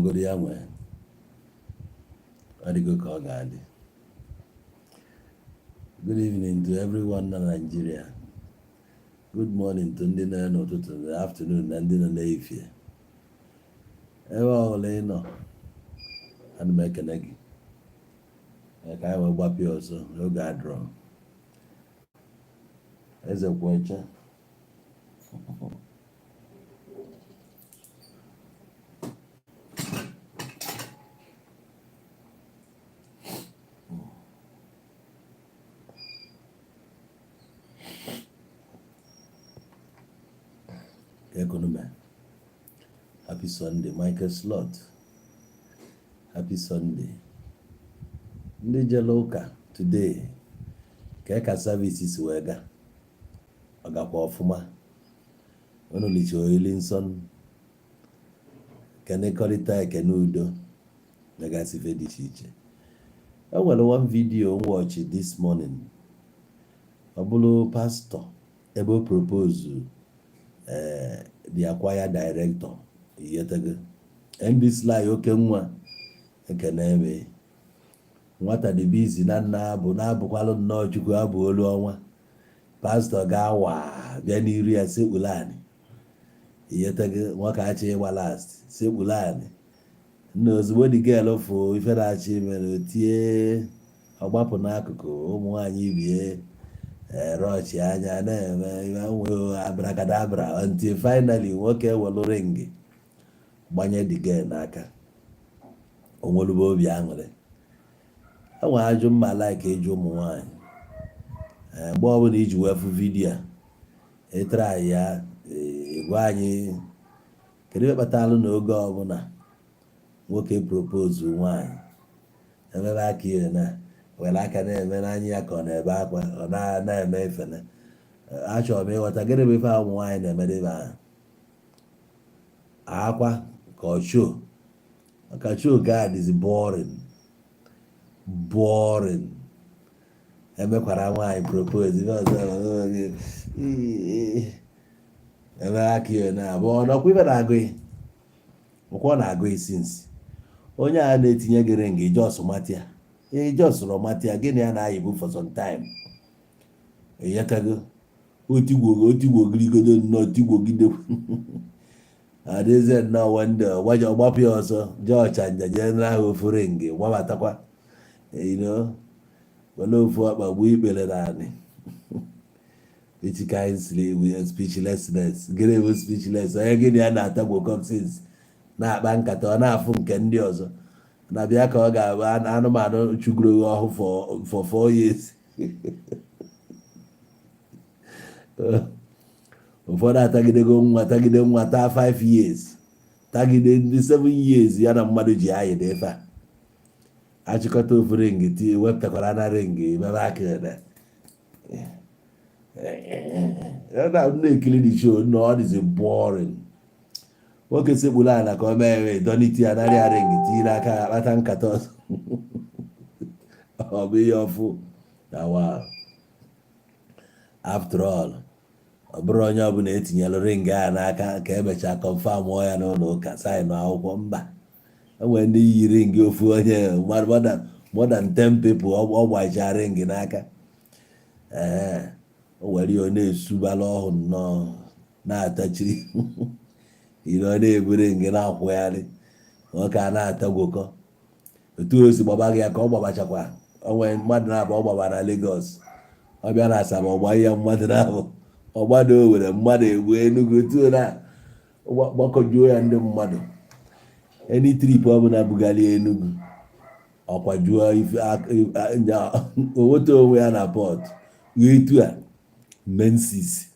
sọgoro ya nwee, ọ dịgo ka ọ ga-adị. Good evening to everyone na Nigeria. Good morning to ndị nọ n'ụtụtụ na afternoon na ndị nọ n'efifie. Ebe ọbụla ị nọ, ana m ekene gị. Ee, ka anyị wee gbapịa ọsọ n'oge adịrọ. Eze kweche. Ekonume. Happy Sunday, Michael Slot. Happy Sunday. Ndị jere ụka today, ka ka service si wee gaa? Ọ gakwa ọfụma? Unu licha oriri nsọ, kenekọrịta, ekene udo, megasị ife dị iche iche. E nwere one video m watch this morning. Ọ bụrụ pastor ebe o propose the choir director iyetego MD Sly oke nwa ekene eme nwata dị busy na nna abụ na-abụkwalụ nnọọ Chukwu abụ olu ọnwa. Pastor ga-awa bịa n'iru ya, sekpulu anị iyetego. Nwoke achọ ịgba last, sekpulu anị nna. Ozugbo the girl fụ ife na-achọ ime, tie ọgbapụ n'akụkụ. Ụmụ nwaanyị bie rọchi anya na-eme nwe abracadabra until finally nwoke welu ring gbanye the girl n'aka. Onwelube obi aṅụrị. Enwere ajụ mma like ịjụ ụmụ nwaanyị. Mgbe ọbụla iji wee fụ video a, ịtara ya, gwa anyị kedu ihe kpatalụ na oge ọbụla nwoke propose nwaanyị, emebe aka ihe na were aka na-eme n'anya ya ka ọ na-ebe akwa, ọ na-eme efene. Achọrọ m ịghọta gịnị bụ ife ahụ ụmụ nwaanyị na-emedebe ahụ akwa ka ọ show, maka show ga dịzi boring boring. Emekwara nwaanyị propose, ife ọzọ eme aka ihe na abụọ nọkwa ife na-agụ ọkwa ọ na-agụ isi nsi. Onye a na-etinye gị ring, just matia, just matia gịnị ya na-ayịbụ for some time, ịghọtago? Otigwo otigwogirigodo nnọọ, tigwogide adịzie nnọọ. Wende ọgbaja ọgbapụ ya ọsọ, jee ọchanja, jee n'ahụ ofu ring, gbabatakwa, were ofu ọkpa gbuo ikpere naanị. Which kind sleep with speechlessness? Gịnị bụ speechless? Onye gịnị ya na-atagbo since na-akpa nkata, ọ na-afụ nke ndị ọzọ na-abịa ka ọ ga-abụ anụmanụ chụgoro ọhụ for 4 years. Ụfọdụ atagidego nwa, tagide nwa, taa 5 years, tagide ndị 7 years ya na mmadụ ji ayị dị ife a achịkọta ofu ring tie wepụtakwara na ring mebe aka na na-ekiri the show. No, ọ dịzi boring. Nwoke sekpuru ala ka o mee ewe doniti ya, narị ya ring, tinye n'aka ya, kpata nkata ọzọ. Ọ bụ ihe ọfụ na wow. After all, ọ bụrụ onye ọbụla etinyere ring a n'aka ka emechaa confirm ya n'ụlọ ụka, sign akwụkwọ, mba. Enwere ndị yi ring ofu onye, more than 10 people ọ gbachaa ring n'aka. Ee, o were ya, ọ na-esubala ọhụ nnọọ, na-atachiri ire, ọ na-ebu ring na-akwụgharị. Nwoke a na-atagwokọ otu o si gbaba gị ya ka ọ gbabachakwa. O nwere mmadụ na-abụ ọ gbaba na Lagos, ọ bịa na Asaba, ọgba ya mmadụ na-abụ, ọgbado Owere, mmadụ egbu Enugu tuo na gbakọjuo ya ndị mmadụ. Any trip ọbụla bugali Enugu, ọkwajuo ife onweta onwe ya na port etu a mensis.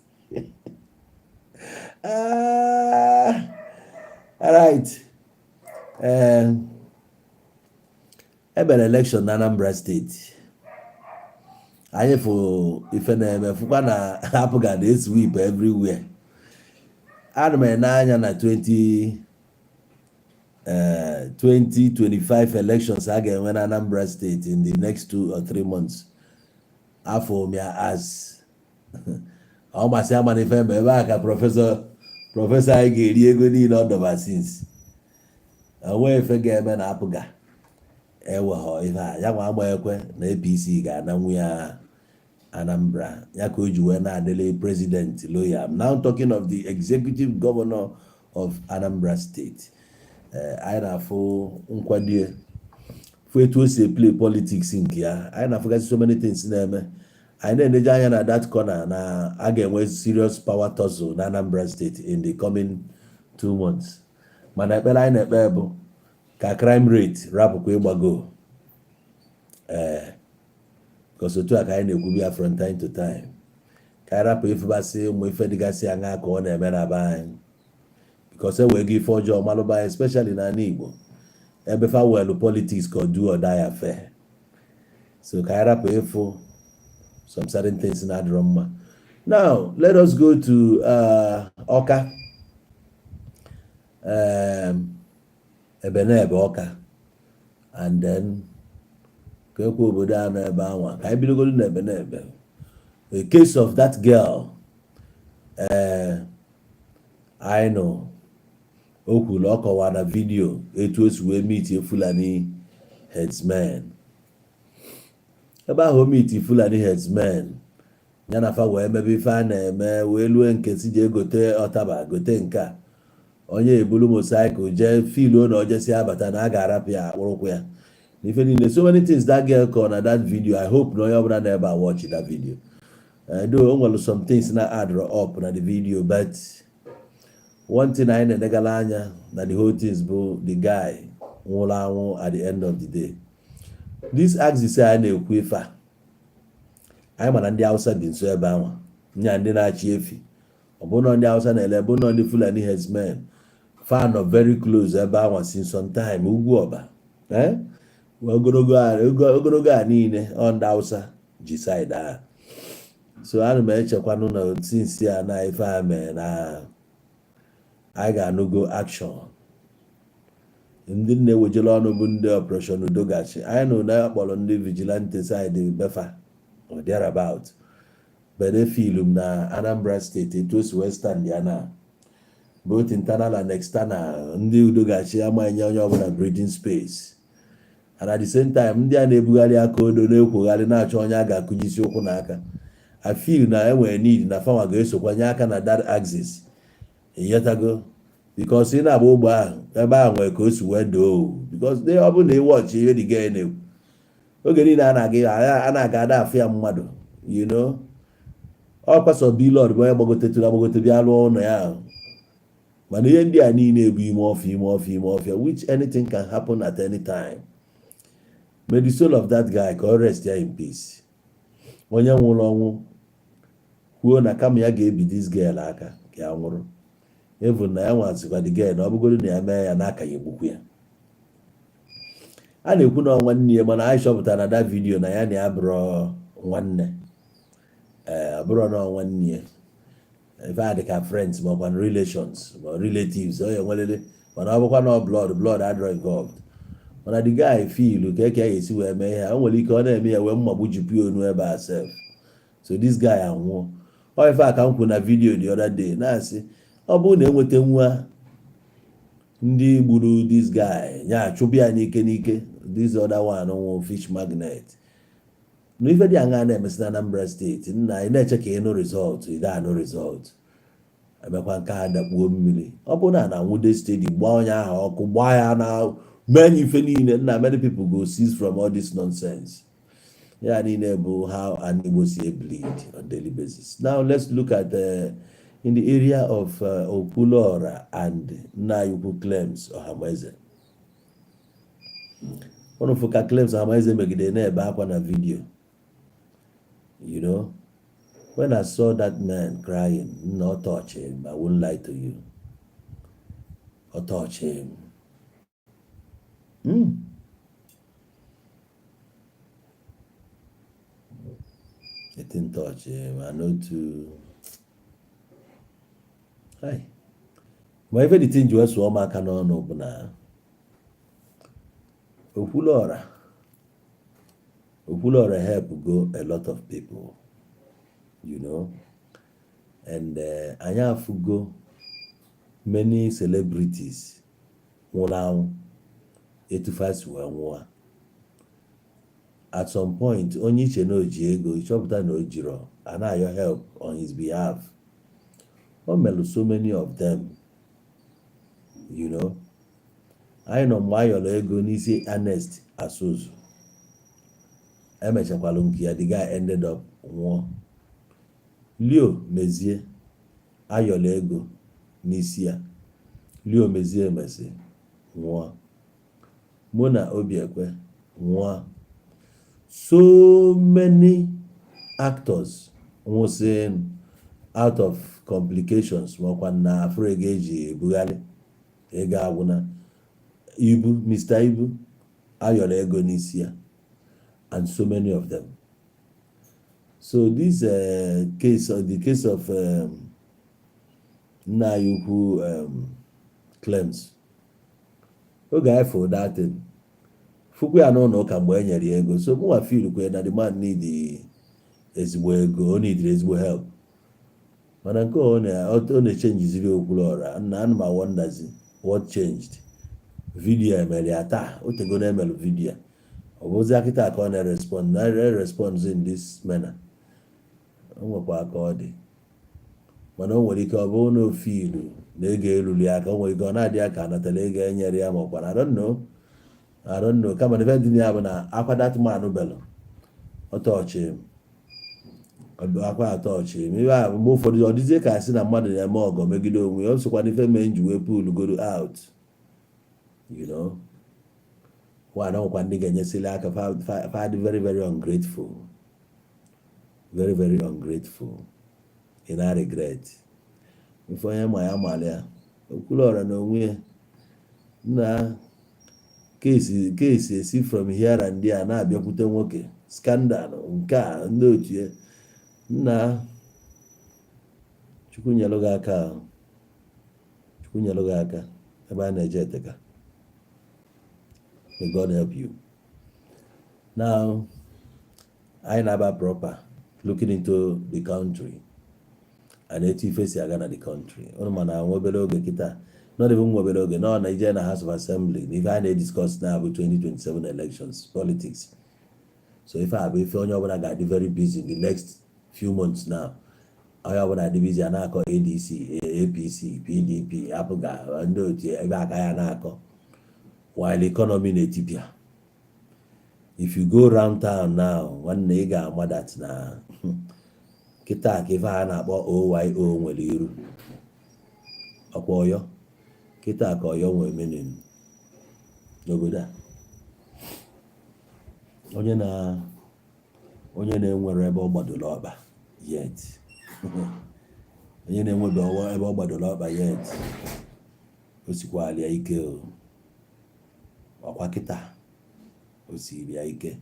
Alright, ee, ebere election na Anambra Steeti. Anyị fụ ife na-eme, fụkwa na APGA na-esweep everywhere. Ana m ene anya na 20 2025 elections a ga-enwe na Anambra State in the next 2 or 3 months. Afọ m ya as ọ masị ama na ife ma ebe a ka professor anyị ga-eri ego niile ọ dọba since. Enweghị ife ga-eme na APGA eweghọ ife a ya nwa agba ekwe na APC ga-ananwu ya Anambra, ya ka o ji wee na-adịlị president loyal. I'm now talking of the executive governor of Anambra State. Anyị na-afụ nkwado, fụ etu o si play politics nke ya. Anyị na-afụgasị so many things na-eme. Anyị na-eneje anya na that corner na a ga-enwe serious power tussle na Anambra State in the coming 2 months. Mana ekpere anyị na-ekpe bụ ka crime rate rapụkwa ịgbago, ee, because otu a ka anyị na-ekwu ya from time to time, ka anyị rapụ ifebasị ụmụ ife dịgasị aṅa ka ọ na-eme na be anyị, because e wee go ife ọjọọ malụba anyị, especially n'ala Igbo ebe fa welu politics ka ọ do or die affair. So ka anyị rapụ ịfụ some certain things na-adịrọ mma. Now let us go to Ọka, Ebenebe Ọka, and then ka ekwe obodo a nọ ebe anwa. Ka anyị bidogoro na Ebenebe, a case of that girl. Anyị nọ o kwuru, ọ kọwara na video etu o si wee meet Fulani herdsmen ebe ahụ. O meet Fulani herdsmen ya na fa wee mebe ife a na-eme, wee lue nke si jee gote ọtaba, gote nke a. Onye ebulu motorcycle jee filuo na ojesi abata na a ga-arapụ ya akpụrụkwụ ya na ife niile. So many things that girl kọ na that video. I hope na onye ọbụla na ebe a watch that video. Though o nwere some things na add up na the video, but one thing anyị na-enegala anya na the whole things bụ the guy nwụrụ anwụ. At the end of the day, this axis a na-ekwu ife a, anyị ma na ndị Hausa bi nso ebe ahụ, nya ndị na-achị efi. Ọ bụrụ na ndị Hausa na-ele, bụ na ndị Fulani herdsmen fa nọ very close ebe ahụ since some time. Ugwu ọba, eh? Ogologo a niile ọ ndị Hausa ji side ahụ. So ana m echekwanụ na since a na ife a mee na anyị ga-anụgo action. Ndị na-ewejere ọnụ bụ ndị Operation Udogachi. Anyị nụ na akpọrọ ndị vigilante side befa or thereabout, but efeel m na Anambra State, etu o si wee stand ya na both internal and external, ndị Udogachi amaghị onye ọbụla breathing space. And at the same time, ndị a na-ebugharị aka odo, na-ekwogharị, na-achọ onye a ga-akụjisi ụkwụ n'aka, I feel na enwere need na fanwa ga-esokwanye aka na that axis, ịghọtago? Because ị na-agba ụgbọ ahụ ebe ahụ nwere ka o si wee doo, because ọ bụrụ na ị watch ihe dị gị na-ekwu oge niile a na-aga, a na-aga ada afụ ya mmadụ. Ọ kwasọ bilọd bụ onye gbagotetụrụ agbagote bịa rụọ ụlọ ya ahụ. Mana ihe ndị a niile bụ ime ọfịa, ime ọfịa, ime ọfịa, which anything can happen at any time. May the soul of that guy ka ọ rest ya in peace. Onye nwụrụ ọnwụ kwuo na kama ya ga-ebi this girl aka ka ya nwụrụ, even na ya nwazikwa the girl na ọ bụgoro na ya mee ya n'aka ya egbukwu ya. A na-ekwu na ọ nwanne ya, mana anyị chọpụtara na that video na ya na ya bụrụ nwanne. Ee, ọ bụrụ na ọ nwanne ya, ife a dị ka friends ma ọkwa relations ma relatives ọ ya enwelele, mana ọ bụkwa na ọ blood adịrọ involved. Mana the guy feel ka eke ya esi wee mee ihe a, o nwere ike ọ na-eme ya wee mmagbu jipụ ya onu ebe a sef. So this guy anwụọ. Ọ ife a ka m kwuru na video the other day, na-asị ọ bụrụ na enweta nwa ndị gburu this guy ya achụbụ ya n'ike n'ike. This other one nwụ fish magnet na ife dị aṅa na-emesi na Anambra State. Nna, ị na-eche ka ịnụ result, ị da anụ result. Emekwa nke a dakpuo mmiri. Ọ bụrụ na na-anwude steady, gbaa onye ahụ ọkụ, gbaa ya na mee ya ife niile, nna, many people go cease from all this nonsense. Ya niile bụ how an Igbo si bleed on daily basis. Now let's look at in the area of Okwuluora and Nnayukwu Clems Ohamaeze. Unu fụ ka Clems Ohamaeze megide na-ebe akwa na video. When I saw that man crying, no touch him, I won't lie to you, ọ touch him. It didn't touch him. I know too. Hi. Ma ife the thing ji wee sụọ m aka n'ọnụ bụ na Okwuluora help go a lot of people, and anyị afụgo many celebrities nwụrụ anwụ. Etu fa si wee nwụọ at some point, onye iche na o ji ego, ịchọpụta na o jiro, a na-ayọ help on his behalf. O melụ so many of them. Anyị nọ mgbe a yọrọ ego n'isi Ernest Asuzu, emechakwalụ nke ya. The guy ended up nwụọ. Leo Mezie, ayọrọ ego n'isi ya. Leo Mezie emesi nwụọ. Mụ na Obiekwe nwụọ. So many actors nwụsị out of complications, makwa na afụrụ ego eji ebugharị ego agwụna. Ibu Mr. Ibu, ayọrọ ego n'isi ya, and so many of them. So this case, the case of nna anyị ukwu claims, oge anyị fụ that thing, fụkwa ya n'ụlọ ụka mgbe e nyere ya ego. So mụnwa feel kwe na the man need ezigbo ego, o need ezigbo help. Mana nke ọ na-echangeziri Okwuluọra nna ana m awonderzi what changed. Video emere ya taa, o tego na emelụ video. Ọ bụzi akịta ka ọ na-erespond, na-respond in this manner. O nwekwa ka ọ dị, mana o nwere ike ọ bụrụ na ofe ilu na ego eruru ya aka. O nwere ike ọ na-adị ya ka anatara ego enyere ya, ma ọkwa na I don't know, I don't know. Kama na ife dị na ya bụ na akwa that man belụ ọtọọchị, akwa atọọchị. Ife a, mgbe ụfọdụ ọ dịzie ka asị na mmadụ na-eme ọgọ megide onwe ya. O sokwa n'ife mee nji wee pull goro out. Wa na nwekwa ndị ga-enyesịrị aka, fa dị very, very ungrateful, very, very ungrateful. Ị na regret ife onye ma ya mara ya. Okwuluọra na onwe ya na case esi from here and there na-abịakwute nwoke. Scandal nke a, ndị otu ya nna, Chukwu nyelụ gị aka, Chukwu nyelụ gị aka. Ebe a na-eje eteka. May God help you. Now anyị na-aba proper looking into the country and etu ife si aga na the country. Ụnụ mana nwa obere oge kịta, not even nwa obere oge nọ, na ije na House of Assembly na ife a na-ediscuss na bụ 2027 elections politics. So ife a bụ ife onye ọbụla ga-adị very busy in the next few months now. Onye ọbụla dị busy a na-akọ ADC, APC, PDP, APGA, ndị otu ebe aka ya na-akọ, while economy na-etipịa. If you go round town now, nwanne, ị ga-ama that na kịta ka ife a na-akpọ OYO nwere iru ọkwa Ọyọ. Kịta ka Ọyọ nwere meaning n'obodo a. Onye na onye na-enwere ebe ọ gbadoro ọkpa yet, onye na-enwebe ebe ọ gbadoro ọkpa yet, o sikwala ya ike o. Ọkwa kịta o siri ya ike.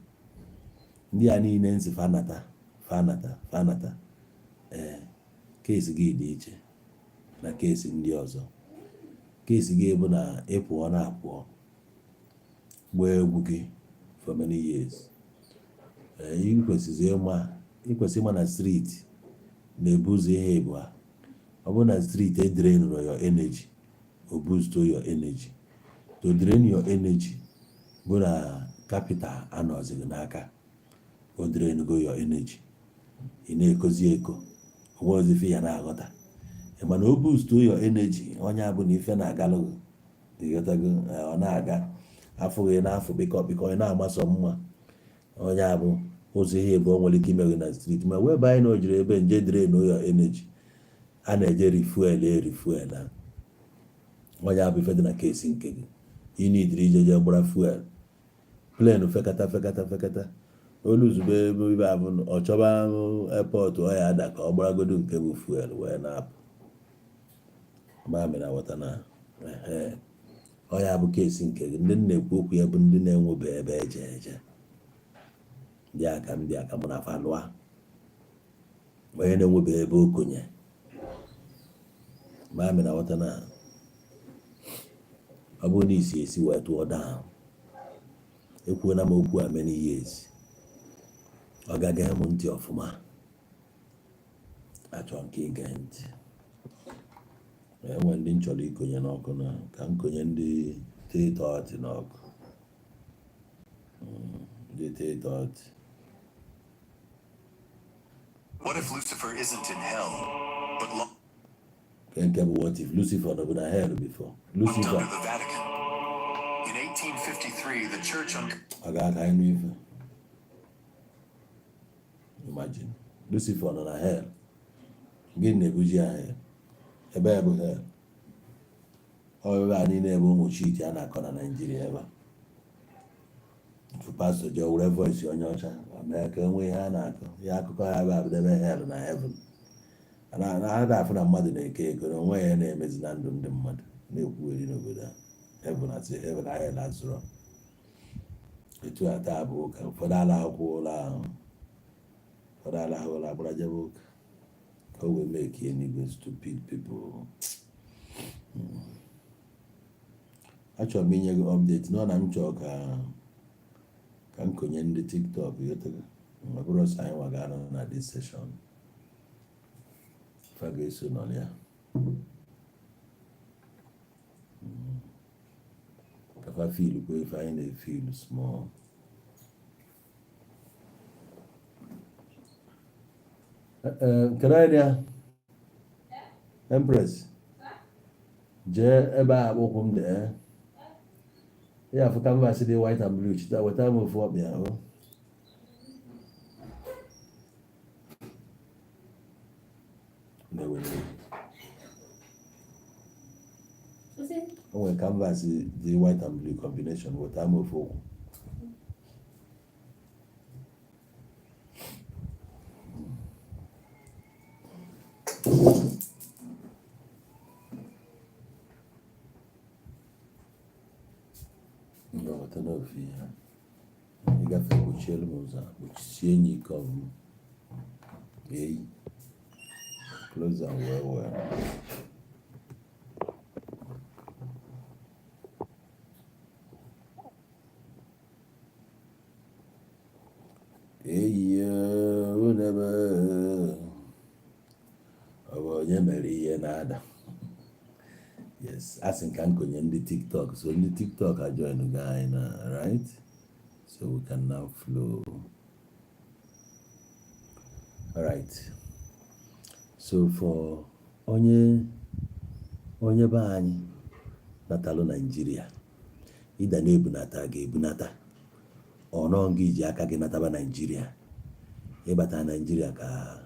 Ndị a niile nsị fanata, fanata, fanata. Ee, case gị dị iche na case ndị ọzọ. Case gị bụ na ị pụọ na apụọ gbaa egwu gị for many years. Ee, ị kwesịrị ịma, ị kwesịrị ịma na street na-ebu ụzọ ihe ịbụa. Ọ bụrụ na street e drain your energy, o boost your energy. To drain your energy bụ na capital anọzighị n'aka, o drain go your energy, ị na-ekozi eko, onwezi ife ya na-aghọta. Mana o boost your energy, onye abụ na ife na-agalụ gị, ịghọtago? Ọ na-aga afụghị n'afọ bịkọ bịkọ, ị na-amasọ mma. Onye abụ ụzọ ihe ịbụọ nwere ike ime gị na street. Ma webe anyị na o jiri ebe nje drain your energy, a na-eje refuel, e refuel na onye abụ ife dị na case nke gị. Ị nidiri ije je gbara fuel, plane fekata, fekata, fekata, oluzugbo ebe ibe abụ ọ chọba airport ọ ya ada ka ọ gbaragodo nke bụ fuel wee na-apụ. Ma mere aghọta na ehe ọ ya bụ case nke gị. Ndị m na-ekwu okwu ya bụ ndị na-enwebe ebe eje eje ndị aka m bịa ka mụ na fa lụa. Onye na-enwebe ebe okonye, ma mere aghọta na ọ bụrụ na isi esi wee tụọ down. Ekwuola m okwu a many years, ọ gaghị m ntị ọfụma. Achọrọ m ka ị gee ntị. Enwe ndị m chọrọ ikonye n'ọkụ na ka m konye ndị 3:30 n'ọkụ. Dị 3:30. What if Lucifer isn't in hell, but locked Nke bụ what if Lucifer nọbụ na hell before? Lucifer under the Vatican? In 1853, the church on ọ ga-aka anyị n'ife. Imagine Lucifer nọ na hell. Gịnị na-ebuji ya hell? Ebe ya bụ hell. Ọ ebe a niile bụ ụmụ shit a na-akọ na Naịjirịa ebe a. Ofu pastọ ji were voice onye ọcha mee ka enwee ihe a na-akọ, ihe akụkọ ha ebe a bụ ebe hell na heaven. A na-afụ na mmadụ na-eke ego na onwe ya na-emezi na ndụ ndị mmadụ na-ekwugheri n'obodo a. Heaven asị heaven na hell azụrọ. Etu a taa bụ ụka, ụfọdụ alahụkwa ụlọ ahụ, ụfọdụ alahụ ụlọ agbara jebe ụka ka o wee mee ka enigwe. Stupid people. Achọrọ m inye gị update nọ na m chọrọ ka m konye ndị TikTok. Ghọtago? Ọ bụrụ sọ anyị nwa ga-anọ na this session, fa ga-eso nọ ya ka fa feel kwa ife anyị na-efeel small. Kedu anyị ya? Empress, jee ebe a akpụkwụ m dị ya afụ canvas dị white and blue. Chita weta m ofu ọkpịa o. Na-ewere o nwere canvas dị white and blue combination, weta m ofu ụkwụ. Ngwa, weta n'ofu ihe ịgafe, kpuchielu m ụzọ a, kpuchisie enyi ike ọfụma. Eyi close am well well. Eyi unebe ọ bụ onye mere ihe na-ada? Yes, a sị ka m konye ndị TikTok, so ndị TikTok ajoin go anyị na, right? So we can now flow. All right, so for onye be anyị natalụ Naijiria, ịda na-ebunata ga-ebunata ọnọ gị ji aka gị nataba Naijiria. Ịbata Naijiria ka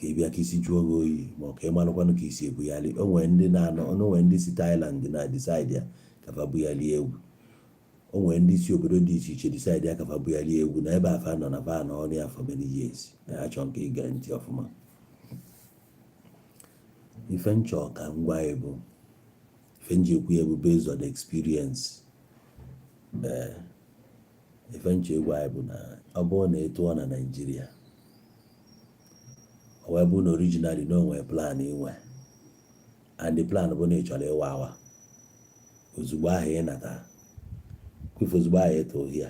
ị bịa ka isi jụọ gị oyi, ma ọ ka ị malụkwanụ ka isi ebugharị. O nwere ndị na-anọ, o nwere ndị si Thailand na decide ya ka fa bugharịa egwu. O nwere ndị si obodo dị iche iche decide ya ka fa bugharịa egwu na ebe afa nọ na fa nọ ọrụ ya for many years na ya chọọ nke ige ntị ọfụma. Ife nchọ ka m gwa ya bụ ife nji ekwu ya bụ based on experience. Ee, ife nchọ ịgwa ya bụ na ọ bụrụ na ị tụọ na Naịjirịa, ọ wee bụ na originally na o nwere plan inwe, and the plan bụ na ị chọrọ ịwa awa ozugbo ahụ ị natara kwife, ozugbo ahụ ị tụrụ ya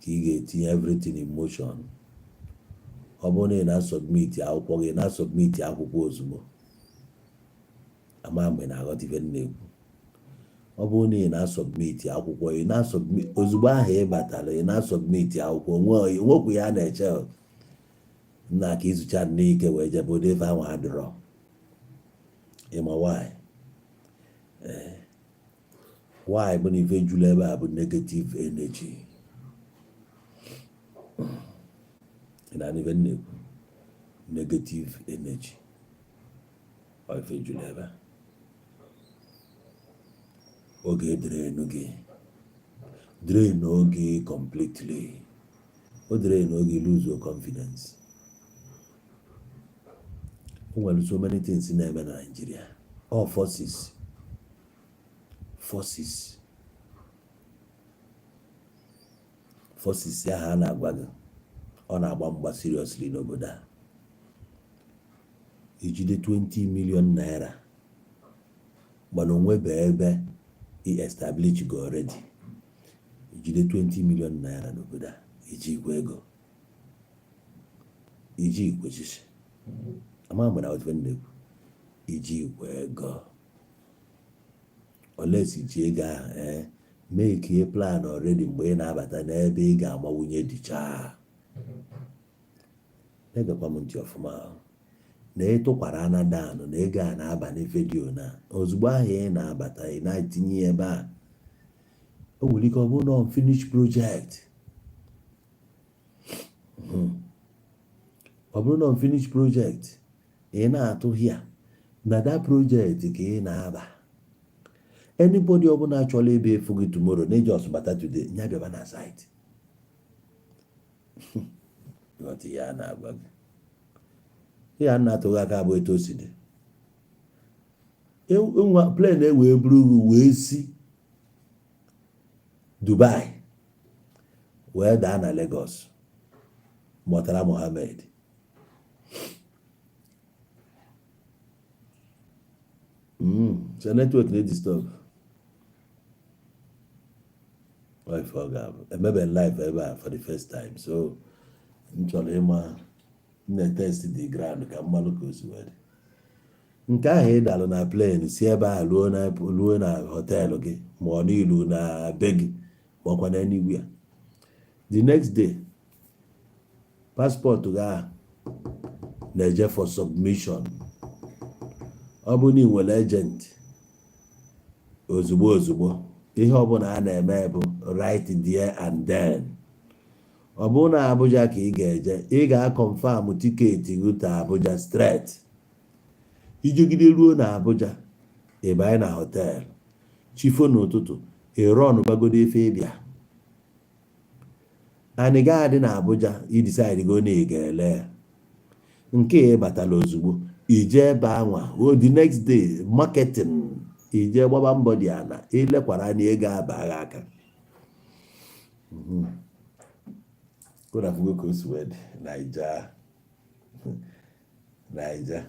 ka ị ga-etinye everything in motion. Ọ bụrụ na ị na-asubmit akwụkwọ gị, na-asubmit akwụkwọ ozugbo. Ama mgbe na-aghọta ife m na-ekwu. Ọ bụrụ na ị na-asubmit akwụkwọ, ị na-asubmit ozugbo ahụ ị batara, ị na-asubmit akwụkwọ, nwekwu ya na-eche nna ka ịzụcha n'ike wee jebe ụdị ife ahụ adịrọ. Ịma why? Ee, why bụ na ife juru ebe a bụ negative energy. Ị na-anụ ife m na-ekwu? Negative energy ọ ife juru ebe a. Oge drain gị, drain oge completely, o drain oge, lose your confidence. O nwere so many things na-eme na Nigeria. All forces ahụ a na-agwa gị, ọ na-agba mgba seriously n'obodo a. Ijide 20 million naira, mana onwebe ebe i establish go already. Ijide 20 million naira n'obodo a, iji igwe ego, iji igwe chichi ama mgbe na ife m na-ekwu, iji igwe ego olesi ji ego ahụ ee. Make a plan already mgbe ị na-abata n'ebe ị ga-ama nwunye dịchaa. Na-egekwa m ntị ọfụma ahụ. Na ịtụkwara ana down na ego a na-aba na video na ozugbo ahụ ị na-abata, ị na-etinye ya ebe a, o nwere ike ọ bụrụ na unfinished project. Ọ bụrụ na unfinished project ị na-atụ hia na that project ka ị na-aba, anybody ọbụla chọrọ ebe efu gị tomorrow na just bata today, nya bịaba na site. Ghọta ihe a na-agwa gị? Ihe a na-atụghị aka bụ etu o si dị. Nwa plane ewee buru gị wee si Dubai wee daa na Lagos, Murtala Mohammed. So network na-edisturb. Ife ọ ga-abụ emebe live ebe a for the first time, so m chọrọ ịma, m na-etest the ground ka mmalụ ka o si wee dị. Nke ahụ ị dalụ na plane si ebe a ruo na hotel gị, ma ọ n'ilu na be gị, ma ọkwa na anywhere, the next day passport gị ahụ na-eje for submission. Ọ bụrụ na ị nwere agent, ozugbo ozugbo ihe ọbụla a na-eme bụ right there and then. Ọ bụrụ na Abuja ka ị ga-eje, ị ga-aconfirm ticket gị to Abuja straight. Ijegide ruo na Abuja, ị banye na hotel, chifo n'ụtụtụ, ị rọn bagodo efe ịbịa. And ị gaghị adị na Abuja, i decide go na ị ga-ele ya nke ị batala ozugbo, ije ebe anwa o. The next day, marketing, ije gbaba mbọ dị ana, ilekwara anya ego abagha aka. Kụrafugo ka o si wee dị. Naija, Naija,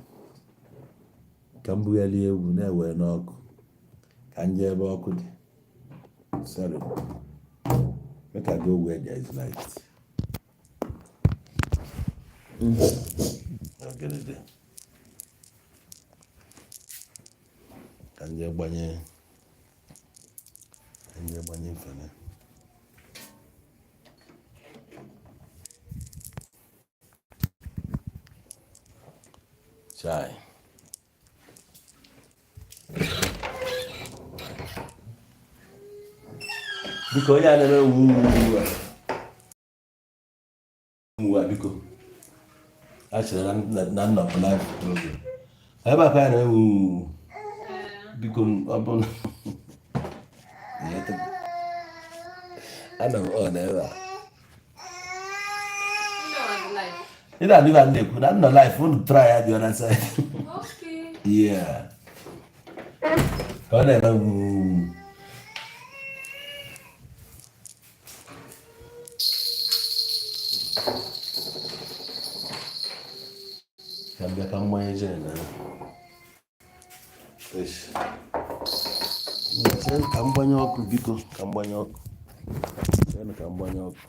ka m bugharịa egwu na-ewe n'ọkụ, ka m jee ebe ọkụ dị. Sorry, make I go where there is light. Gịnị dị? Ka m jee gbanye, ka m jee gbanye mfene. Chai. Biko, onye a na-eme wu wu a wu a, biko, a chere na nnọpụ live program ebe a ka ya na-eme wu wu. Biko, ọ bụ na anọ m on ebe a. Ị na-adị ka m na-ekwu na nnọ live, unu try ya the other side. Okay. Yeah, ka ọ na-eme wu. Ka m bịa ka m gbanye gen ahụ. Eish. Chere ka m gbanye ọkụ, biko, ka m gbanye ọkụ. Chere ka m gbanye ọkụ.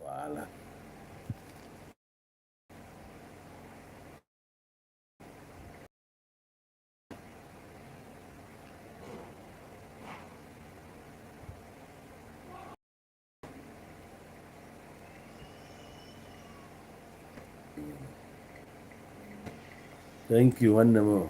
Wahala. Thank you, nwanne m.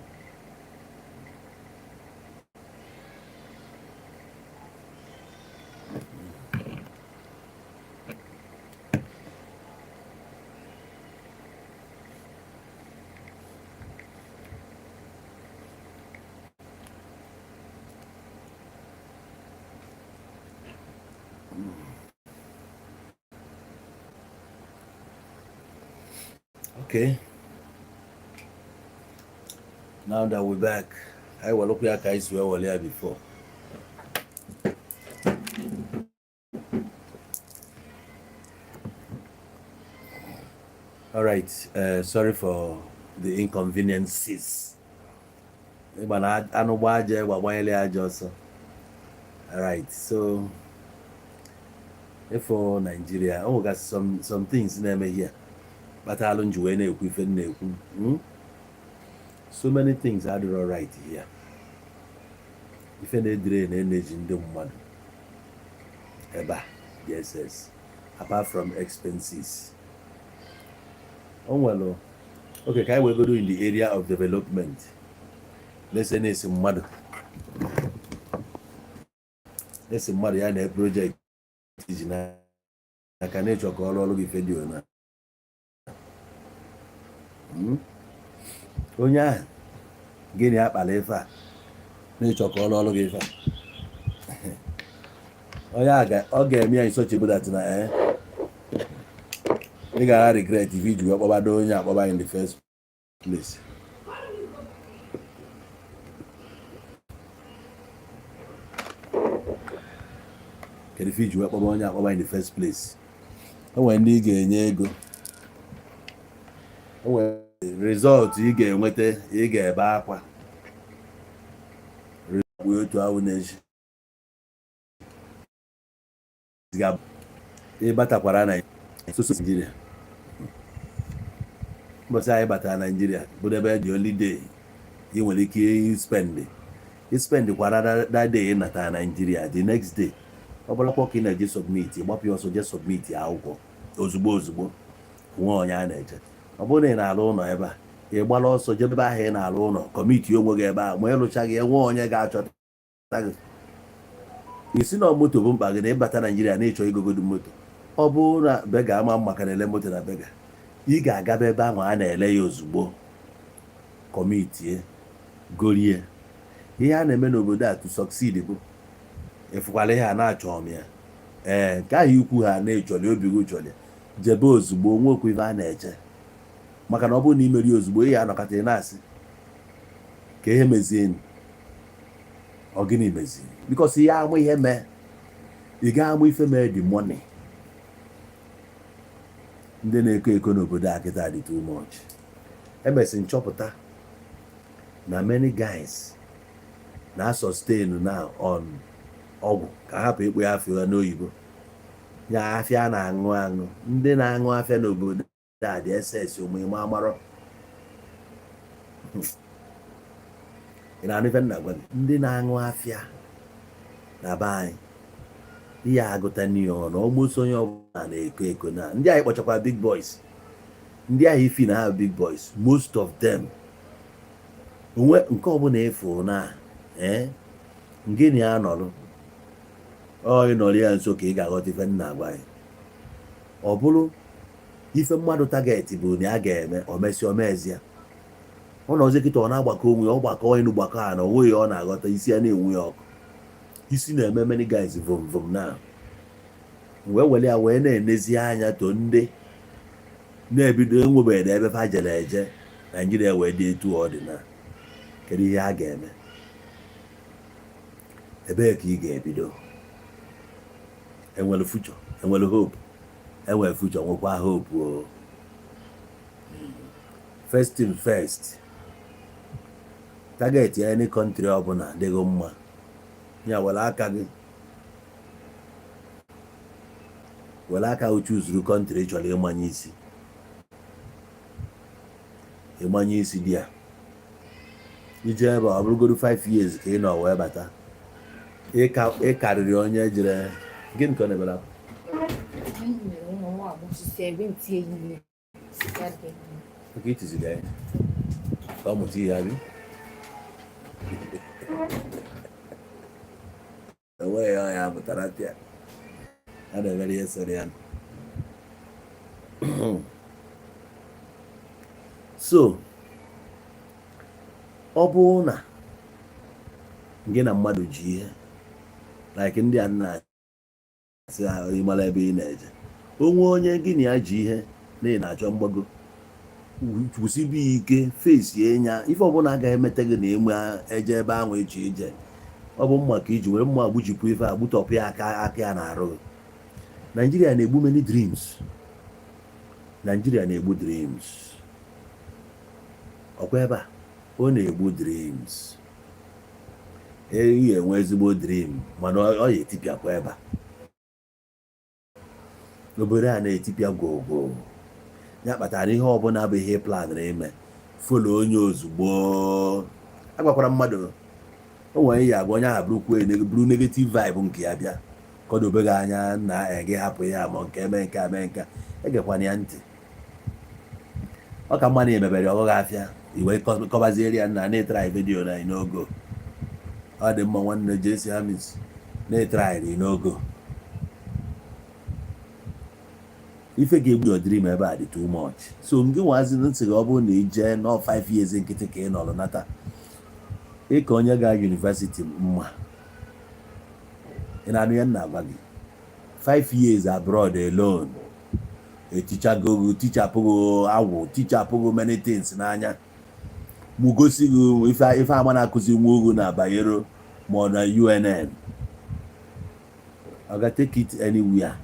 Okay. Now that we're back, I will look at guys where we were before. All right. Sorry for the inconveniences. Ịgba na anụ gbaa aja egbe agbanyela ya aja ọsọ. All right. So, ifo Nigeria, o nwegasị some things na-eme here. Kpatalụ nji wee na-ekwu ife m na-ekwu. So many things adịrọ right here. Ife na-edire na energy ndị mmadụ ebe a DSS, apart from expenses. O nwere, okay, ka anyị wegodo in the area of development. Let's say na-esi mmadụ ya na project ji n'aka na-ịchọ ka ọ rụọ ọrụ gị fedio na Onye ahụ gịnị akpara ife a na-ịchọ ka ọ rụọ ọrụ gị ife a, onye a ọ ga-eme ya in such a way that na ị ga regret if iji wee kpọbado onye akpọba in the first place. Kedu ife iji wee kpọba onye akpọba in the first place? O nwere ndị ị ga-enye ego, o nwere result ị ga-enweta, ị ga-ebe akwa otu ahụ na-eji ịbatakwara na soso Nigeria. Mbọsị anyị batara Naijiria bụ ebe the only day ị nwere ike ispend, ispend kwara that day ị natara Naijiria. The next day, ọ bụlakwa ka ị na-eje submit, gbapụ ya ọsọ je submit akwụkwọ ozugbo ozugbo, nwe onye a na-eche. Ọ bụrụ na ị na-alụ ụlọ ebe a, ị gbara ọsọ jebe ebe ahụ ị na-alụ ụlọ, commit onwe gị ebe ahụ. Ma ịlụchaghị ya, nwe onye ga-achọta gị. Isi na moto bụ mkpa gị na ịbata Naijiria na ịchọ igogodo moto, ọ bụrụ na Berger ama maka na ele moto na Berger, ị ga-agaba ebe ahụ a na-ele ya ozugbo, commitie, gorie. Ihe a na-eme n'obodo a to succeed bụ ịfụkwala ihe a na-achọ m ya. Ee, nke ahụ ikwu ha na-echọli obi gị chọrọ, jebe ozugbo, nwekwa ife a na-eche, maka na ọ bụrụ na imeri ozugbo, ị ya anọkọta ị na-asị ka ihe mezie, ọ gịnị mezi? Because ihe amụ ihe mee, ị ga-amụ ife mee. The money ndị na-eko eko n'obodo a kịta dị too much. Emesi nchọpụta na many guys na sustain now on ọgwụ, ka hapụ ịkpụ ya afịa n'oyibo ya, afịa a na-aṅụ aṅụ. Ndị na-aṅụ afịa n'obodo a dị ss ụmụ amarọ. Ị na-anụ ife nna gwa gị? Ndị na-aṅụ afịa na be anyị, ihe agụta n'ihe ọnụ, almost onye ọbụla na-eko eko na ndị anyị kpọchakwa big boys, ndị ahụ ifi na ha big boys, most of them, onwe nke ọbụla efu na ee ngịnị ya nọrọ, ọ ịnọrọ ya nso ka ị ga-aghọta ife nna agwa gị. Ọ bụrụ ife mmadụ target bụ na ya ga-eme, o mesịa omezie, ọ nọzi kịta, ọ na-agbakọ onwe ya, ọ gbakọ enu gbakọ ha na onweghị ọ na-aghọta. Isi ya na-enwu ya ọkụ, isi na-eme many guys vom vom na wee were ya wee na-enezi anya to ndị na-ebido enwebeghị ebe fa jere eje. Naijiria wee dị etu ọ dị na kedu ihe a ga-eme? Ebee ka ị ga-ebido? Enwere future, enwere hope, enwere future, nwekwa hope o. First thing first, target ya any country ọbụla dịghị mma ya, were aka gị, were aka gị chuzuru country ị chọrọ ịmanye isi, ịmanye isi dị ya ije ebe ọ bụrụgodu 5 years ka ị nọ wee bata, ị karịrị onye jere. Gịnị ka ọ na-ebere akwa? Mere ụlọ nwa agbụsịsị ebe ntie ya ihe ya dị. Oke itiziri ya ka ọ mụta ihe abi enweghị ọ ya pụtara pịa a na-emere ihe sọrọ ya. So ọ bụrụ na gị na mmadụ ji ihe like ndị a na-asị ha, ịmara ebe ị na-eje, onwe onye gị na ya ji ihe na ị na-achọ mgbago. Kwụsịbe ike fesie nya ife ọbụla agaghị emete gị na ịma eje ebe ahụ echi ije. Ọ bụ mma ka iji were mma agbujipụ ife a, gbutọpụ ya aka aka ya na-arụ gị. Nigeria na-egbu many dreams. Nigeria na-egbu dreams. Ọkwa ebe a ọ na-egbu dreams. Eyi enwe ezigbo dream, mana ọ ya etipịakwa ebe a. Obodo a na-etipịa gwogwo. Ya kpatara ihe ọbụla bụ ihe planụrụ ime, follow onye ozugbo. Agwakwara mmadụ o nwere ihe agwa onye ahụ bụrụkwu bụrụ negative vibe nke ya bịa kọdobe gị anya na gị hapụ ya, ma nke eme nke a mee nke a, egekwana ya ntị. Ọ ka mma na emebere ọghọghị afịa iwe kọbaziere ya nna na-etry video na n'ogo. Ọ dị mma, nwanne Jesse Hamis na-etry n'ogo. Ife ga-egbu your dream ebe a dị too much. So ngị nwazi ntị gị, ọ bụrụ na ị jee nọ 5 years nkịtị ka ị nọrọ nata, ịka onye gaa university mma. Ị na-anụ ya nna agwa gị, 5 years abroad alone etichago, tichapụgo agwụ, tichapụgo many things n'anya, mụ gosi gị ife ife ama na-akụzi nwa ogu na Bayero ma ọ na UNN. Ọ ga take it anywhere.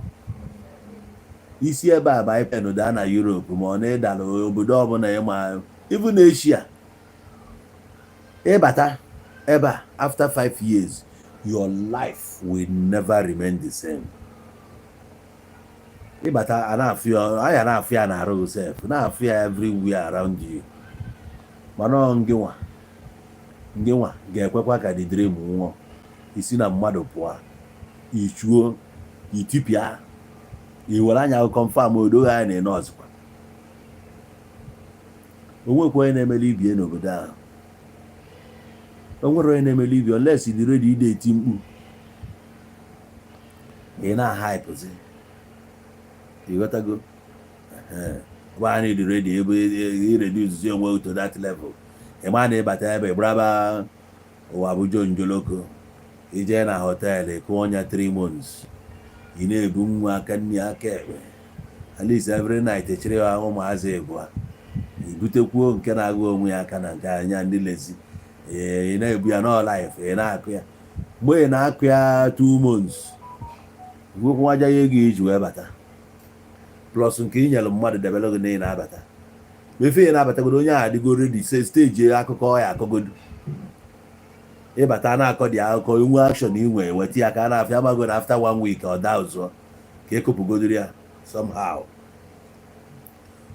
Isi ebe a bụ pen daa na Europe, ma ọ na ịdara obodo ọbụla, ịma even Asia, ịbata ebe a after 5 years, your life will never remain the same. Ịbata a na-afụ ya anya, na-afụ ya na arụ sef, na-afụ ya everywhere around you. Mana ọ ngịnwa ngịnwa ga-ekwekwa ka the dream nwụọ. Isi na mmadụ pụọ, ichuo itipịa, i were anya confirm odoghị anya na ịnọ ọzọkwa. Onwekwa onye na-emeli ibie n'obodo ahụ. O nwere onye na-emeli ibie unless dị ready ide eti mkpu, ị na-ahypezi. Ịghọtago? Gwa anyị dị ready ebe ireduce onwe to that level. Ị ma na ịbata ebe ịgbaraba ụwa bụ jonjoloko. Ije na hotel kụọ ọnya 3 months, ị na-ebu nwa aka nri aka ekpe. At least every night echere ya ụmụazị ịbụa, ibutekwuo nke na-agụ onwe ya aka na nke anya ndị lezi. Ị na-ebu ya nọ life, ị na-akụ ya. Mgbe ị na-akụ ya 2 months, nwekwa aja ya ego iji wee bata, plus nke i nyere mmadụ debere gị na ị na-abata. Mefe ị na-abatagodo, onye ahụ adịgo ready se stage akụkọ ya akọgodo. Ịbata na-akọ dị akụkọ, inwe action inwe weta ya ka a na-afịa. Amago na after one week ọ daa ụzọ ka ekopụgodoro ya somehow.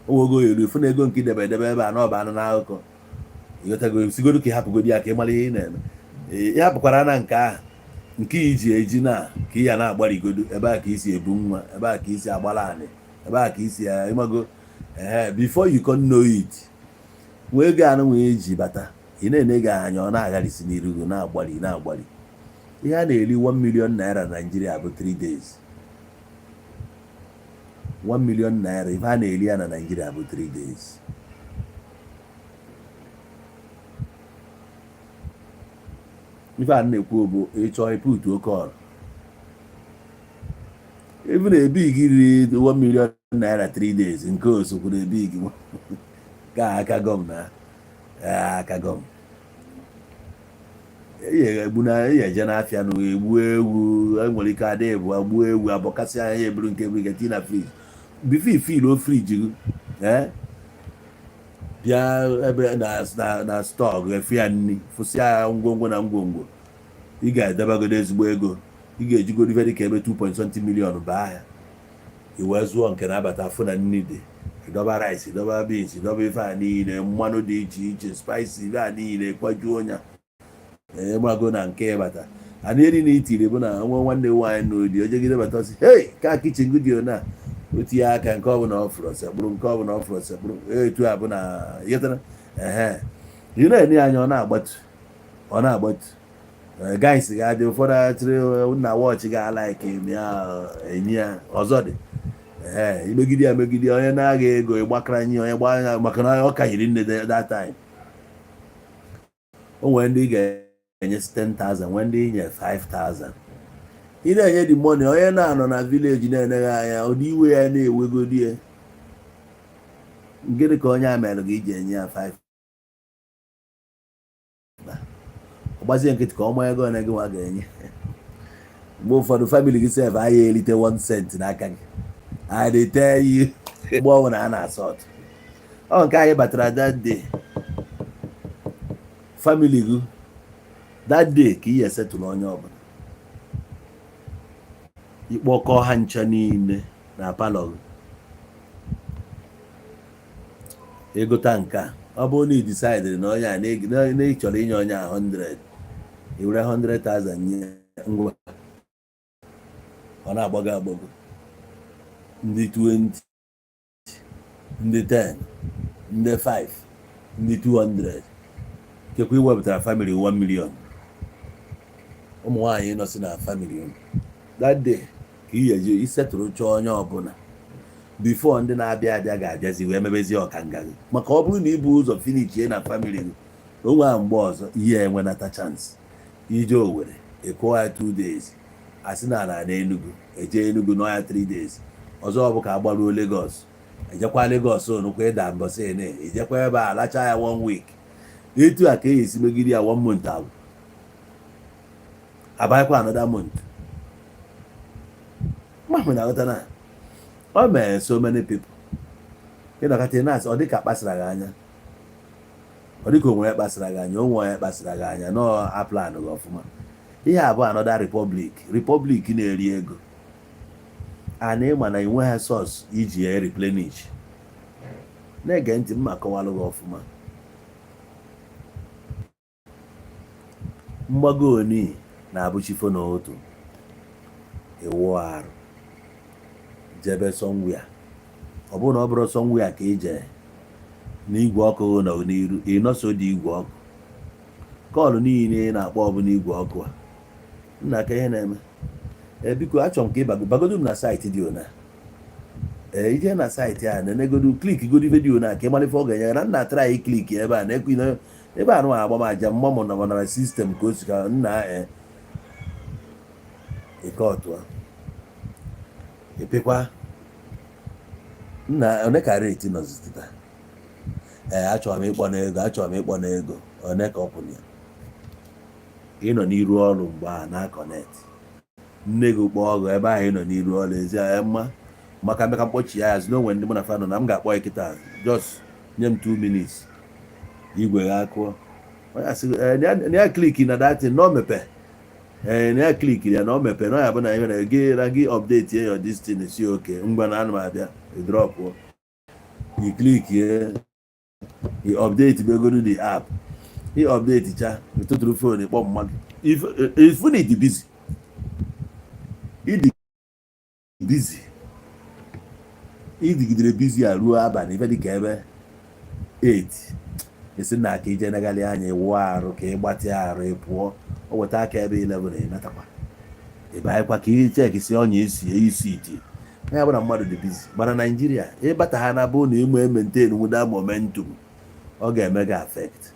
Onwego elu ifu na ego nke idebe edebe ebe a na ọba anụ n'akụkọ. Ịghọtago? Sigodo ka ị hapụgodi ya ka ị mara ihe ị na-eme. Ị hapụkwara na nke ahụ nke iji eji na ka ị ya na-agbarigodo ebe a, ka isi ebu nwa ebe a, ka isi agbara anị ebe a, ka isi ịmago. Ee, before you can know it, nwee ego anụ nwee eji bata, ị na-ene gị anya, ọ na-agharịsị n'iru gị, na-agbari na-agbari. Ihe a na-eri 1 million naira na Nigeria bụ 3 days. 1 million naira, ife a na-eri ya na Nigeria bụ 3 days. Ife a na-ekwu bụ ịchọ ịpụtu oke ọrụ. Even ebig riri 1 million naira 3 days, nke osokwuru ebig ka aka gọm na aka gọm egbu na eje n'afịa na egbu ewu. Enwere ike ada ebu agbuo ewu, abọkasị anya ya, eburu nke eburu nke tii na fridge before ifiluo fridge gị. Ee, bịa ebe na store efu ya nri, fụsịa ya ngwongwo na ngwongwo. Ị ga-edebagodo ezigbo ego, ị ga-ejigodo ife dịka ebe 2.something million baa ahịa, i wee zụọ nke na-abata, fụ na nri dị, ịdọba rice, ịdọba beans, ịdọba ife a niile, mmanụ dị iche iche, spice, ife a niile, kwajuo ya. Ịgbago na nke ịbata ana eri na itiri bụ na nwa nwanne nwaanyị n'ụdị ojegide bata, sị, "Hey, ka kitchen gị dị na o." Tinye aka, nke ọbụla ọ fụrụ sekpụrụ, nke ọbụla ọ fụrụ sekpụrụ. Etu a bụ na ịghọtara. Ehe, ị na-enye anya, ọ na-agbatu, ọ na-agbatu. Guys ga-adị ụfọdụ achịrị na wọchị ga-ala ike ya enyi ya ọzọ dị. Ee, imegide ya megide onye na-agha ego, ịgbakara nye onye gbaa ya, maka na ọ ka yiri nne that time. O nwere ndị ị ga-enye 10,000, nwee ndị inye 5,000. Ị na-enye the money, onye na-anọ na village na-eneghe anya, ụdị iwe ya na-ewegodi ya. Gịnị ka onye a mere gị iji enye ya 5 ba? Ọ gbazie nkịtị ka ọ maa ego ole gị nwa ga-enye. Mgbe ụfọdụ, family gị sef agha erite 1 cent n'aka gị. I dey tell you. Mgbe ọbụla a na-asọ ọtụ ọ nke anyị batara that day, family gị that day ka ị esetụrụ onye ọbụla, ịkpọkọ ha ncha niile na parlour gị, ịgụta nke a. Ọ bụrụ na ị decide na onye a na ị chọrọ inye onye a 100, i were 100,000 nye. Ngwa, ọ na-agbago agbago, ndị 20, ndị 10, ndị 5, ndị 200. Kekwa iwepụtara family 1 million, ụmụ nwaanyị nọsi na family unu that day ka ị ga-eji isetụrụ chọọ onye ọbụla before ndị na-abịa abịa ga-abịazi wee mebezie ọkanga gị. Maka ọ bụrụ na ibu ụzọ finishie na family gị, onwe a mgbe ọzọ ihe enwenata chance ije Owere, ịkụọ ya 2 days, asị na ala na Enugu, eje Enugu nọ ya 3 days ọzọ. Ọ bụ ka agbaruo Lagos, ejekwa Lagos onukwa ịda mbọsị ene, ejekwa ebe a lacha ya one week. Etu a ka e esi megide ya one month agwụ, abanyekwa another month. Mahụ na aghọta na o mere so many people ịnọkọta ị na-asị ọ dịka kpasara gị anya, ọ dịka o nwere kpasara gị anya, o nwere onye kpasara gị anya nọọ aplan gị ọfụma. Ihe a bụ another republic, republic na-eri ego a na ịma na enweghị source iji ya replenish. Na-ege ntị, mma kọwalụ gị ọfụma. Mgbago oni na-abụchifo n'ụtụ ịwụ arụ jebe somewhere. Ọ bụrụ na ọ bụrụ somewhere ka ije n'igwe ọkụ nọ n'iru, ịnọso dị igwe ọkụ call niile ị na-akpọ ọ bụ n'igwe ọkụ a. Nna, ka ihe na-eme ee, biko, achọrọ m ka ị bagodu m na site dị ona. Ee, ije na site a na-enegodu, click godu video na ka ị mara ife ọ ga-enye na nna. Try click ebe a na-ekwu ebe a nụ agba m aja mma m nọ na system ka o si ka nna. Ee, ike ọtụa epekwa nna one ka rate nọzi taa. Ee, achọrọ m ịkpọ n'ego, achọrọ m ịkpọ n'ego one ka ọ kwụrụ ya. Ị nọ n'iru ọrụ mgbe a na connect nne gị kpọọ ọgụ ebe ahụ ị nọ n'iru ọrụ ezi ya mma maka mmeka mkpọchi ya azụ na onwe ndị mụ na fa nọ na m ga-akpọ ya kịta. Just nye m 2 minutes. Igwe ya akụọ, onye asị na ya click na datin na o mepe. Ee, na ya click ya na o mepe na ọ ya bụ na ihe na gị na gị update your destiny si oke ngwa na ana m abịa. Drop i click ye, i update begodu the app, i update cha, ịtụtụrụ phone kpọọ mmadụ. If na ịdị busy, ịdị busy, ịdịgidere busy a ruo abalị, ife dịka ebe 8, esi na aka ije negharị anya, ịwụ arụ ka ị gbatịa arụ, ị pụọ, o weta aka ebe 11, ị natakwa ịbanyekwa ka ị check si ọnya esi isi iti ya bụ na mmadụ dị busy. Mana Naijiria, ịbata ha na bụ na ịmụ maintain nwuda momentum, ọ ga-eme gị affect.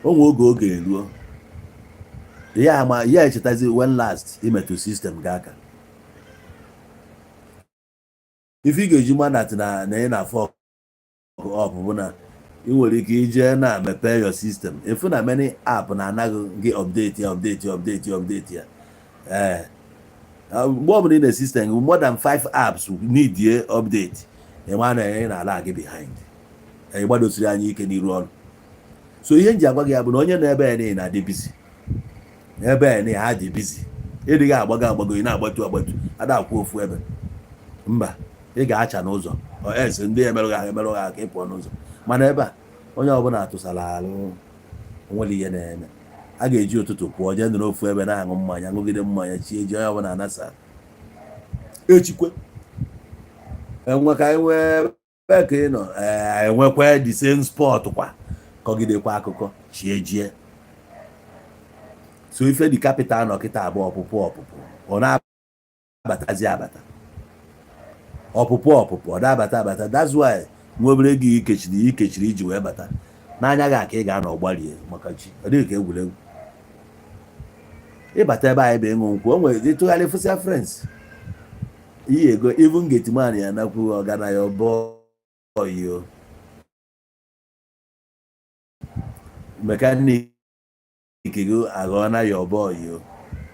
O nwe oge oge eruo ya ama ya echetazi when last imetụ system gị aka. Ife ị ga-eji manat na ị na-afọ ọpụ bụ na ị nwere ike ije na mepee your system, efu na many app na-anaghị gị update ya, update ya, update ya, update ya. Ee, mgbe ọbụla ị na system gị more than five apps need ye update, ịma na ị na-ala gị behind, ị gbadosiri anya ike n'iru ọrụ. So ihe m ji agwa gị ya bụ na onye nọ ebe ya niile na-adị busy, ebe ya niile ha dị busy. Ịdịghị agbago agbago, ị na-agbatu agbatu, ada akwụ ofu ebe. Mba, ị ga-acha n'ụzọ es ndị emerụghị ahụ emerụghị ahụ ka ị pụọ n'ụzọ. Mana ebe a, onye ọbụla tụsara arụ, onwere ihe na-eme. A ga-eji ụtụtụ pụọ jee nọrọ ofu ebe na-aṅụ mmanya, ṅụgide mmanya, chi eji, onye ọbụla anasa. Echikwe enwe ka anyị nwee ebe ka ị nọ. Ee, enwekwa the same spot kwa, kọgidekwa akụkọ, chi ejie. So ife dị capital nọ kịta abụọ, ọpụpụ ọpụpụ, ọ na-abatazi abata, ọpụpụ ọpụpụ, ọ na-abata abata. That's why nwa obere ego ikechiri ikechiri iji wee bata n'anya gị ka ị ga-anọ gbarie maka chi. Ọ dịghị ka egwuregwu ịbata ebe anyị bụ ịṅụ nkwụ. O nwere ịtụgharị fụsịa friends iyi ego, even gate man ya nakwu ọgana ya boy. o, mechanic gị aghọọ na your boy o,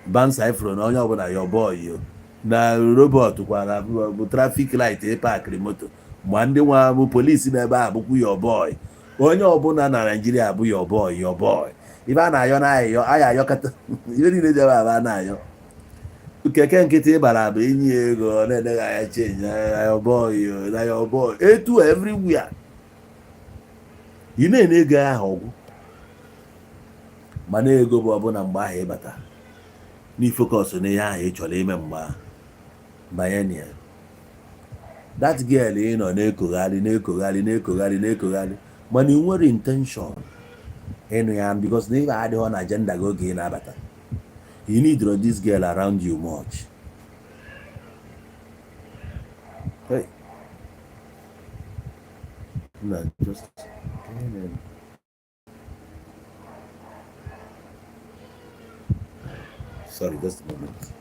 bouncer ifuru na onye ọbụla your boy o, na robot kwara bụ traffic light ịpakịrị moto, ma ndị nwa bụ polisi n'ebe a bụkwu your boy. Onye ọbụla na Naijiria bụ your boy, your boy. Ibe a na-ayọ na ayọ aya ayọkọta ibe niile dị ebe a na-ayọ. Keke nkịtị ịbara bụ enyi ya ego, ọ na-edeghị anya change na your boy o, na your boy etu everywhere. Ị na-ene ego ahụ ọgwụ, mana ego bụ ọbụna mgbe ahụ ịbata n'ifocus n'ihe ahụ ị chọrọ ime mgbe ahụ banye na ya. That girl ị nọ na-ekogharị, na-ekogharị, na-ekogharị, na-ekogharị, mana ị nwere intention ịnụ ya because na ibe adịghọ na agenda gị oge ị na-abata. You need this girl around you much. Hey. Na just sorry, just a moment.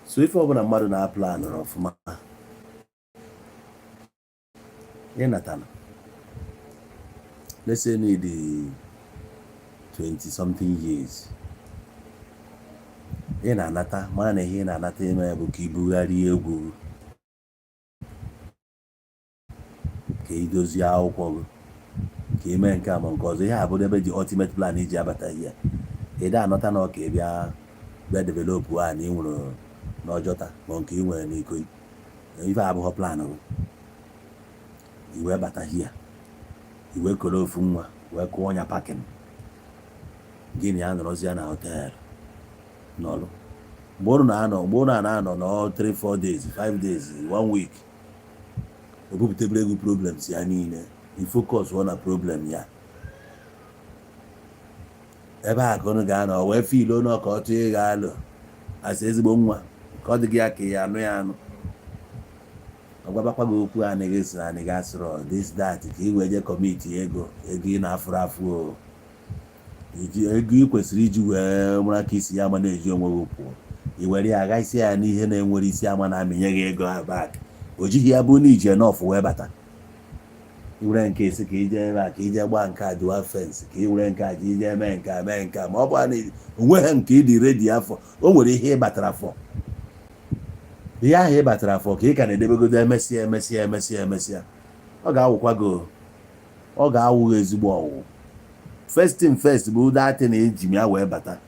So ife ọbụla mmadụ na-aplan ọfụma, ịnatana, let's say need 20 something years, ị na-anata, mara na ihe ị na-anata ime bụ ka ibugharịa egwu, ka ị dozie akwụkwọ gị, ka ị mee nke a ma nke ọzọ. Ihe a bụrụ ebe ji ultimate plan iji abata ihe ị da anọta na ọka ị bịa bịa develop a na ị nwere n'Ọjọta ma nke ị nwere n'Ikoyi. Ife abụghọ plan gị. I wee bata hia, i wee koro ofu nwa wee kụọ ọnya parking gịnị ya nọrọzie na hotel nọlụ. Mgbe ụnụ na-anọ, mgbe ụnụ na-anọ nọ 3 4 days, 5 days, 1 week, o bupụtabere ego problems ya niile. I focus ọ na problem ya ebe a ka ụnụ ga-anọ wee feel onye ka ọ tụọ ịga alụ asị ezigbo nwa ka ọ dị gị ya ka ya anụ ya anụ. Ọ gwabakwa gị okwu anaghị esi na anaghị asịrọ this that ka ị wee je commit ego ego ị na-afụrụ afụ o iji ego ị kwesịrị iji wee mara ka isi ya ama na-eji onwe gị pụọ. I were ya agaghịsị ya n'ihe na-enwere isi ama na-amịnye gị ego ha back. O jighị ya bụ na iji enough wee bata. I were nke esi ka ije ebe a ka ije gbaa nke a dụwa fence, ka i were nke a ka ije mee nke a, mee nke a, ma ọ bụ na onweghị nke ị dị ready afọ. O nwere ihe ị batara afọ, ihe ahụ ị batara afọ ka ị ka na-edebegodo. Emesịa, emesịa, emesịa, emesịa, ọ ga-awụkwa gị o. Ọ ga-awụ gị ezigbo ọwụwụ. First thing first bụ that na eji m ya wee bata.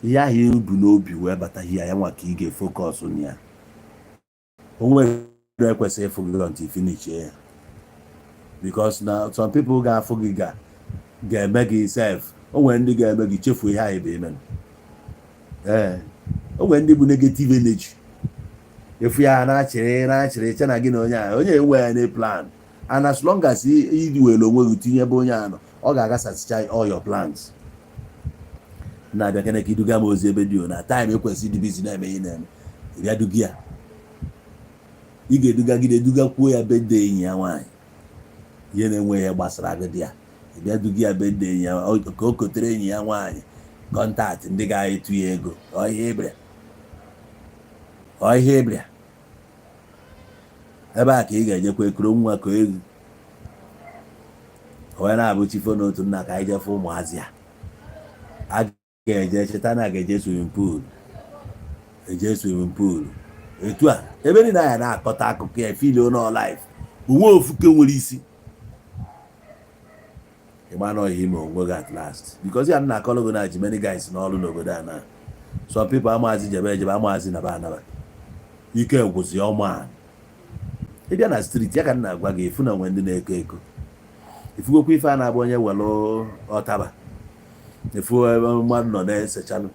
Ihe ahụ ibu n'obi wee bata hia ya nwa ka ị ga-efocus na ya. O nwere ekwesịghị ịfụ gị until finish ya, because na some people ga-afụ gị ga-eme gị sef. O nwere ndị ga-eme gị chefuo ihe ahụ bụ ime. Ee, o nwere ndị bụ negative energy. Efu ya na-achịrị na-achịrị che na gị na onye ahụ onye enwe ya na plan, and as long as ị were onwe gị tinye ebe onye ahụ nọ, ọ ga-agasasịcha all your plans. Na-abịa kene ka iduga m ozi ebe dị o na time ekwesị ịdị busy na-eme ihe na-eme. Ị bịa duga ya, ị ga-eduga gị eduga kwuo ya birthday enyi ya nwaanyị, ihe na-enwe ihe gbasara gị dị ya. Ị bịa duga ya birthday enyi ya ka o kotere enyi ya nwaanyị contact ndị ga-etu ya ego. Ọ ihe ịbịa, ọ ihe ịbịa ebe a ka ị ga-ejekwa ekuro nwa ka ego wee na-abụ chifo n'otu nna ka anyị jefe ụmụazị a. A ga-eje cheta na a ga-eje swimming pool, eje swimming pool etu a ebe niile anya na-akọta akụkọ ya feel no life onwe ofuke nwere isi. Ị Ịma na ọhịa ime onwe gị at last, because ya na akọlụ gị na ji many guys n'ọrụ n'obodo a na some people amazi jebe ejebe, amazi naba anaba, ike gwụzi ọma. Ịbịa na street ya ka m na-agwa gị, efu na onwe ndị na-eko eko, ifugokwa ife a na-abụ onye welụ ọtaba efu ebe mmadụ nọ na-esechalụ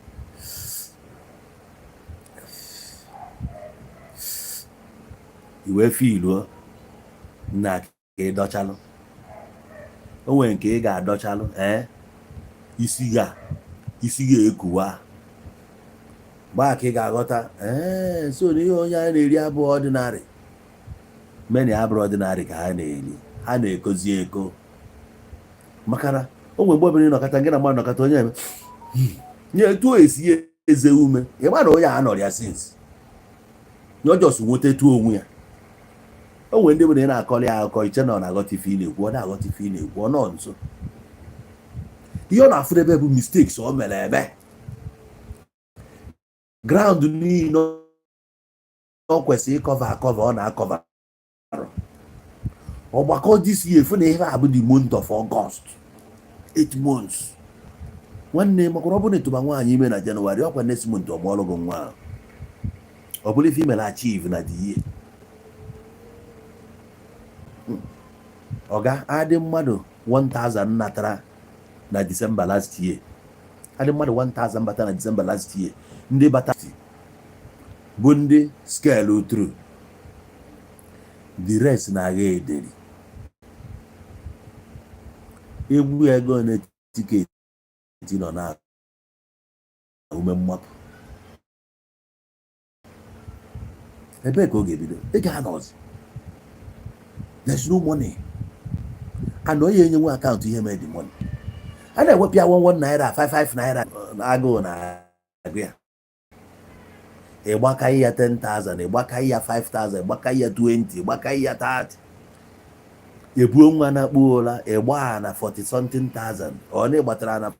iwee filuo na ka ị dọchalụ. O nwere nke ị ga-adọchalụ, ee, isi ga-ekuwa gbaa ka ị ga-aghọta. Ee, so na ihe onye a na-eri abụọ ordinary, many abụrụ ordinary ka ha na-eri, ha na-ekozi eko. Maka na o nwere mgbe ọbụla ịnọkọta gị na mmadụ nọkọta, onye eme nye etu o esi eze ume, ị ma na onye a nọrọ ya since na ọ just nweta onwe ya. O nwere ndị bụ na ị na-akọrọ ya akụkọ, iche na ọ na-aghọta ife ị na-ekwu, ọ na-aghọta ife ị na-ekwu, ọ nọ nso. Ihe ọ na-afụdebe bụ mistakes o mere eme, ground niile ọ kwesịrị ịcover acover, ọ na-acover. Ọgbakọ this year, fụ na ihe a bụ the month of August, 8 months. Nwanne, makwara ọ bụrụ na ịtụba nwaanyị ime na Jenụwarị, ọkwa next month ọ mụọlụ gị nwa ahụ. Ọ bụrụ ife imere achieve na the year. Ọga adị mmadụ 1000 natara na December last year, adị mmadụ 1000 bata na December last year, ndị bata bụ ndị scale through, the rest na-agha ederi egwu ego na ticket nọ na ume mmapụ. Ebee ka ọ ga-ebido ego anọzi? There's no money, and onye enyenwe account ihe mee the money a na-ewepụ ya 11 naira, 55 naira, agụụ na agụ ya. Ịgbakaghị ya 10,000, ịgbakaghị ya 5,000, ịgbakaghị ya 20, ịgbakaghị ya 30, ebuo nwa na akpụ ụra, ịgba na 40 something thousand, ọ na ịgbatara na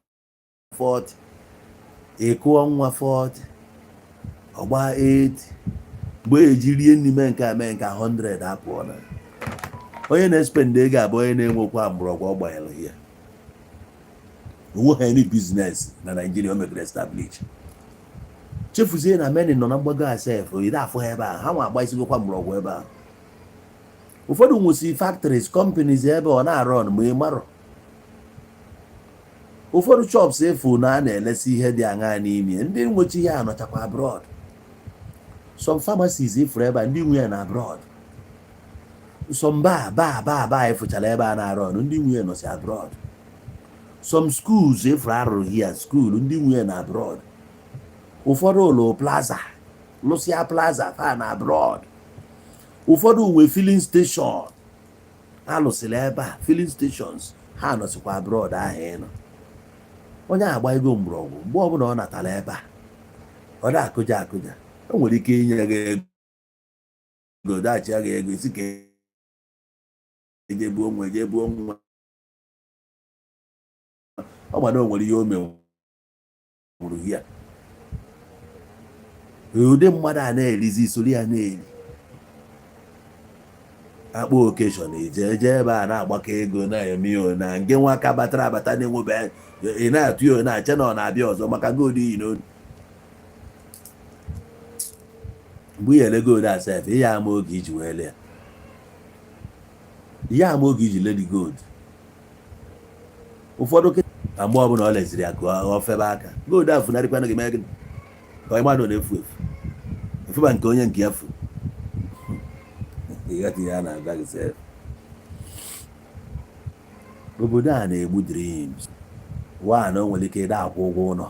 40, ịkụọ nwa 40, ọgba 80, mgbe eji rie nri mee nke a mee nke a, 100 apụọ. Na onye na-espend ego abụ onye na-enwekwa mgbọrọgwụ ọ gbanyere ya onwe ha, any business na Nigeria o mepere establish. Chefuzie na many nọ na mgbago asef ire afụ ha ebe a, ha nwa agbasigokwa mgbọrọgwụ ebe a. Ụfọdụ nwụsị factories, companies ebe ọ na-arụ ọnụ ma ị marọ. Ụfọdụ shops efu na a na-elesi ihe dị aṅaa n'ime, ndị nwechi ihe anọchakwa abroad. Some pharmacies ifuru ebe a, ndị nwe ya na abroad. Some bar bar bar bar efuchara ebe a na-arụ ọnụ, ndị nwe ya nọsi abroad. Some schools efuru arụrụ here, school, ndị nwe ya na abroad. Ụfọdụ ụlọ plaza, lụsịa plaza fa na abroad. Ụfọdụ nwe filling station alụsịrị ebe a, filling stations, ha nọsịkwa abroad. Ahụ ịnọ onye agba ego mgbọrọgwụ, mgbe ọbụla ọ natara ebe a, ọ na-akụja akụja. O nwere ike inye gị ego, dachi gị ego isi ka eje buo nwa, eje buo nwa. Ọ ma na o nwere ihe o menwuru ya. Ụdị mmadụ a na-erizi soro ya na-eri akpọ occasion, eje eje ebe a na-agbakọ ego na-eme ihe na nke nwa aka batara abata na-enwebe, ị na-atụ ya na-ache na ọ na-abịa ọzọ maka gold iyi n'olu. Mgbe ị ele gold asef, ihe ama oge iji wee lee ya, ihe ama oge iji ledi gold. Ụfọdụ kịta, mgbe ọbụla ọ leziri ya ka ọ febe aka, gold a funarịkwana gị, mee gịnị ka onye mmadụ na-efu efu efuba nke onye nke ya fu. Ịghọta ihe a na-agwa gị sef? Obodo a na-egbu dreams one. O nwere ike ịda akwụ ụgwọ ụlọ,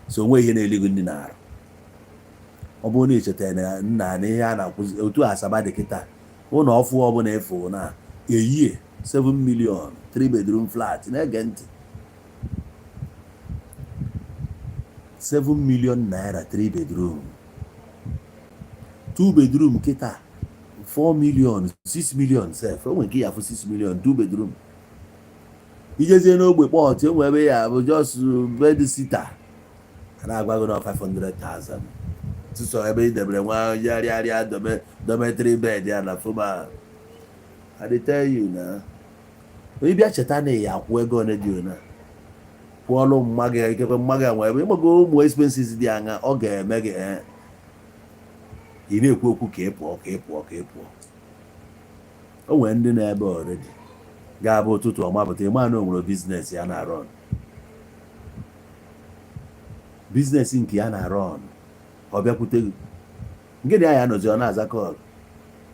so onwe ihe na-eli gị ndị na-arụ. Ọ bụrụ na ichetara na nna na ihe a na-akwụzi otu Asaba dị kịta, ụlọ ọfụ ọbụla efu na eyie 7 million, 3 bedroom flat, na-ege ntị, 7 million naira, 3 bedroom, 2 bedroom kịta 4 million, 6 million sef. O nwere nke ya afụ 6 million, 2 bedroom. Ijezie n'ogbe kpọtụ, enwe ebe ya bụ just bed sitter, a na-agwa gị na 500,000 tụsọ ebe ị debere nwa yarịarịa dormitory bed ya na fụma. I dey tell you na Ị bịa cheta na ya akwụ ego one dị ona, kwụọlụ mma gị, ikekwe mma gị nwee ebe ịgbago ụmụ expenses dị aṅa ọ ga-eme gị. Ị na-ekwu okwu ka ị pụọ, ka ị pụọ, ka ị pụọ. O nwere ndị nọ ebe already ga-abụ ụtụtụ ọmapụta, ịma na o nwere business ya na-arụ, business nke ya na-arụ. Ọ bịakwute gị, gịnị ya nọzi, ọ na-aza call,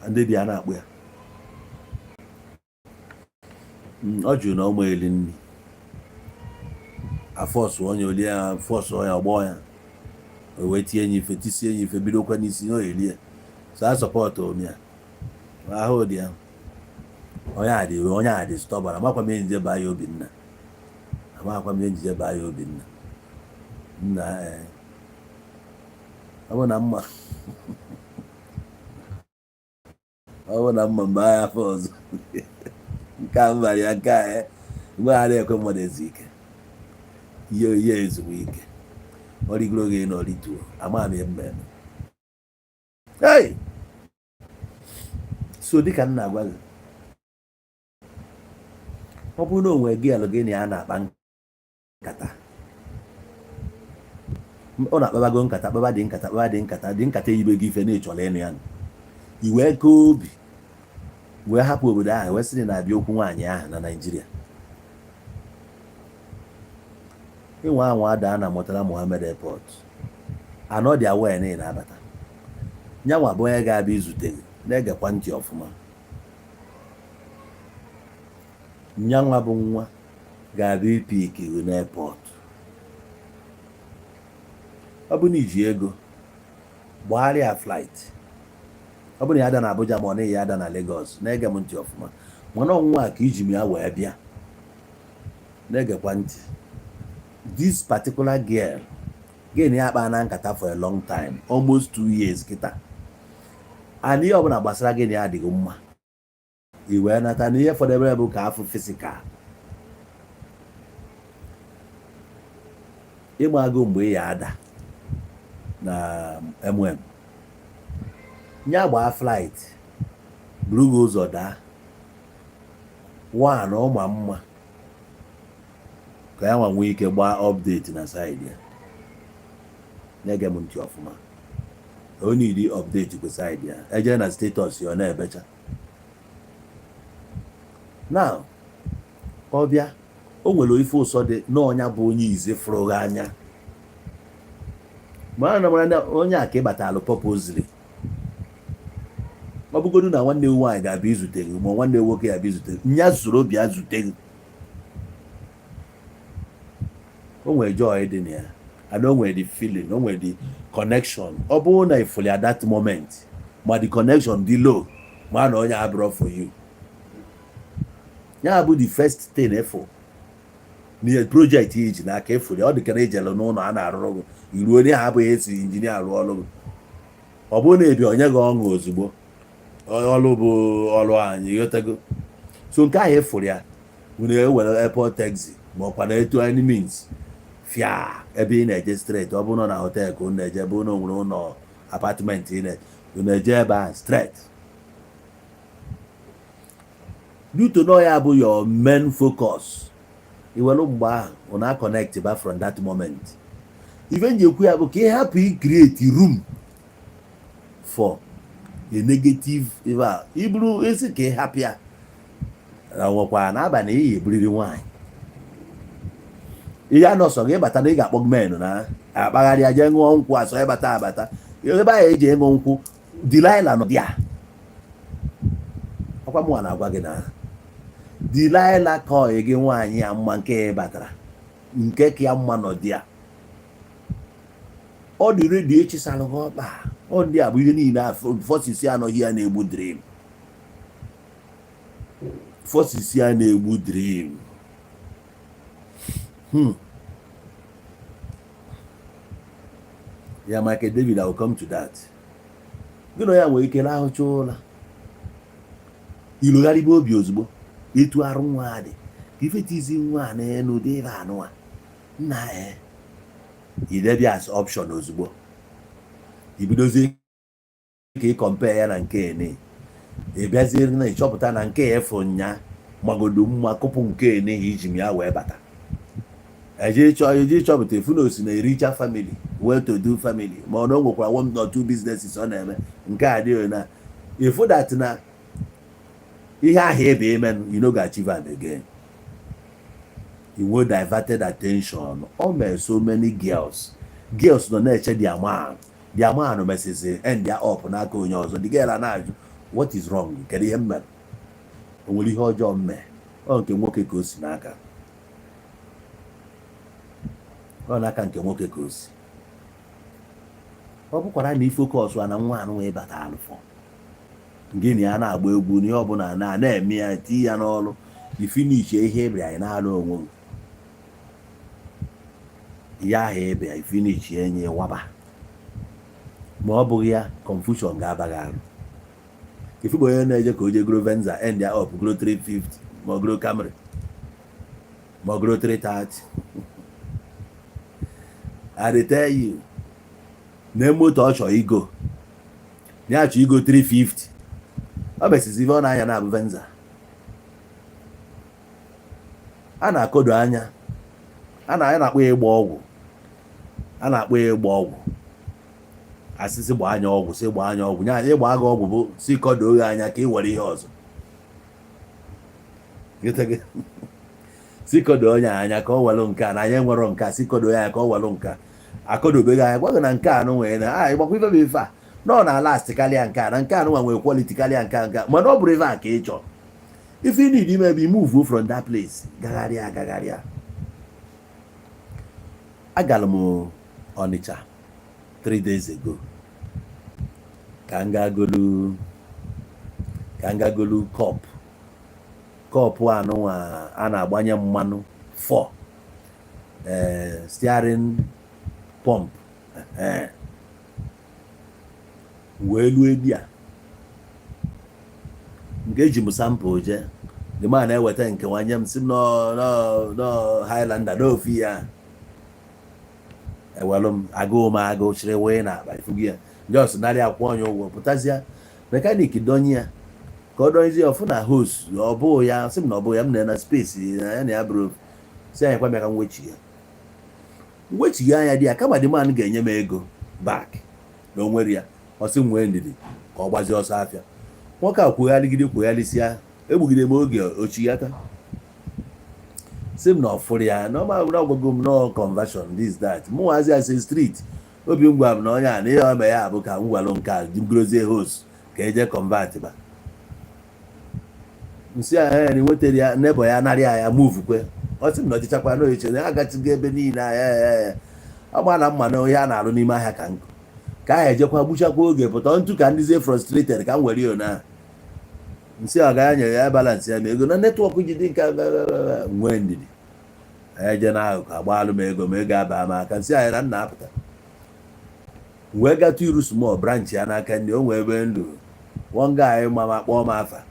ndị bi ya na-akpụ ya. Ọ jụrụ na ụmụ eli nri afọsụ onye oli ya, fọsụ ya, ọgbọ ya, o wee tie ya ife, tisie ya ife, bidokwa n'isi na oelie. So a support ome ya, ahụ dị ya. Onye a dị, onye a dị stubborn. Amakwa m njije baa ya Obinna, amakwa m njije baa ya Obinna nna. Ee, ọ bụ na mma, ọ bụ na mma mgbe agha afọ ọzọ nke a mbara ya, nke a mgbe a na-ekwe mmadụ ezu ike, ihe ihe ezugbo ike, ọ rigoro gị na ọrituo, ama m ihe mmemme. Hey! So dịka m na-agwa gị, ọ bụrụ na o nwere gị alụ gị na ya na-akpa nkata, ọ na-akpabago nkata, kpaba dị nkata, kpaba dị nkata, dị nkata, eyibe gị ife na ịchọrọ ịnụ ya, i wee kee obi wee hapụ obodo ahụ, wee sị na na-abịa okwu nwaanyị ahụ na Naịjirịa, ịnwa anwa adaa na Murtala Muhammed Airport, anọ dị aware na ị na-abata, nyanwa bụ onye ga-abịa izute gị. Na-egekwa ntị ọfụma. Nyanwa bụ nwa ga-abịa ipick gị n'airport. Ọ bụ na iji ego gbagharịa flight, ọ bụ na ya ada na Abuja ma ọ na ya ada na Lagos, na-ege m ntị ọfụma, mana ọnwụnwa a ka iji m ya wee bịa. Na-egekwa ntị. This particular girl gị na ya akpa na nkata for a long time, almost 2 years kịta, and ihe ọbụla gbasara gị na ya adịghị mma, i wee nata na ihe fọdebere bụ ka afụ physical. Ịgbago mgbe ị ya ada na mm nya gbaa flight buru gị ụzọ daa one ọma mma ka ya nwa nwee ike gbaa update na side ya. Na-ege m ntị ọfụma. O need update kwa side ya, eje na status ya, ọ na-ebecha. Now ọ bịa, o nwere ife ụsọ dị na ọnya bụ onye ize fụrụ gị anya, mara na mara na onye a ka ị batalụ purposely. Ọ bụgodu na nwanne nwaanyị ga-abịa izute gị, ma nwanne nwoke ga-abịa izute gị, nya zuru bịa zute gị. O nwere joy dị na ya, and o nwere the feeling, o nwere the connection. Ọ bụrụ na ifuli at that moment, ma the connection dị low, ma na onye abụrọ for you. Ya bụ the first thing ịfụ n'ihe project iji n'aka efuli, ọ dị ka na ijele n'ụlọ a na-arụrụ gị, iruo onye ha abụghị esi injinia arụ ọrụ gị. Ọ bụrụ na ebi onye gị ọṅụ ozugbo, ọrụ bụ ọrụ anyị, ghọtago? So nke ahụ ịfụrụ ya nwere ewere airport taxi, ma ọkwa na etu any means fịa ebe ị na-eje straight. Ọ bụrụ na hotel ka unu na-eje, bụ na o nwere ụlọ apartment ị na-eje ebe ahụ straight, due to na ya bụ your main focus, iwelu mgbe ahụ unu connect ba. From that moment, ife nji ekwu ya bụ ka ị hapụ i create room for a negative ife a iburu esi, ka ị hapụ ya na nwekwa n'abalị iyi eburiri nwaanyị ihe anọsọ gị ịbata na ị ga-akpọ men na akpagharịa jee ṅụọ nkwụ asọ ịbata abata ebe ahụ eji ịṅụ nkwụ. Delilah nọ dia ọkwa mụnwa na-agwa gị na Delilah ka ọyị gị nwaanyị ya mma, nke ya batara nke ka ya mma nọ dia, ọ dị ready echisalụ gị ọkpa. Ọ ndị a bụ ihe niile a forces anọghị ya na-egbu dream, forces ya na-egbu dream. Ya Michael David, I will come to that. Gị na ya nwere ike lahụcha ụra, ilogharịba obi ozugbo etu arụ nwa a dị, ka ife tizi nwa a n'elu dị ebe anụwa nna ya, idebia as option ozugbo, ibidozie ka ị compare ya na nke ene, ị bịazie na ịchọpụta na nke efu nya Magodo mma kụpụ nke n'ihi iji m ya wee bata, eje ịchọ, eje ịchọpụta efu na osi na richer family, well to do family, ma ọ na o nwekwara one or two businesses ọ na-eme. Nke a adịghị na ifu that na ihe ahụ ebe emenụ, you no go achieve am again. You nwee diverted attention. O mee so many girls nọ na-eche their man, their man mesizi end ya up n'aka onye ọzọ. The girl a na-ajụ, "What is wrong? Kedu ihe m mere? O nwere ihe ọjọọ m mee?" Ọ nke nwoke ka o si n'aka, ọ n'aka nke nwoke ka o si. Ọ bụkwara na ifocus a na nwa anụ wee bata alụfọ gịnị, ya na-agba egwu n'ihe ọbụla na na-eme ya, tii ya n'ọrụ, ifinish ihe ịbịa anyị na-alụ onwe gị ya ahụ ịbịa ifinish enye waba. Ma ọ bụghị ya, confusion ga-aba gị arụ. Ifugbo onye na-eje ka o je goro Venza, end ya up goro 350, ma ọ goro Camry, ma ọ goro 330. I dey tell you na moto ọ chọrọ igo, ya chọrọ igo 350, ọ mesizi ife ọ na-anya na-abụ Venza. A na-akọdo anya, a na-akpọ ya ịgba ọgwụ, a na-akpọ ya ịgba ọgwụ. Asịsị gbaa anya ọgwụ, sị gbaa anya ọgwụ, nya ịgba gị ọgwụ bụ si kọdoo gị anya ka ị were ihe ọzọ. Gịtị si kọdoo onye anya ka ọ were nke a na anya nwere nke a, si kọdoo ya anya ka ọ were nke a. Akọdobeghị anya, gwa gị na nke a nụ nwere na a ịgbakwa ife bụ ife a nọ na last karịa nke a, na nke a nụnwa nwere quality karịa nke a, nke a. Mana ọ bụrụ ife a ka ị chọrọ, ife ị need ime bụ move from that place, gagharịa, gagharịa. Agara m Ọnịcha 3 days ago ka m gagolu cup, cup anụnwa a na-agbanye mmanụ for steering pump. Wee lue di a nke eji m sample jee, the man na-eweta nke nwanye m si m nọ nọ nọ Highlander n'ofu ya. Ewelu m agụụ m agụụ chịrị wee na akpa ifugi ya, just narị akwụ onye ụgwọ, pụtazịa. Mechanic donye ya ka ọ donyezie ọfụ na hose ọ bụ ya, sị m na ọ bụ ya m na space na ya na ya bụrụ si anyị kwa bịa ka m wechi ya, mwechigha anya dị ya. Kama the man ga-enye m ego back na o nwere ya, ọ sị m nwee ndidi ka ọ gbazie ọsọ afịa. Nwoke a kwugharịgide kwugharịsịa, egbugide m oge ochighata, sị m na ọ fụrụ ya na ọma na ọgwago m no conversion, this, that. Mụ nwazi asị street obi m gwa m na onye a na ihe ome ya bụ ka m gwalụ nke a grozie hose ka eje convert ba nsị a ya na nwetara ya nebo ya narị ya move kwe. Ọ sị m na ọchịchakwa na oyiche na ya agachigo ebe niile ya ya ya ọ ma na mma na ihe a na-arụ n'ime ahịa ka nkụ ka ahụ ejekwa gbuchakwa oge pụta ntu ka ndịzie frustrated ka m were ya na nsị ọ ga nyere ya balance ya ma ego na network ji dị nke nwee ndidi eje n'akụkụ agbaalụ m ego ma ego aba m aka. Nsị anyị na nna apụta wee gatụ iru small branch ya n'aka ndị o nwee ebe ndụ one guy ma ma kpọọ m afa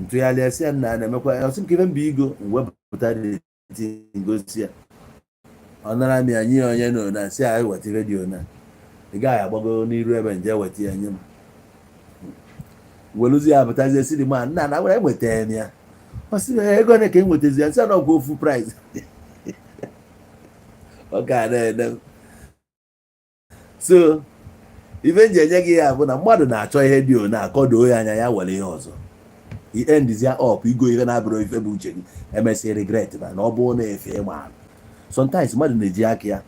ntụgharịa, sị ya nna na-emekwa ya. Ọsị m ka ife mba igo wepụta ngosi ya, ọ nara m ya nye ya onye nọ na nsị anyị weta redio na ị gaghị agbago n'iru ebe nje weta ya nye m, weluzi ya pụtazie si ma nna na nwere enwetara m ya. Ọ sị m ego ole ka e nwetazi ya? Nsị na ọgwụ ofu price ọ ka na-ene m. So ife nji enye gị ya bụ na mmadụ na-achọ ihe dị one akọdoo ya anya ya were ihe ọzọ, i endizia up igo ihe na-abụrụ ife bụ uche gị, emesịa regret na na ọ bụrụ na efe ịma. Sometimes mmadụ na-eji aka ya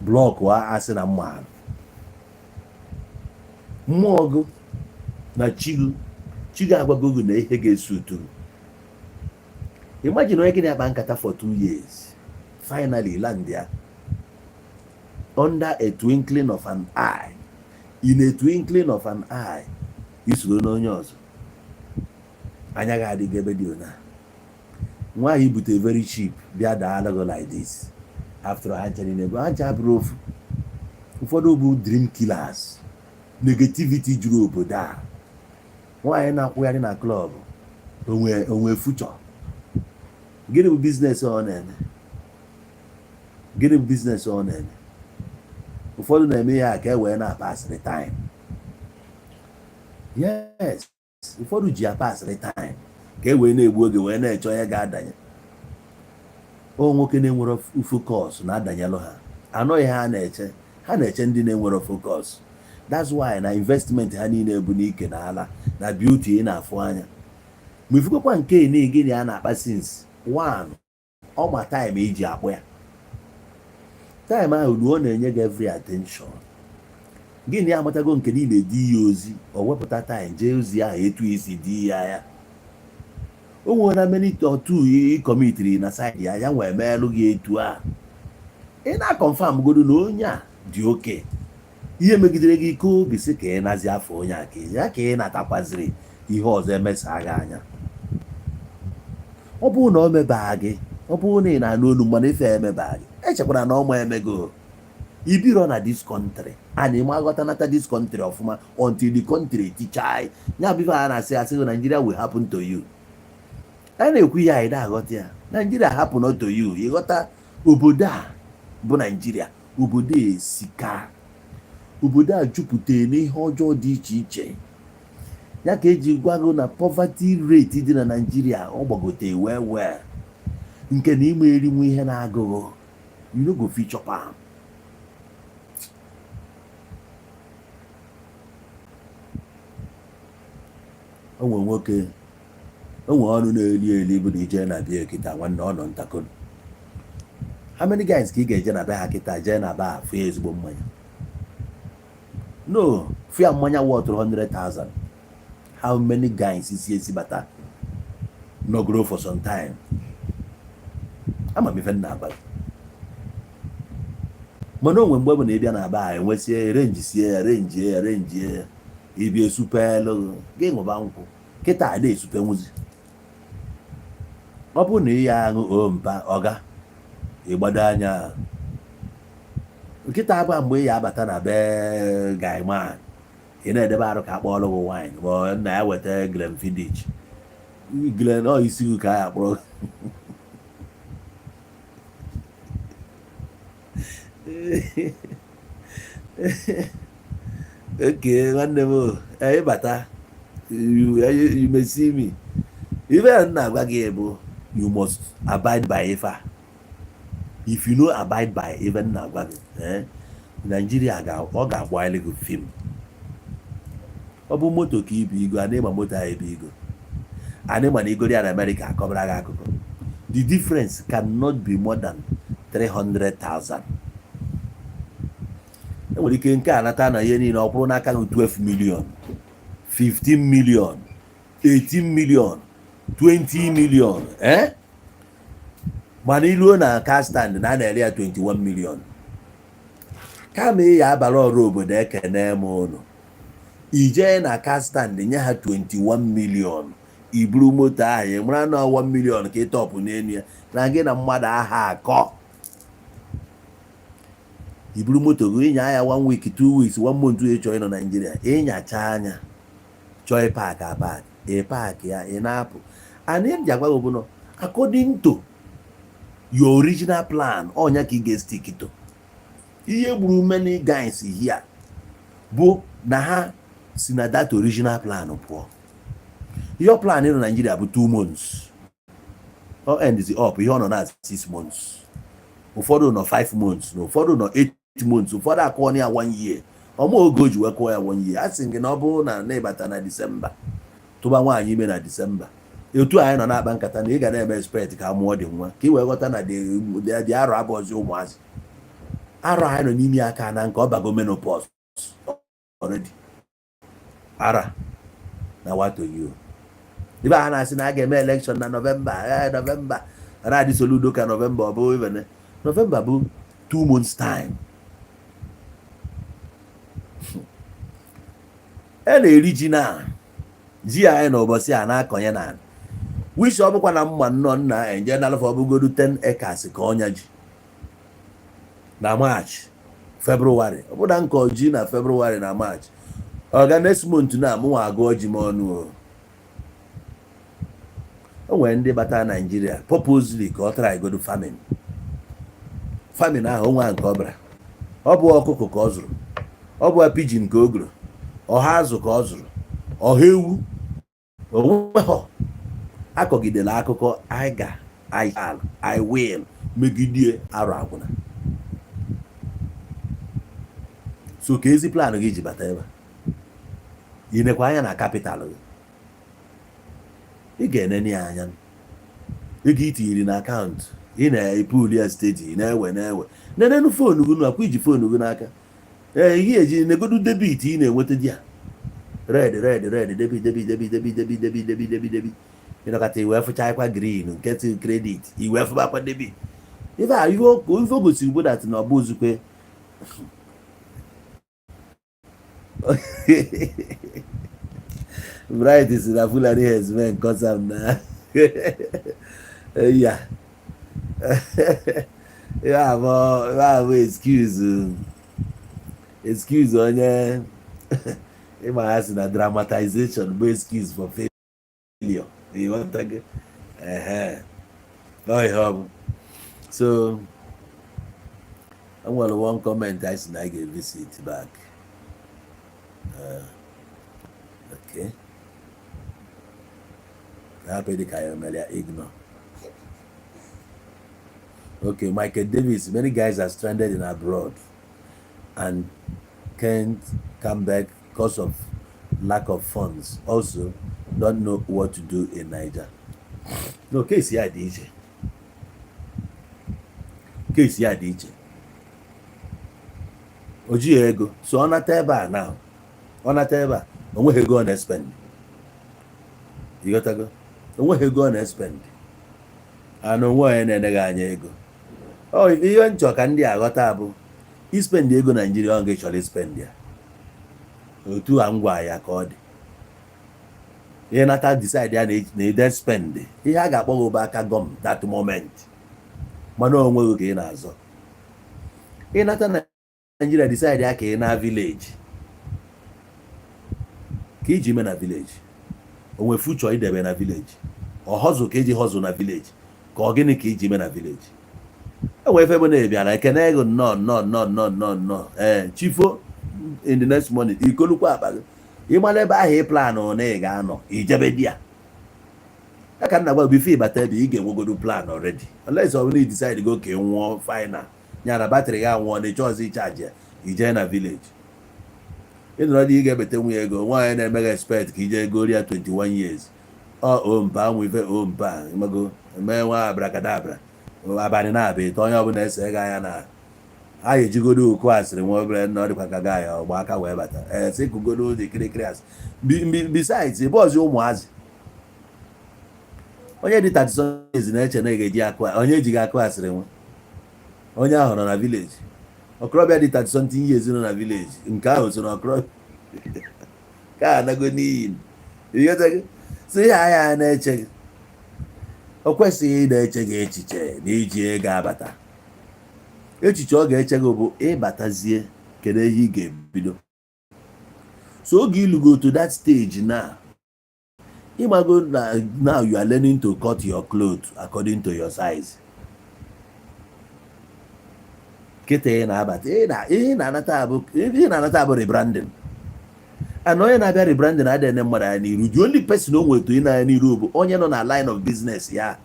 block asị na mma mmụọ gị na chi gị, chi gị agwago gị na ihe ga-esu utu gị. Imagine onye gị na-akpa nkata for 2 years, finally land ya under a twinkling of an eye, in a twinkling of an eye, isoro n'onye ọzọ anya gị adịghị ebe dị ona. Nwaanyị bute very cheap bịa daala gị like this. After ha ncha niile bụ ha ncha bụrụ ofu. Ụfọdụ bụ dream killers, negativity juru obodo a. Nwaanyị na-akwụgharị na club onwe onwe future. Gịnị bụ business ọ na-eme? Gịnị bụ business ọ na-eme? Ụfọdụ na-eme ya ka e wee na-apasịrị time. Yes, ụfọdụ ji apasịrị time. Ka e wee na-egbu oge wee na-eche onye ga-adanye. O nwoke na-enwero focus na-adanyelụ ha. Anọghị ha na-eche, ha na-eche ndị na-enwero focus. That's why na investment ha niile bụ n'ike na ala na beauty ị na-afụ anya. Ma ifukwa nke na gịnị a na-akpa since one ọma time iji akpụ ya, time ahụ ruo, ọ na-enye gị every attention. Gịnị amatago nke niile di ya ozi, o wepụta time jee ozi ahụ etu isi di ya. Ya o nwere many or two ị commitiri na side ya, ya nwee meelụ gị etu a. Ị na-aconfirm godo na onye a dị oke ihe megidere gị ike obi sị ka ị nazi afọ onye a, ka ya ka ị natakwaziri ihe ọzọ emesa gị anya. Ọ bụrụ na o mebaa gị, ọ bụrụ na ị na-anụ olu mana ife emebaa gị, echekwara na ọma emego ibiro na this country and ịma aghọtanata this country ọfụma until the country teach anyị. Ya bụ ife a na-asị, asị Nigeria will happen to you. A na-ekwu ihe anyị na-aghọta ya, Nigeria happen not to you. Ịghọta obodo a bụ Nigeria, obodo a esika, obodo a jupụtara n'ihe ọjọọ dị iche iche. Ya ka eji gwa gị na poverty rate dị na Nigeria ọ gbagote well well, nke na ime erinwu ihe na-agụghị, you no go fit chop am. O nwe nwoke, o nwe ọnụ na-eli eli bụ na ije na bịa kịta, nwanne, ọ nọ ntakoro. How many guys ka ị ga-eje na be ha kịta, jee na ba fụ ya ezigbo mmanya? No fụ ya mmanya worth 100,000. How many guys si esi bata nọgoro for some time? Ama m ife m na-agba gị. Mana onwe mgbe bụ na ị bịa na ba enwesie renji, sie ya, renjie ya, renjie ya, ịbịa esupelu gị, ṅụba nkwụ. Kịta ada esupe nwuzi. Ọ bụrụ na ị ya aṅụ o mpa ọga ịgbado anya nkịta abụọ, mgbe ị ya abata na be guyman, ị na-edebe arụ ka akpọọlụ gị wine, ma ọ nna ya weta Glenfiddich, Glen ọ isi gị ka a ya akpọrọ. Oke nwanne m o, ịbata, you may see me. Ife a m na-agwa gị bụ you must abide by ife a. If you no abide by ife m na-agwa gị, Nigeria ọ ga-agbanyere gị fim. Ọ bụ moto ka ibu igo ana ịma moto ahụ ebe igo ana ịma na igoro ya na Amerịka akọbara gị akụkọ. The difference cannot be more than 300,000. Enwere ike nke a nata na ihe niile ọ kwụrụ n'aka gị 12 million, 15 million, 18 million, 20 million, mana iluo na car stand na a na-ere ya 21 million. Kama ị ya abara ọrụ obodo ekene m ụnụ, ijee na car stand nye ha 21 million, iburu moto ahụ. Ị mara na 1 million ka ị tọpụ n'elu ya na gị na mmadụ aha akọ. Iburu moto gị, ịnya ya one week, 2 weeks, one month, ị chọọ ịnọ Naijiria, ịnyacha anya chọọ ịpark, apark, ịpark ya, ị na-apụ. And m ji agwa gị bụ na according to your original plan, ọnya ka ị ga-estick to. Ihe gburu many guys here bụ na ha si na that original plan pụọ. Your plan ịnọ Nigeria bụ 2 months, ọ ends up ihe ọ nọ na 6 months, ụfọdụ nọ 5 months, na ụfọdụ nọ 8 months, ụfọdụ akụọ ya one year. Ọma oge o ji wee kụọ ya one year, a sị gị na ọ bụrụ na na ịbata na Disemba, tụba nwaanyị ime na Disemba, etu anyị nọ na-akpa nkata na ị ga na-eme expect ka a mụọ dị nwa, ka ị wee ghọta na dị arọ abụọzi ụmụazị arọ anyị nọ n'ime aka na nke ọ bago menopause already. Ara na what to you ibe a na-asị na a ga-eme election na Nọvemba, Nọvemba na-adị Soludo ka Nọvemba. Ọ bụ even Nọvemba bụ 2 months time. E na-eri ji na ji anyị na ụbọchị a na-akọnye na wish. Ọ bụkwa na mma nnọọ nna enje na alụfa, ọbụgodu 10 acres ka ọnya ji na March, February. Ọ bụna nkọ ji na February na March, ọga next month na mụnwa agụọ ji m ọnụ. O nwere ndị bata Naijiria purposely ka ọ tara igodo farming. Farming ahụ onwe nke ọ bịara, ọ bụ ọkụkọ ka ọ zụrụ, ọ bụ pigeon ka o goro, ọha azụ ka ọ zụrụ, ọha ewu onweghọ. Akọgidela akụkọ I ga, I shall, I will megidie arụ agwụna. So ka ezi plan gị ji bata ebe a, ị nekwa anya na capital gị, ị ga-enene ya anya, ego i tinyere na akaụntụ, ị na-epuli ya steady, ị na-ewe na-ewe. Nenenu phone gị, nakwa iji phone gị n'aka. Ee, ihe eji negodu debit ị na-enweta di ya, red, red, red, debit, debit, debit, debit, debit, debit, debit, debit, debit. Ịnọkọta iwee fụchakwa green nke ti credit, iwee fụbakwa debit. Ife a, ihe o gosiri bụ that na ọ bụ ozukwe. Bright si na Fulani herdsmen cause am na ya ya abụ excuse onye ịma ha si na dramatization bụ excuse for failure. Ịghọtago? Ehe, ọ ihe ọ bụ. So e nwere one comment I si na anyị ga-evisit back. Okay, hapụ dị ka ya mere ya ignore. Okay, Michael Davis, many guys are stranded in abroad and can't come back because of lack of funds. Also, don't know what to do in Niger. No, case ya dị iche. Case ya dị iche. O jighị ego, so ọ nata ebe a now. Ọ nata ebe a, o nweghị ego ọ na-espend. Ịghọtago? O nweghị ego ọ na-espend. And onwe onye na-eneghị anya ego. Ọ ihe nchọ ka ndị aghọta bụ ispend ego Naijiria, ọ gị chọrọ ispend ya otu a ngwa ya ka ọ dị. Ihe nata decide ya na ide spend, ihe a ga-akpọ gị bụ aka gọm that moment, mana o nweghị ka ị na-azọ. Ịnata Naijiria, decide ya ka ị na village, ka iji mee na village, onwe future idebe na village, ọ hustle ka eji hustle na village, ka ọ gịnị ka iji mee na village? Enwe ife bụ na ị bịara, ekene ego, nnọọ, nnọọ, nnọọ, nnọọ, nnọọ, nnọọ. Ee, chifo in the next morning, ikolukwa akpa gị, ịmara ebe ahụ ị plan na ị ga-anọ, ijebe di ya. Ya ka nna gwa, before ịbata ebe, ị ga-enwegodo plan already, unless ọ bụrụ na ị decide go ka ị nwụọ final, ya na battery gị anwụọ na ịchọ ọzọ ịcharge ya, ijee na village ịnọrọ dị. Ị ga-ebete nwunye ego nwaanyị na-emeghị expect ka ije ego ya 21 years ọ o mpa amụ ife o mpa ịmago eme nwa abracadabra abalị na-abịa ịtọ onye ọbụla ese ego anya na a ejigodo oku asịrị nwa obere na ọ dịkwa ka gaa ya ọgba aka wee bata. Ee, sị kụgodo dị kirikiri asị. Besides, ebe ọzọ ụmụazị onye dị 30 years na-eche na ị ga-eji akụ, onye ejighị akụ asịrị nwa onye ahụ nọ na village, okorobịa dị 30 something years nọ na village, nke ahụ so na okorobịa ka anago n'iyi. Ịghọtago? So ihe anya na-eche gị, o kwesịghị ị na-eche gị echiche na iji ego abata. Echiche ọ ga-eche gị bụ ịbatazie, kedu ihe ị ga-ebido? So oge ilugo to that stage now, ịmago na now you are learning to cut your cloth according to your size. Kịta ị na-abata, ihe ị na-anata abụ, ihe ị na-anata abụ rebranding. And onye na-abịa rebranding adịghị ene mmadụ anya n'iru. The only person o nwetụ ị na-anya n'iru bụ onye nọ na line of business ya.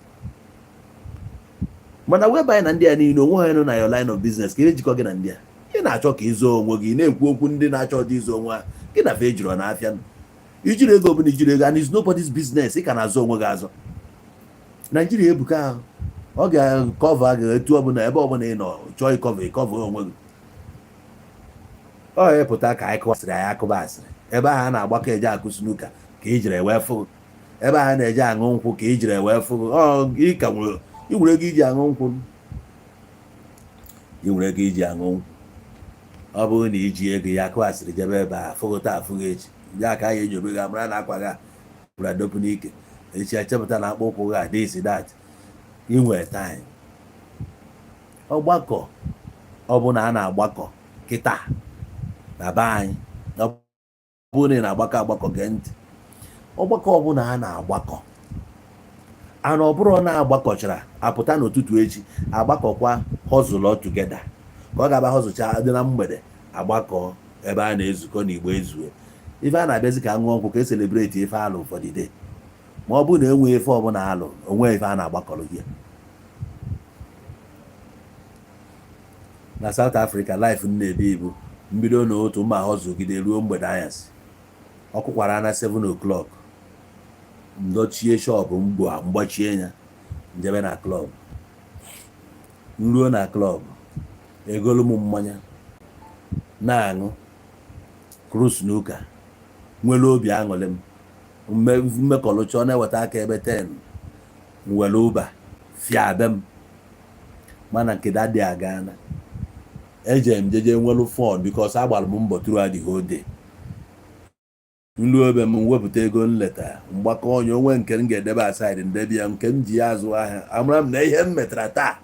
Mana whereby na ndị a niile, onwe ha nọ na your line of business, ka ihe jikọ gị na ndị a? Ị na-achọ ka ịzụ onwe gị, na-ekwu okwu ndị na-achọ ọdị ịzụ onwe ha, gị na fe ejiri n'afịa, ijiri ego ọbụla ijiri ego, and it's nobody's business. Ị ka na-azụ onwe gị azụ. Naijiria ebuka ahụ, ọ ga-acover gị etu ọbụla, ebe ọbụla ị nọ chọọ ịcover, ịcover onwe gị. Ọ ịpụta ka anyị kụwasịrị, anyị akụba asịrị ebe ahụ a na-agbakọ eje akụ snooker ka ị jiri wee fụ, ebe ahụ a na-eje aṅụ nkwụ ka ị jiri wee fụ. Ọ ị ka nwere, ị nwere ego iji aṅụ nkwụ, ị nwere ego iji aṅụ nkwụ. Ọ bụrụ na iji ego ya akụ asịrị jebe ebe a, fụgụ taa, afụghị echi, ya ka anyị enyobe gị, amara na akwa gị pụrụ adọpụ n'ike, echi echepụta na akpụ ụkwụ gị a this, that. Inwe time ọgbakọ ọbụla a na-agbakọ kịta na be anyị, ọ bụrụ na ị na-agbakọ agbakọ, gee ntị. Ọgbakọ ọbụla a na-agbakọ ana, ọ bụrụ na agbakọchara apụta n'ụtụtụ echi, agbakọkwa hustle together, ka ọ ga-aba hustlecha dị na mgbede, agbakọ ebe a na-ezukọ n'Igbo ezue, ife a na-abịazi ka ṅụọ nkwụ, ka e celebrate ife alụ for the day. Ma ọ bụrụ na enweghị ife ọbụla alụ onweghị ife a na-agbakọrọ gị na South Africa. Life m na-ebi ibu mbido na otu mma họzụgide ruo mgbede anyasị, ọ kụkwara na 7 o'clock, ndochie shop, mgbu mgbachie ya, njebe na club. Nruo na club, egolu m mmanya na-aṅụ cruise n'ụka, nwere obi aṅụrị. M mmekọlụcha, ọ na-eweta aka ebe 10, nwere ụba fịa be m. Mana nke daddy agana, eje m jeje nwelu fun because agbara m mbọ throughout the whole day. Nruo ebe m, wepụta ego nleta, mgbakọ onye onwe nke m ga-edebe aside, ndebe ya, nke m ji ya azụ ahịa. Amara m na ihe m metara taa,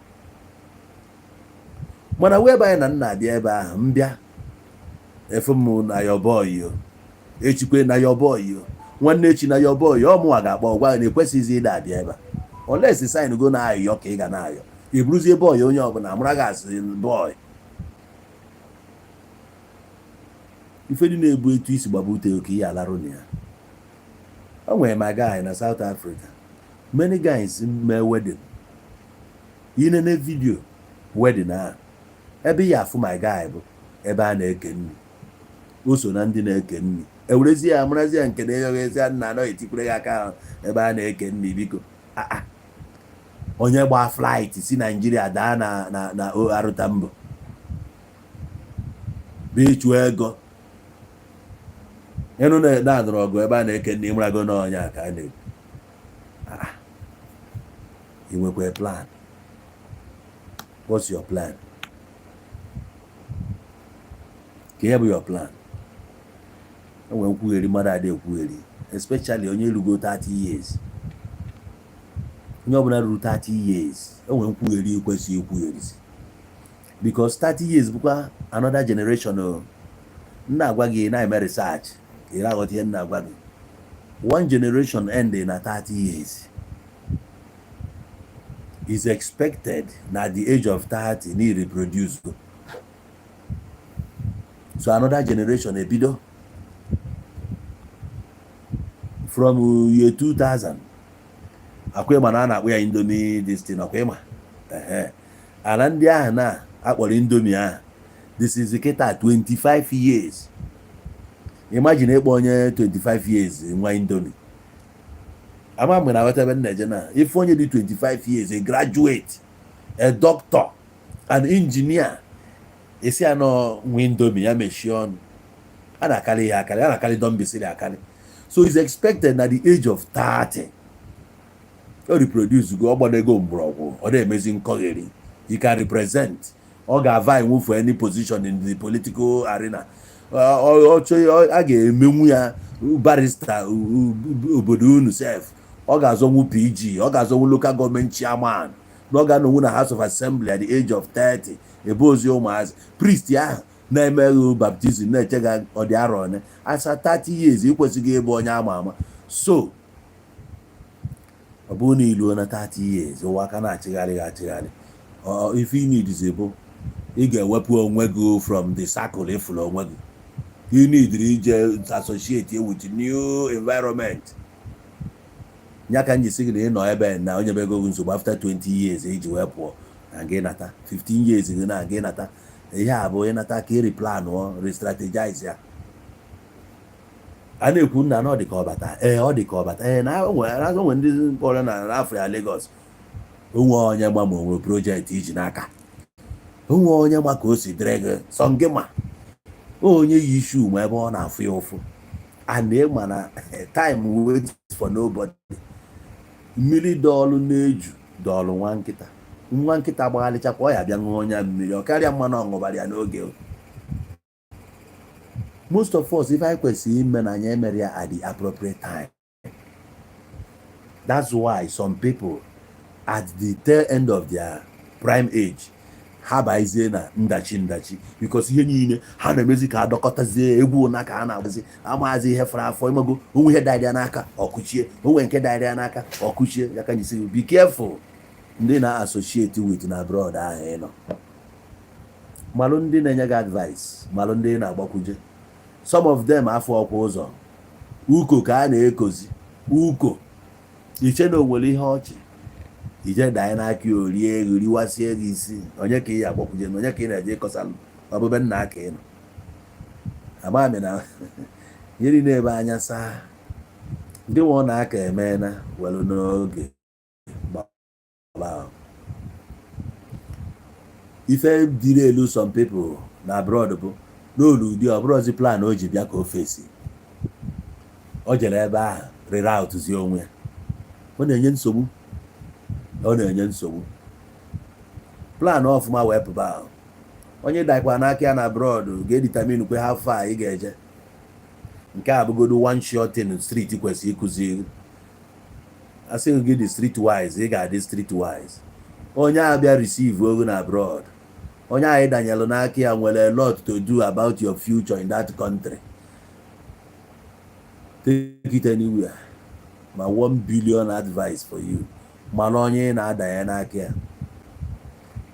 mana wee ebe anyị na nna abịa ebe ahụ, m bịa efu m na your boy o, echikwe na your boy o, nwanne echi na your boy. Ọ mụnwa ga-akpọ gwa na ekwesịghịzi ịda abịa ebe a unless sign go na ayọ ka ị ga na-ayọ. I buruzie boy, onye ọbụla amara gị asị boy. Ife dị na-ebu etu isi gbaba ute ka ihe alarụ na ya. O nwere my guy na South Africa, many guys mee wedding. Inene video wedding ahụ, ebe ya afụ my guy bụ ebe a na-eke nri. O so na ndị na-eke nri, ewerezie ya marazie ya nke na-eghezi nna anọ etikwere ya aka ahụ ebe a na-eke nri. Biko, ah, onye gbaa flight si Naijiria daa na OR Tambo bụ ịchụ ego ịnụ na na-anụrụ ọgụ ebe a na-eke nri, marago n'ọnya ka a na-ekwu. Ah, ị nwekwa plan? What's your plan? Ka ihe bụ your plan? Enwere nkwugheri, mmadụ adị ekwugheri, especially onye rugo 30 years. Onye ọbụla ruru 30 years, enwere nkwugheri kwesịrị ikwugherisi because 30 years bụkwa another generation. O m na-agwa gị, na-eme research ka ị na-aghọta ihe m na-agwa gị. One generation end na 30 years. Is expected na the age of 30 na reproduce go, so another generation ebido from year 2000. Akwa ịma na a na-akpọ ya Indomie this thing, akwa ịma ehe ala ndị ahụ na akpọrọ Indomie ahụ. This is kịta 25 years. Imagine ịkpọ onye 25 years nwa Indomie. Ama mgbe na aghọta ebe m na-eje na ife onye dị 25 years, a graduate, a doctor, an engineer, esi anọ nwa Indomie, ya mechie ọnụ. A na-akarị ya akarị, a na-akarị dombisiri akarị. So it's expected na the age of 30 o reproduce go, ọ gbadego mgbọrọgwụ, ọ na-emezi nkọgheri. He can represent, ọ ga-avie nwu for any position in the political arena. A ga-emenwu ya barrister obodo unu sef, ọ ga-azọnwu PG, ọ ga-azọnwu local government chairman, na ọ ga-anọnwu na House of Assembly at the age of 30. Ebe ozi ụmụazị priest ahụ na-emeghị baptism na-eche gị, ọ dị arọ one asa 30 years, ị kwesịghị ịbụ onye ama ama. So ọ bụrụ na iluo na 30 years, ụwa aka na-achịgharị gị achịgharị, ife ị need bụ ị ga-ewepụ onwe gị from the circle ịfụrụ onwe gị. You need ije associate with new environment. Ya ka m ji sị gị na ị nọ ebe na onye bego gị nsogbu after 20 years iji wee pụọ na gị nata 15 years gị na gị nata ihe a bụ ịnata ka ị replan ọ restrategize ya. A na-ekwu nna na ọ dị ka ọbata, ee, ọ dị ka ọbata, ee, na onwe ndị mkpọrọ na n'Afrịka, Lagos, onwe onye gba ma o nwere project iji n'aka, onwe onye ma ka o si dịrị gị sọ gị, ma onye yi isi ma ebe ọ na-afụ ya ụfụ. And ịma na time waits for nobody. Mmiri dọọlụ na-eju dọọlụ nwa nkịta, nwa nkịta gbaghalịchakwa, ọ ya bịa ṅụọ onye mmiri ọ karịa mmanụ ọṅụbara ya n'oge. Most of us, ife anyị kwesịrị ime na anyị emere ya at the appropriate time. That's why some people at the tail end of their prime age, ha bazie na ndachi ndachi, because ihe niile ha na-emezi ka adọkọtazie egwu ụna ka ha na-agbazi amazi ihe fara afọ. Ịmago onwe ihe darịa n'aka ọkụchie, onwe nke darịa n'aka ọkụchie ya. Ka nyisi be careful ndị na-associate with na abroad ahụ ị nọ. Malụ ndị na-enye gị advice, malụ ndị na-agbakwuje. Some of them afọ ọkwa ụzọ uko ka a na-ekozi uko. Iche na o nwere ihe ọchị ije danye n'aka ya, o rie ego, riwasie gị isi. Onye ka ị ya agbakwuje na onye ka ị na-eje ịkọsalụ ọbụbe nna aka ị nọ? Amami na ihe niile ebe anya saa ndị nwe ọ na-aka emeela welu n'oge gbaba. Ife dịrị elu some people na abroad bụ n'olu ụdị ọ bụrụzi plan o ji bịa ka o fesi. O jere ebe ahụ rere out zie onwe ya. Ọ na-enye nsogbu, ọ na-enye nsogbu. Plan ọfụma wee pụba ahụ. Onye dakwa n'aka ya na abroad ga-edetermine kwe how far ị ga-eje. Nke a bụgodo one sure thing street kwesịrị ịkụzi. Asị gị dị street wise, ị ga-adị street wise. Onye a bịa receive ogo na abroad, onye anyị danyelụ n'aka ya nwere a lot to do about your future in that country. Take it anywhere, ma 1 billion advice for you, mana onye ị na-adanye n'aka ya,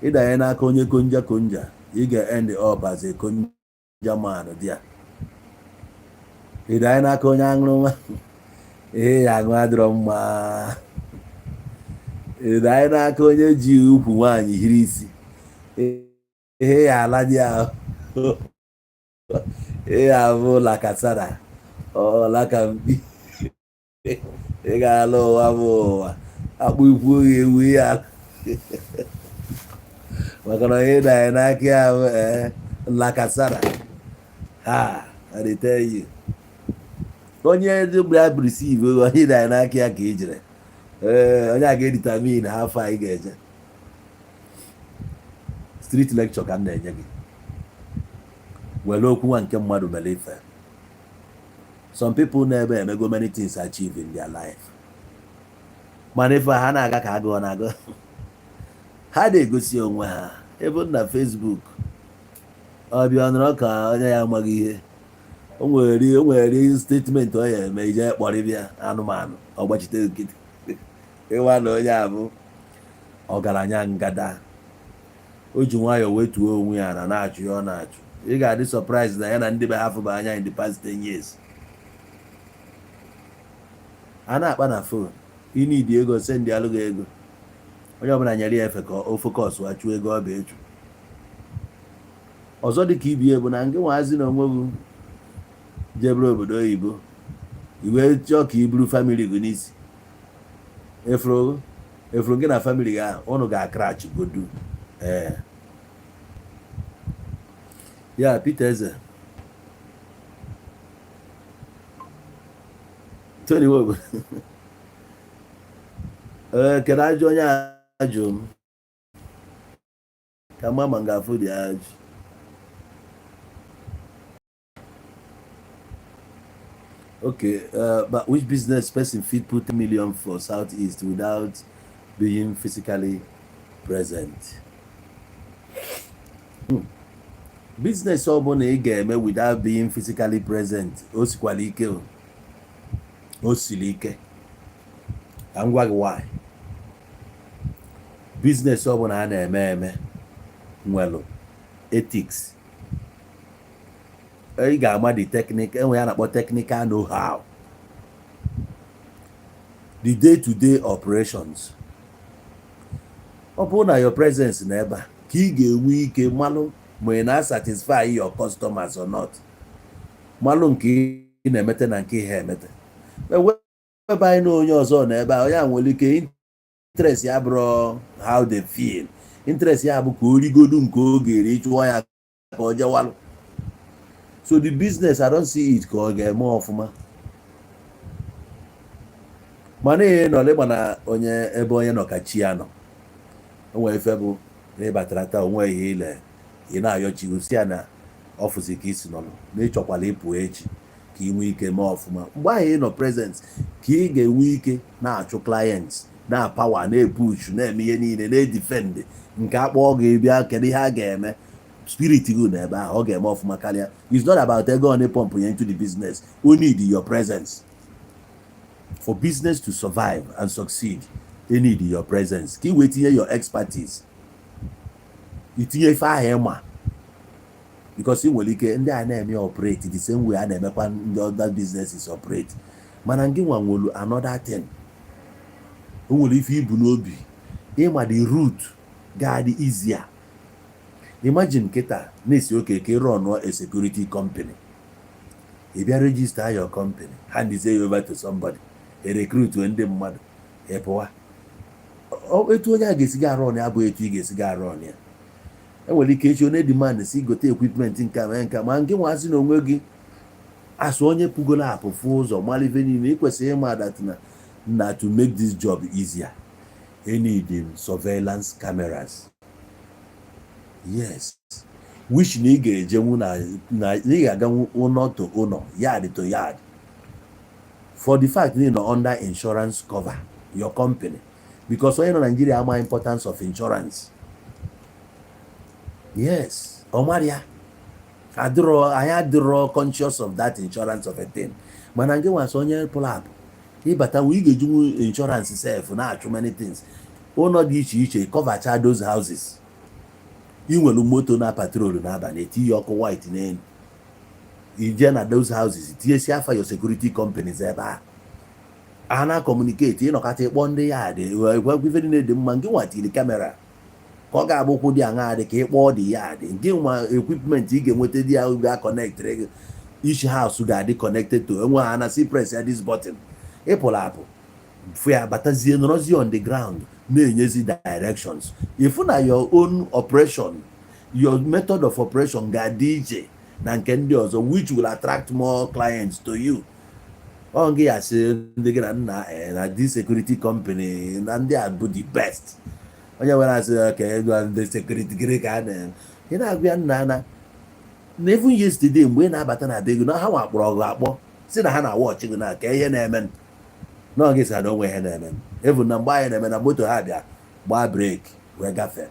ịdanye n'aka onye konja konja, ị ga-end up as a konja man there. Ịdanye n'aka onye aṅụrụma, ihe ya aṅụ adịrọ mma. Ịdanye n'aka onye ji ukwu nwaanyị hiri isi, ihe ya ala dị ahụ, ihe ya abụ lakasara ọ laka mkpi. Ị ga-ala ụwa bụ ụwa akpụ ikwu gị ewu ya, maka na onye danye n'aka ya bụ ee lakasara ha. I dey tell you, onye bịa receive, onye danye n'aka ya ka ị jere ee, onye a ga-edetermine how far ị ga-eje. Street lecture ka m na-enye gị. Were okwu nwa nke mmadụ mere ife. Some people na-ebe emego many things achieve in their life, mana ife ha na-aga ka agụọ na-agụ ha na-egosi onwe ha ebe na Facebook. Ọbịa nọrọ ka onye ya amaghị ihe o nwere, o nwere statement ọ ya eme ije kpọrọ bịa anụmanụ ọgbachite nkịtị. Ịwa na onye a bụ ọgaranya ngada, o ji nwayọọ wetuo onwe ya na na-achụ ya ọ na-achụ. Ị ga-adị surprise na ya na ndị be ha fụba anya in the past 10 years. A na-akpa na phone, ịnidi ego, send alụ gị ego. Onye ọbụla nyere ya efe ka o focus achụ ego ọ bụ echu. Ọzọ dị ka ibie bụ na ngị nwazi na onwe gị jebere obodo oyibo, iwe chọọ ka i buru family gị n'isi. Efuru efuru gị na family gị ahụ, ụnụ ga-akrach godu. Ee, ya Peter Eze, Tony Wogo, ee, kedu ajụ onye ajụ m ka mma ma m ga-afụ dị ajụ? Okay, but which business person fit put million for Southeast without being physically present? Business ọ bụla ị ga-eme without being physically present, o sikwala ike o. O siri ike. Ka m gwa gị why. Business ọ bụla a na-eme eme nwere ethics. Ị ga-ama the technique enwe ya na-akpọ technical know-how, the day-to-day operations. Ọ bụrụ na your presence na ebe a ka ị ga-enwe ike malụ ma ị na-satisfy your customers or not, malụ nke ị na-emete na nke ihe emete ebe anyị na onye ọzọ na ebe a, onye a nwere ike interest ya bụrụ how they feel. Interest ya bụ ka o rigodu nke oge eri chụọ ya ka ọ jewalụ. So the business, I don't see it ka ọ ga-eme ọfụma. Mana ihe nọ n'ịgba na onye ebe onye nọ ka chi ya nọ. O nwere ife bụ na ịbatara taa, onwe ihe ile ị na-ayọ chi gosi ya na ọfụzi ka isi nọ na ịchọkwala ịpụ echi ka ị nwee ike mee ọfụma. Mgbe ahụ ị nọ present ka ị ga-enwe ike na-achụ clients na power, na-epush, na-eme ihe niile, na-edefend nke akpọọ gị bịa. Kedu ihe a ga-eme? Spirit gị na ebe ahụ, ọ ga-eme ọfụma karịa. It's not about ego on pump ya into the business. O need your presence for business to survive and succeed. They need your presence ka ị wee tinye your expertise, itinye ife ahụ ịma, because ị nwere ike ndị a na-eme operate the same way a na-emekwa ndị other businesses operate, mana ngị nwa nwelu another thing. O nwere ife ibu n'obi, ịma the route ga-adị easier. Imagine kịta na-esi oke ka run a security company. Ị bịa register your company, hand ya over to somebody, e recruit ndị mmadụ, ị pụwa. Etu onye a ga-esi ga arụ ọnụ ya abụghị etu ị ga-esi ga arụ ọnụ ya. Enwere ike echi onye demand si gote equipment nke a, mee nke a, ma nke nwazi na onwe gị asụ onye pugolo apụ fụ ụzọ mara ife niile ị kwesịrị ịma that na to make this job easier, I need surveillance cameras, yes, which na ị ga-ejenwu na ị ga-aganwu ụlọ to ụlọ, yard to yard, for the fact na ị nọ under insurance cover your company, because onye nọ Nigeria ama importance of insurance. Yes, ọ mara ya adịrọ. Anyị adịrọ conscious of that insurance of a thing, mana nke nwasị onye pụrụ apụ ịbata ị ga-ejinwu insurance sef na-achụ many things, ụlọ dị iche iche, covercha those houses. Ị nwere moto na patrol n'abalị, etinye ọkụ white n'elu, ije na those houses, tinyesi afa your security companies ebe a, a na communicate. Ịnọkọta ịkpọ ndị ya dị ife niile dị mma. Nke nwa tiri camera ka ọ ga-abụ ụkwụ dị aṅa dị ka ị kpọọ dị ya dị nke nwa equipment ị ga-enweta dị ya ga-connectịrị gị. Each house ga-adị connected to enwe ha na si press ya this button. Ịpụrụ apụ fụ ya, batazie, nọrọzie on the ground na-enyezi directions. Ifu na your own operation, your method of operation ga-adị iche na nke ndị ọzọ, which will attract more clients to you. Ọ gị ya sị ndị gị na nna na this security company na ndị a bụ the best. Onye nwere asị ka ego ndị security gịnị ka a na ị na-agwa ya nna na even yesterday mgbe ị na-abata na be gị na ha nwa kpọrọ gị akpọ si na ha na-awọchị gị na ka ihe na-eme na ọ gị sị na onwe ihe na-eme. Even na mgbe anyị na-eme na moto ha bịa gbaa brake wee gafee,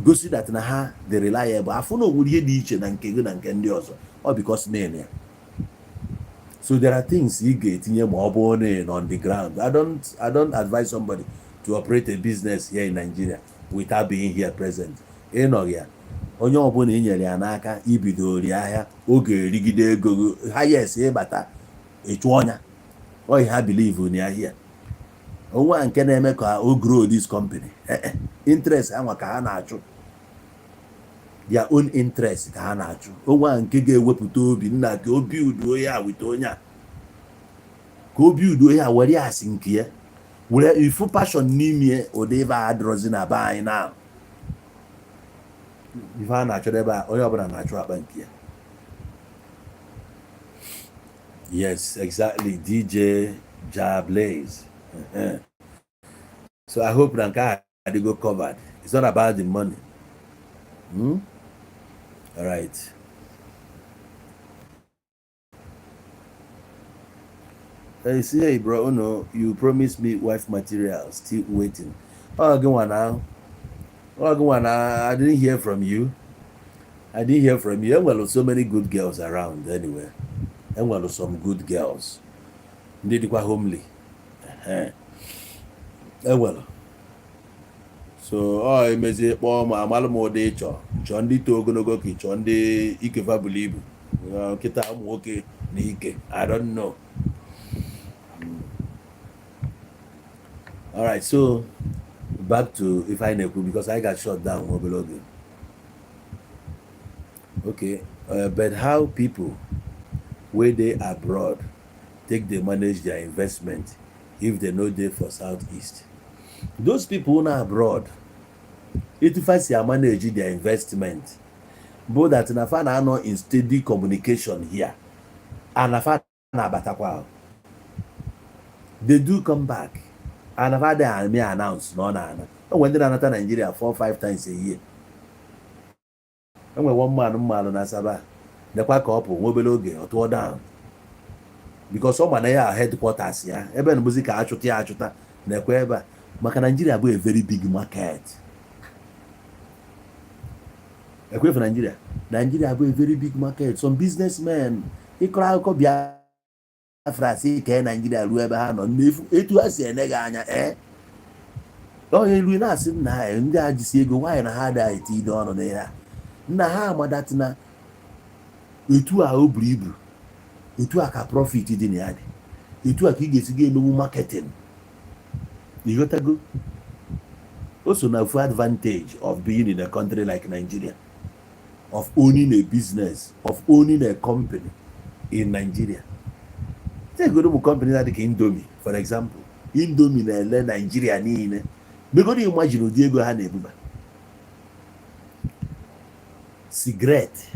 gosi that na ha dị reliable. Afụ na onwere ihe dị iche na nke gị na nke ndị ọzọ, ọ because na ya. So there are things ị ga-etinye ma ọ bụrụ na ị nọ on the ground. I don't advise somebody to operate a business here in Nigeria without being here present. Ịnọghị ya, onye ọbụla i nyere ya n'aka ibidori ahịa, oge erigide ego gị ha. Yes, ịbata ịchụ ọnya ọ ha believe na ya here onwe a nke na-eme ka o grow this company. Interest anwa ka ha na-achụ, their own interest ka ha na-achụ. Onwe a nke ga-ewepụta obi nna ka o build ya wite onye a, ka o build ya were ya asị nke ya, were ifu passion n'ime ụdị ife a adịrọzi na be anyị. Na ife a na-achọ ebe a, onye ọbụla na-achụ akpa nke ya. Yes, exactly, DJ Jablaze. So I hope na nke a adịgo covered. It's not about the money, All right. Hey, see, hey, bro, oh no, you promised me wife material, still waiting. Oh, go on now. Oh, go on now. I didn't hear from you. I didn't hear from you. Well, so many good girls around anyway. And well, some good girls. Ndị dịkwa homely. Enwere. So ọ emezie kpọọ m, amalụ m ụdị ịchọ chọọ, ndị too ogologo ka ị chọọ, ndị ikefa buru ibu. Nkịta ụmụ nwoke na ike, I don't know. All right, so back to ife anyị na-ekwu, because I got shut down obere oge. Okay, but how people wey dey abroad take dey manage their investment if they no dey for Southeast? Those people na abroad, etu fa si manage their investment bụ that na fa na-anọ in steady communication here, and na fa na-abatakwa. They do come back, and na fa dey ame announce na ọ na-ana. O nwere ndị na-anata Nigeria four five times a year. Enwere one man mmalụ na Asaba, nekwa ka ọ pụ nwa obere oge, ọ tụọ down, because ọ ma na ya headquarters ya ebe na bụzi ka achụta ya achụta nekwa ebe a, maka Nigeria bụ a very big market. Ekwefu Nigeria, Nigeria bụ a very big market. Some businessmen, ịkọrọ akụkọ Biafra si kee Nigeria ruo ebe ha nọ n'efu, etu ha si ene gị anya, ee, onye ru na-asị nna ha ndị a jisi ego nwaanyị na ha adịghị eti ide ọnụ n'ihe a nna ha amadatịna etu a o buru ibu, etu a ka profit dị na ya dị, etu a ka ị ga-esi ga emenwu marketing. Ịghọtago? O so na full advantage of being in a country like Nigeria, of owning a business, of owning a company in Nigeria. Take ụmụ company na dịka Indomie, for example. Indomie na-ele Nigeria niile. Megoro imagine ụdị ego ha na-ebuba. Cigarette,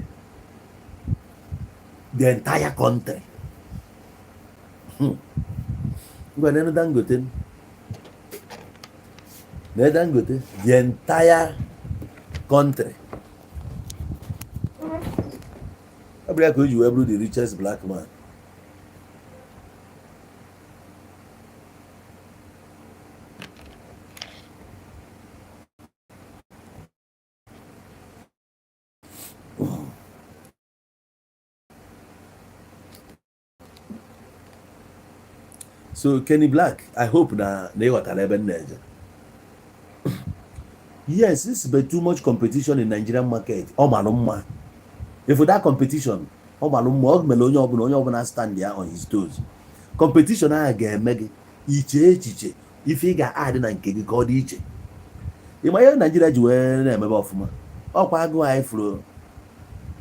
the entire country. Ngwa, nenu Dangote, na Dangote, the entire country. Ọ bụrụ ya ka o ji wee bụrụ the richest black man. So Kenny Black, I hope na ị ghọtara ebe m na-eje. Yes, this is too much competition in Nigerian market. Ọ malụ mma. If that competition, ọ malụ mma, ọ mere onye ọbụla stand ya on his toes. Competition ahụ ga-eme gị iche echiche ife ị ga-adị na nke gị ka ọ dị iche. Ịma ihe Naijiria ji wee na-emebe ọfụma? Ọkwa agụụ anyị fụrụ.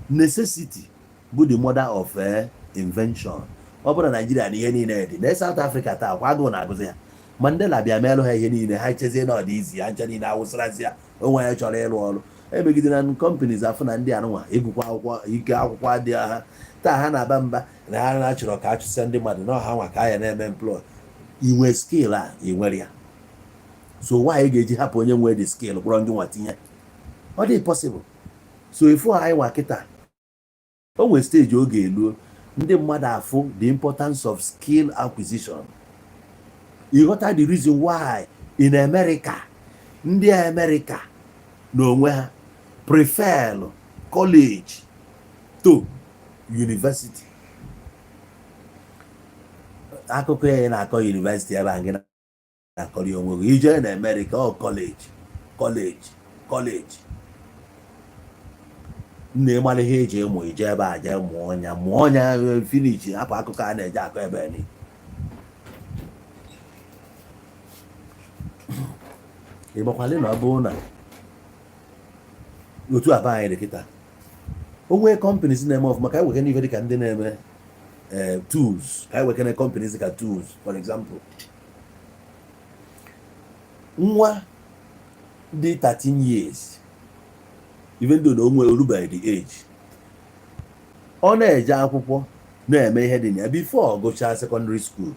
Necessity bụ the mother of invention. Ọ bụrụ na Naijiria na ihe niile dị na South Africa taa, kwa agụụ na-agụzi ya. Mandela bịa meelụ ha ihe niile, ha chezie na ọ dị izi ha ncha niile awụsarazi ya. Onwe ya chọrọ ịrụ ọrụ emegidere na companies, afụ na ndị anụnwa ịgụkwa akwụkwọ, ike akwụkwọ adịghị ha. Taa ha na-aba mba na ha na-achọrọ ka achụsịa ndị mmadụ na ọha nwa ka a ya na-eme employ. Inwe skill a, ị nwere ya, so nwaanyị ga-eji hapụ onye nwere the skill kpọrọ ndị nwa tinye? Ọ dị possible? So ifu anyị nwa kịta, o nwere stage oge eluo, ndị mmadụ afụ the importance of skill acquisition. Ịghọta the reason why in America, ndị America n'onwe ha prefer college to university. Akụkọ ya na-akọ university ebe a gị na-akọrọ onwe gị ije na America, ọ college, college, college. Nna, ịmara ihe eji ịmụ, ije ebe a jee mụọ ọnya, mụọ ọnya, finish, hapụ akụkọ a na-eje akọ ebe ni. Ịgbakwalị na ọ bụrụ na otu aba anyị dị kịta, o nwee companies na-eme ọfụma, ka anyị wekene ife dịka ndị na-eme tools, ka anyị wekene companies dịka tools, for example. Nwa dị 13 years, even though na o nwee orubeghị the age, ọ na-eje akwụkwọ, na-eme ihe dị na ya, before ọ gụchaa secondary school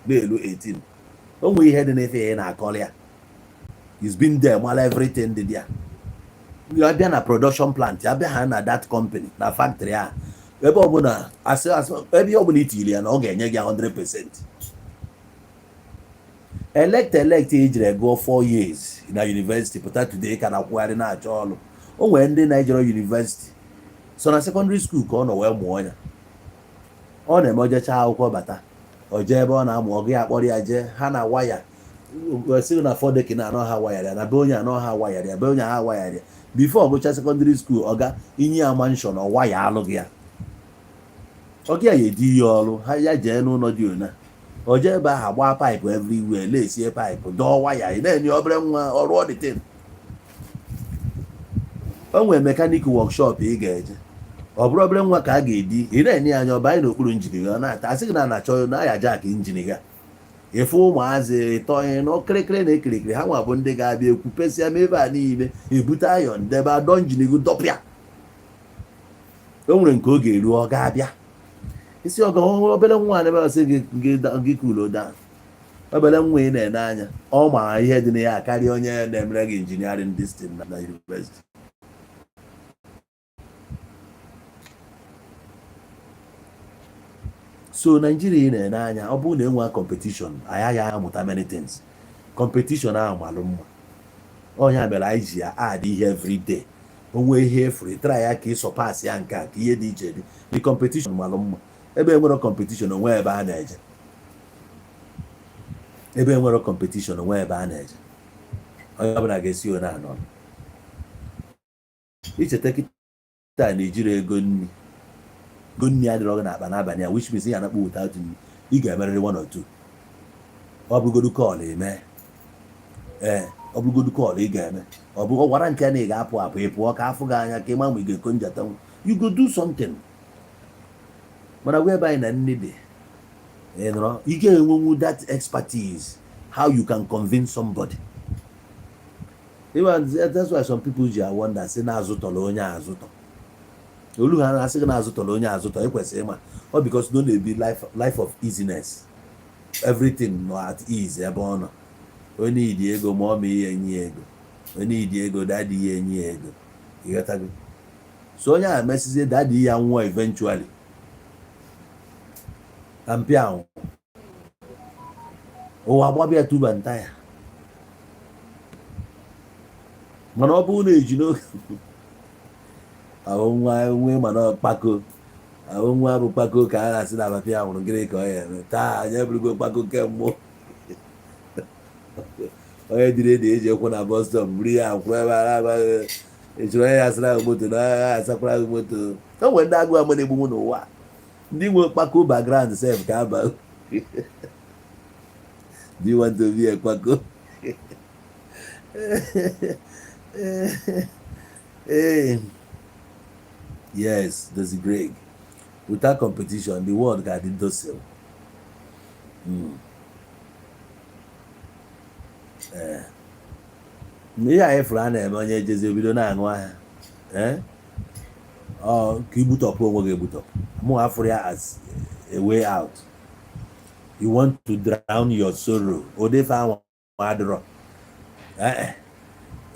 na-elu 18, o nwee ihe dị n'ife ya na-akọrọ ya. He's been there, mara everything dị there. Ya bịa na production plant, ya bịa ha na that company, na factory a, ebe ọbụla asị asị, ebe ihe ọbụla itiri ya na ọ ga-enye gị 100%. Elect ejiri gụọ 4 years na university pụta today ka na-akwụgharị na-achọ ọrụ. O nwere ndị na-ejere university, so na secondary school ka ọ nọ wee mụọ ya. Ọ na-eme ojecha akwụkwọ bata, o jee ebe ọ na-amụ ọgụ ya, akpọrọ ya jee ha na waya sị na fọdeki na anọ ha wayara ya na be onye anọ ha wayara ya, be onye ha wayara ya. Before ọ gụcha secondary school, ọ ga inye ya mansion, ọ waya alụghị ya, ọgị ya ya edi ya ọrụ ha, ya jee n'ụlọ dị ona, o jee ebe ahụ gbaa pipe everywhere, lesie pipe, dọọ waya. Ị na-enye obere nwa ọrụ ọ dị tin. O nwere mechanic workshop ị ga-eje, ọ bụrụ obere nwa ka a ga-edi. Ị na-enye ya anya, ọ banye n'okpuru engine gị, ọ na-ata, asị gị na na-achọ na aya jack engine gị. Ịfụ ụmụazị ịtọ n'okirikiri na ekirikiri, ha nwa bụ ndị ga-abịa ekwupesịa ma ebe a niile, ebute ayọn debe, adọ engine gị, dọpịa. O nwere nke oge eruo, ọ ga-abịa isi ọga obere nwa na ebe ọsị gị gị cool down. Obere nwa ị na-ene anya, ọ ma ihe dị na ya karịa onye na-emere gị engineering this thing na university. So Naijiria ị na-ene anya, ọ bụrụ na enwe competition, anyị agaghị amụta many things. Competition ahụ malụ mma. Onye mere anyị ji ya add ihe everyday, onwe ihe efuru, try ya ka ị surpass ya, nke a ka ihe dị iche dị. The competition malụ mma. Ebe enwere competition, onwe ebe a na-eje. Ebe enwere competition, onwe ebe a na-eje. Onye ọbụla ga-esi one anọ icheta kịta na ejiri ego nri, ego nri adịrọ gị n'akpa n'abalị a, which means ya anakpọ without nri, ị ga-emerịrị one or two. Ọ bụrụgodu call eme. Ee, ọ bụrụgodu call ị ga-eme, ọ bụ ọ gwara nke na ị ga-apụ apụ, ị pụọ ka afụ gị anya, ka ị ma ma ị ga-eko njatanwu. You go do something. Mana whereby na nne dị, ị nọrọ, ị ga-enwenwu that expertise, how you can convince somebody. Even that's why some people ji wonder sị na-azụtọrọ onye azụtọ olu ha, na-asị gị na-azụtọrọ onye azụtọ. Ị kwesịrị ịma ọ, because no na-ebi life of easiness, everything nọ at ease ebe ọ nọ. Onye idi ego, ma ọ ma ihe enye ya ego, onye idi ego, daddy ya enye ya ego, ịghọtago? So onye a mesizie, daddy ya nwụọ eventually na mpịa ahụ, ụwa gbabịa tuba nta ya. Mana ọ bụrụ na eji n'oge ahụ nwa nwee, mana kpako ahụ nwa bụ kpako ka a na-asị na papa ya nwụrụ, gịnị ka ọ ya eme taa? Anyị eburugo kpako nke mmụọ. Onye dịrị ede eji ekwu na bus stop buru ya akwụrụ ebe a na-agbaghị echọrọ onye ya asara ahụ moto na ya asakwara ahụ moto. O nwere ndị agụụ ama na-egbunwu n'ụwa, ndị nwe kpako background sef ka aba. Do you want to be a kpako? Hey. Yes, Dozie Greg. Without competition, the world ga-adị docile. Ee, ihe anyị fụrụ a na-eme, onye ejezi obido na-aṅụ ahịa, ee, ọ ka igbutọpụ onwe gị, egbutọpụ mụ afụrụ ya as a way out. You want to drown your sorrow, ụdị ife ahụ adịrọ. Ee,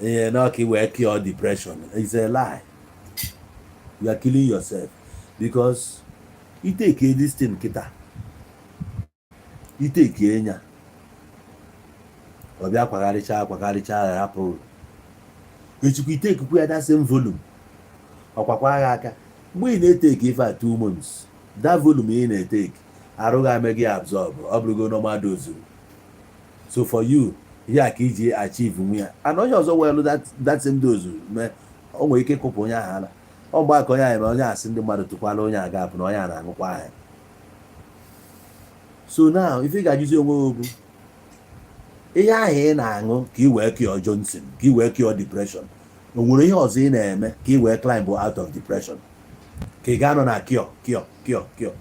ihe na ọka wee cure depression is a lie. You are killing yourself because i take this thing kịta, i take nya, ọ bịa kwagharịcha kwagharịcha ya, hapụ echukwu. I takekwu ya that same volume, ọkwakwa agha aka. Mgbe ị na-etake ife a 2 months, that volume ị na-etake, arụ gị ame gị absorb, ọ bụrụgo normal dose. So for you, ihe a ka iji achieve nwe ya, and onye ọzọ welu that same dose mee, o nwere ike ịkụpụ onye ahụ ala. Ọ mgbe aka onye ahụ eme, onye asị ndị mmadụ tụkwala onye aga apụ na onye a na-aṅụkwa ahịa. So now, ife ị ga-ajụzi onwe gị bụ, ihe ahụ ị na-aṅụ ka ị wee cure Johnson, ka ị wee cure depression, o nwere ihe ọzọ ị na-eme ka ị wee climb out of depression, ka ị ga-anọ na cure, cure, cure, cure?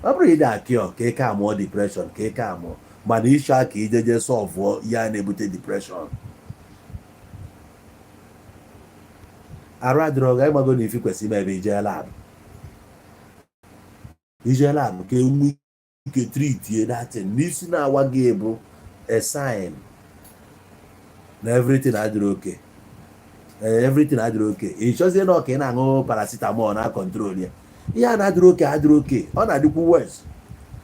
Ọ bụrụ ị na cure ka ị ka mụọ depression, ka ị ka mụọ, mana ịchọ ka ijeje solveụọ ya na-ebute depression, arụ adịrọ gị. Ịgbago na ife kwesịrị ime ebe ijee lab, ijee lab ka enwe ike treatie that thing n'isi na-awa gị, bụ a sign na everything adịrị okay. Everything adịrị okay, ị chọzie na ọka ị na-aṅụ paracetamol na control ya. Ihe a na-adịrị okay, adịrị okay, ọ na-adịkwu worse.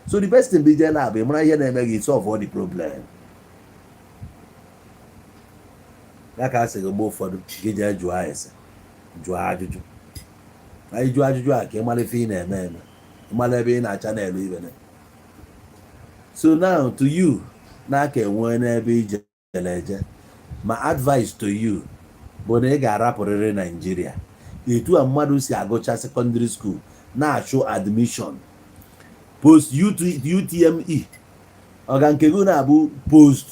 So the best thing bụ ije lab, ị mara ihe na-eme gị, solve all the problem. Ya ka a sị gị, mgbe ụfọdụ gị jee jụọ ese, jụọ ajụjụ. Anyị jụọ ajụjụ a ka ị mara ife ị na-eme eme, ị mara ebe ị na-acha n'elu ibe na. So now, to you n'aka enwe n'ebe ijere eje, ma advice to you bụ na ị ga-arapụrịrị Naijiria. Etu a mmadụ si agụcha secondary school na-achụ admission post UTME, ọga nke gị na-abụ post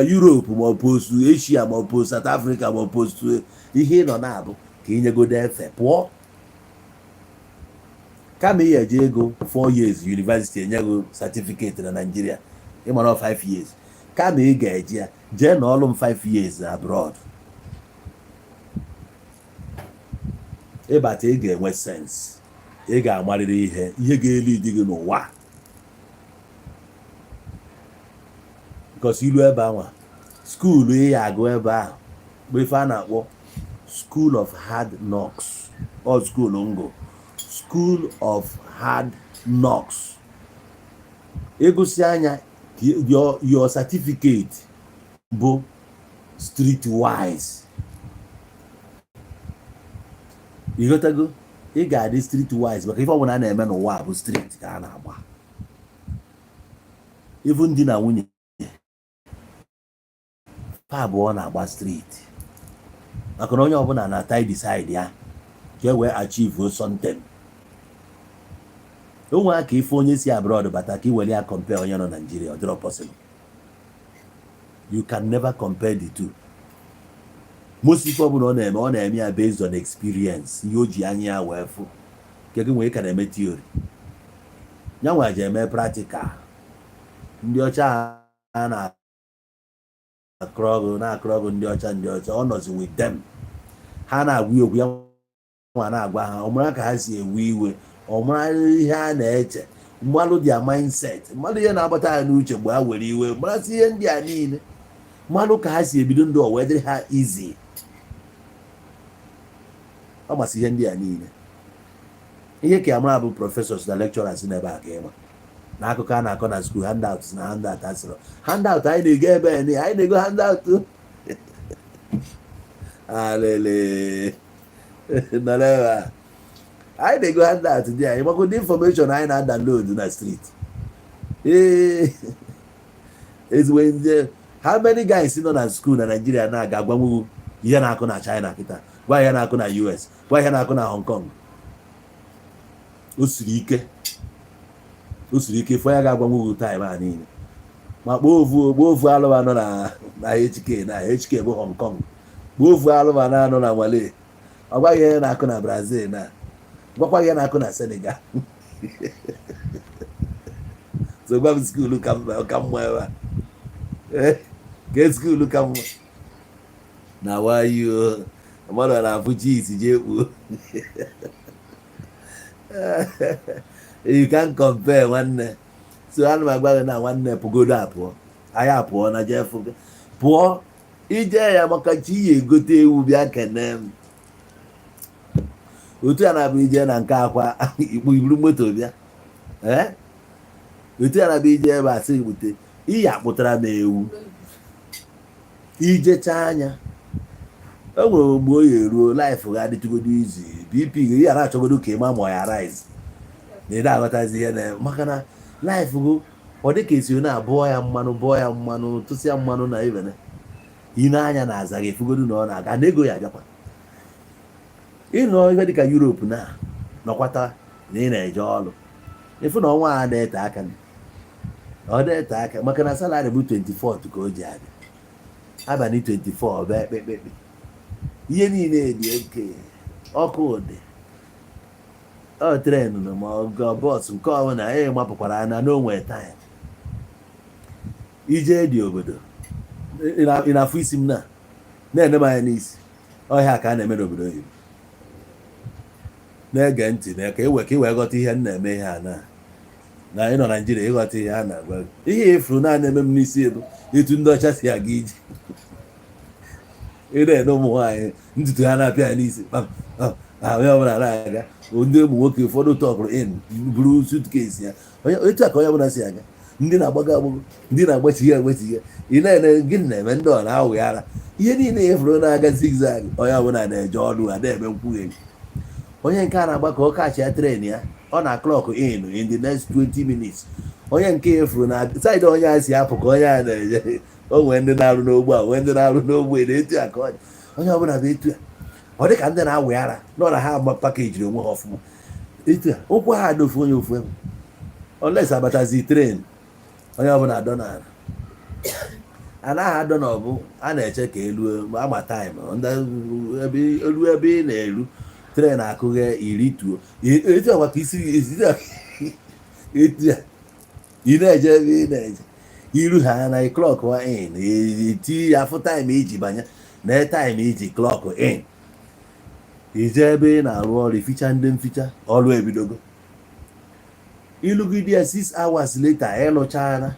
Europe, ma ọ post Asia, ma ọ post South Africa, ma ọ post ihe ị nọ na-abụ ka ị nyegodo efe pụọ, kama ị eje ego 4 years university enye gị certificate na Nigeria, ịmara 5 years, kama ị ga-eje ya, jee na ọlụ m 5 years abroad. Ịbata, ị ga-enwe sense, ị ga-amarịrị ihe ihe ga-eli di gị n'ụwa, because ilu ebe anwa, school ị ya agụ ebe ahụ bụ ife a na-akpọ school of hard knocks, ọ school ngo, school of hard knocks. Ịgụsị anya, your certificate bụ street wise. Ịghọtago? Ị ga-adị street wise, maka ife ọbụla a na-eme n'ụwa bụ street ka a na-agba. Even di na nwunye fa abụọ na-agba street, maka na onye ọbụla na-ata decide ya ka e wee achieve something. O nwee aka ife onye si abroad bata ka i were ya compare onye nọ Naijiria, ọ dịrọ possible. You can never compare the two. Most ife ọbụla ọ na-eme, ọ na-eme ya based on experience, ihe o ji anya ya wee fụ. Nke gị nwee ka na-eme theory, ya nwa ji eme practical. Ndị ọcha a na-akụrụ ọgụ, na-akụrụ ọgụ, ndị ọcha, ndị ọcha, ọ nọzi with them. Ha na-agwa ya okwu, ya nwa na-agwa ha. Ọ mara ka ha si ewe iwe, ọ mara ihe a na-eche, mmalụ their mindset, mmalụ ihe na-agbata ha n'uche mgbe ha were iwe, marasị ihe ndị a niile, mmalụ ka ha si ebido ndụ, o wee dịrị ha easy. Ọ masị ihe ndị a niile. Ihe ka ya mara bụ professors na lecturers n'ebe a ka ịma na akụkọ a na-akọ na school, handouts na handout asịrọ handout anyị na-ego ebe a, anyị na-ego handout alele nọrọ ebe a, anyị na-ego handout dị anyị maka ụdị information anyị na-download na street. Ee, ezigbo ndị, how many guys nọ na school na Nigeria na-aga agwanwu ihe na-akụ na China kịta, gwa ihe na-akụ na US, gwa ihe na-akụ na Hong Kong? O siri ike, o siri ike fọ ya ga-agwanwu time a niile. Ma kpọọ ofu, kpọọ ofu alụba nọ na HK, na HK bụ Hong Kong, kpọọ ofu alụba na-anọ na Malay, ọ gwaghị ihe na-akụ na Brazil, na gwakwa ihe na-akụ na Senegal. So gwa m school ka mma, ka mma ebe a, ka school ka mma na wayo mmadụ na-afụ cheese jee kpuo. You can compare, nwanne. So ana m agwa gị na nwanne, pụgodo apụọ, anyị apụọ na jee fụ pụọ ije ya maka chi ya egote ewu bịa kene m. Otu a na-abụ ije na nke akwa ikpu iburu moto bịa. Ee, otu a na-abụ ije ebe a sị gbute iyi akpụtara m ewu. Ijecha anya, o nwere mgbe o ya eruo, life ga adịtụgodo izi BP gị ya na-achọgodo ka ịma ma ọ ya rise na ị na-aghọtazi ihe na maka na life gụ ọ dị ka esi na-abụọ ya mmanụ, bụọ ya mmanụ, tụsịa mmanụ na ibene ị na-anya na aza gị efugodo na ọ na-aga na ego ya abịakwa. Ịnọ ihe dịka Europe na nọkwata na ị na-eje ọrụ, ịfụ na ọnwa a na-ete aka, ọ na-ete aka maka na salary bụ 24 ka o ji abịa abalị 24 bụ ekpekpekpe. Ihe niile dị oke ọkụ, dị ọ train nọ ma ọ bus nke ọbụla e mapụkwara anya n'onwe time ije dị obodo. Ị na-afụ isi m na na-ene m anya n'isi ọhịa ka a na-eme n'obodo oyibo. Na-ege ntị na ka ewe ka ị wee ghọta ihe m na-eme. Ihe a na ị nọ Naijiria ịghọta ihe a na-agwa gị. Ihe efuru na eme m n'isi ebu etu ndị ọcha si aga ije. Ị na-ene ụmụ nwaanyị, ntutu ha na-apịa ya n'isi kpam kpam, onye ọbụla na-aga. Ndị ụmụ nwoke ụfọdụ tọpụrụ in buru suitcase ya. Onye etu a ka onye ọbụla si aga, ndị na-agbago agbago, ndị na-agbachighi agbachighi. Ị na-ene gịnị na-eme ndị ọ na-awụ ara. Ihe niile efuru na-aga zigzag, onye ọbụla na-eje ọrụ a na-eme nkwugheri. Onye nke a na-agba ka ọ kachia train ya, ọ na clock in the next 20 minutes. Onye nke efuru na side onye a si apụ ka onye a na-eje. O nwee ndị na-arụ n'ogbe a, nwee ndị na-arụ n'ogbe na etu a ka ọ dị. Onye ọbụla bụ etu a, ọ dị ka ndị na-awụ ara nọ na ha agba package onwe ha ọfụma. Etu a ụkwụ ha dị ofu onye ofu ebe, unless abatazi train, onye ọbụla adọ n'ala. Anaghị adọ n'ọbụ a na-eche ka elu ama time ebe elu ebe ị na-eru train akụghe iri tuo. Etu a maka isi etu a ị na-eje ebe ị na-eje iru ha na clock in eti ya, afụ time iji banye na time iji clock in ije ebe ị na-arụ ọrụ, ificha ndị mficha ọrụ ebidogo. Ịlụgide ya 6 hours later, ịlụchara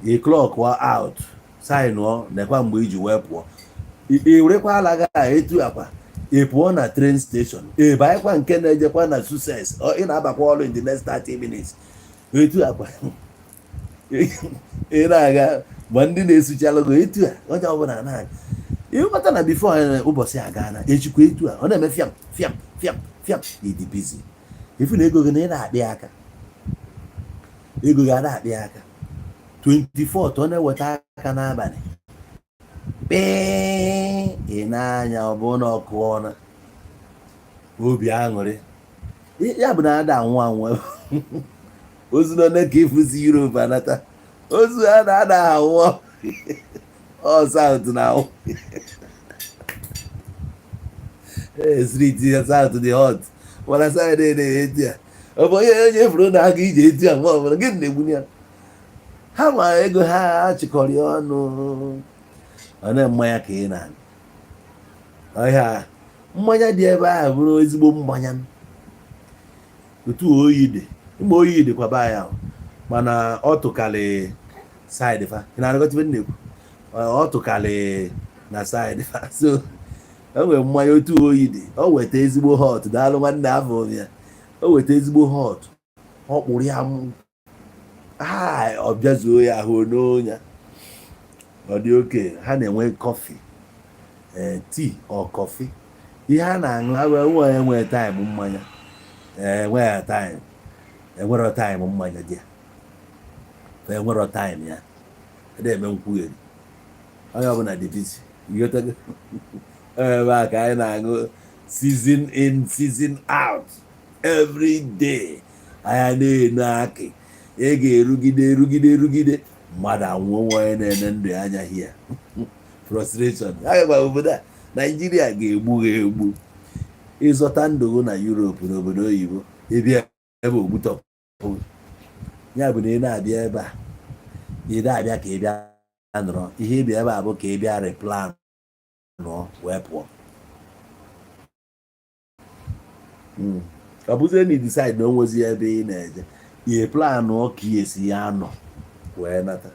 ị clock out, signụọ nekwa mgbe iji wee pụọ. Ị werekwa ala gị a etu akwa ị pụọ na train station, ị banyekwa nke na-ejekwa na success, ị na-abakwa ọrụ in the next 30 minutes. Etu akwa ị na-aga ma ndị na-esuchalụ gị etu a, onye ọbụla na-aga. Ịghọta na before ụbọchị aga na echikwa etu a ọ na-eme fiam fiam fiam fiam, ịdị busy. Ifu na ego gị na ị na-akpị aka, ego gị a na-akpị aka 24 ọ na-eweta aka n'abalị kpịị. Ị na-anya ọ bụ na ọkụ ọna obi aṅụrị ya bụ na ada anwụ anwụ. Ozu nọ ka ịfụzi Europe anata ozu a na-ada anwụọ. Ọ South na ahụ ee street ya South dị hot, mana side na-eti ya. Ọ bụ onye onye furu na-aga ije eti ya mgbe ọbụla gịnị na-egbu ya. Ha ma ego ha chịkọrọ ya ọnụ, ọ na mmanya ka ị na-aṅụ. Ọhịa mmanya dị ebe ahụ bụrụ ezigbo mmanya. Otu oyi dị mgbe oyi dịkwa be ya, mana ọ tụkarị side fa. Ị na-anụkọta ife m na-ekwu? Ọ tụkarị na side fa. So o nwere mmanya otu oyi dị, o weta ezigbo hot. Daalụ nwanne, afọ m ya. O weta ezigbo hot, ọ kpụrụ ya m ha, ọ bịazuo ya ahụ n'onya, ọ dị oke. Ha na-enwe coffee, ee, tea or coffee, ihe a na-aṅụ. Ha wee nwe enwe time mmanya, enweghị time, enwero time mmanya dị ya, enwero time ya ede eme nkwugheri. Onye ọbụla dị busy. Ịghọtago? Ebe a ka anyị na-aṅụ season in, season out, every day. Anya na-enu akị, ị ga-erugide erugide erugide mmadụ anwụọ, nwa onye na-ene ndụ ya anya hia frustration. Agakwa obodo a Naijiria ga-egbu ha egbu. Ịzọta ndụ gị na Europe, n'obodo oyibo, ịbịa ebe ogbutọpụ ya bụ na ị na-abịa ebe a, ị na-abịa ka ị bịa nọrọ ihe. Ịbịa ebe a bụ ka ị bịa replan nọ wee pụọ. Ọ bụzie na ị decide na o nwezi ebe ị na-eje, ihe plan ka ị esi ya anọ wee nata.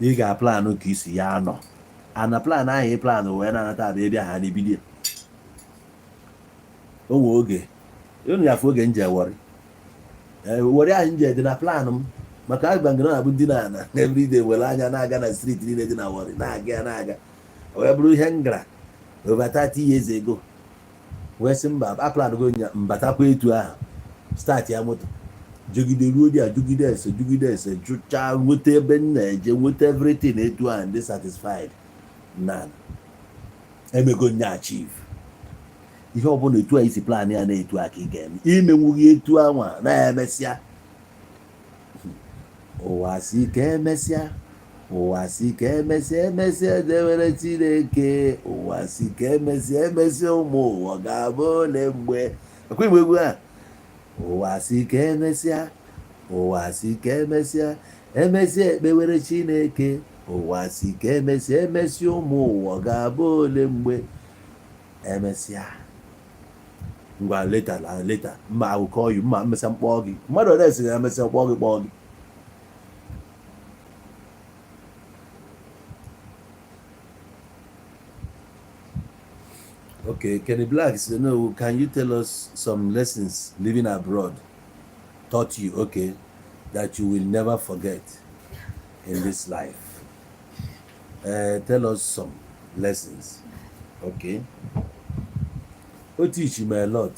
Ị ga-aplanụ ka isi ya anọ ana plan ahụ ị plan wee na-anata bụ ịbịa ha n'ibido. O nwe oge unu ya afụ oge nje Warri. Warri ahụ nje dị na plan m, maka agba ngana na-abụ ndị na ana everyday were anya na-aga na street niile dị na Warri, na-aga ya na-aga, wee bụrụ ihe m gara over 30 years ago, wee sị mba, aplan go nya mbatakwa etu ahụ, start ya moto, jegide ruo dị a, jugide ese, jugide ese, jụchaa, nweta ebe m na-eje, nweta everything etu ahụ, ndị satisfied na emego nya achieve ihe ọbụla. Etu a isi plan ya na-etu a ka ị ga-eme imenwughị etu anwa na-emesịa. Ụwa si ka emesịa, ụwa si ka emesịa, emesịa dewere Chineke. Ụwa si ka emesịa, emesịa, ụmụ ụwa ga-abụ ole mgbe ọkwa igbe egwu a. Ụwa si ka emesịa, ụwa si ka emesịa, emesịa ekpewere Chineke. Ụwa si ka emesịa, emesịa, ụmụ ụwa ga-abụ ole mgbe emesịa. Ngwa, later na later, mma, I will call you. Mma mmesịa mkpọọ gị. Mmadụ ole sị na emesịa kpọọ gị, kpọọ gị. Okay, Kenny Black said, no, can you tell us some lessons living abroad taught you, okay, that you will never forget in this life? Tell us some lessons. Okay. O teach me a lot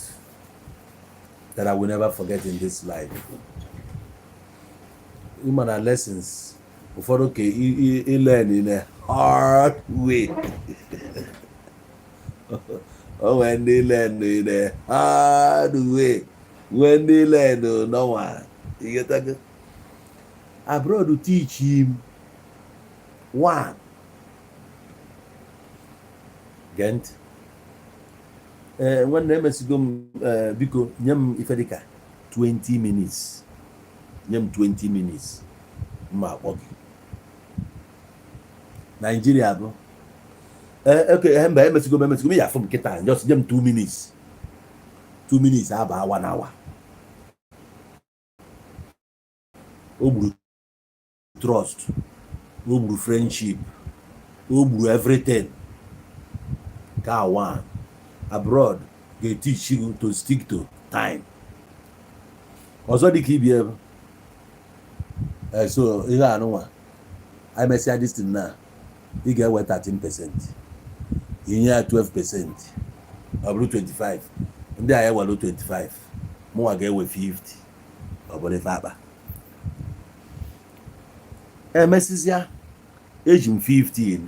that I will never forget in this life. Ịma na lessons ụfọdụ ka ị learn in a hard way. O nwere ndị learn in a hard way, nwee ndị learn normal. Ịghọtago? Abroad teach him one. Gee ntị. Ee nwanne, emesigo m. Ee, biko nye m ife dịka 20 minutes, nye m 20 minutes, mma akpọ gị. Naijiria bụ ee, oke. Ee, mba, emesigo m, emesigo m. Ya afụ m kịta. Just nye m 2 minutes, 2 minutes aba 1 hour. O gburu trust, o gburu friendship, o gburu everything. Ka one abroad ga-teach you to stick to time. Ọzọ dị ka ibi ebe. So ihe anụnwa anyị mesịa this thing na ị ga-ewe 13%, inye ya 12%, ọ bụrụ 25. Ndị a ewelu 25, mụnwa ga-ewe 50. Ọ bụrụ ife akpa emesịsịa, eji m 15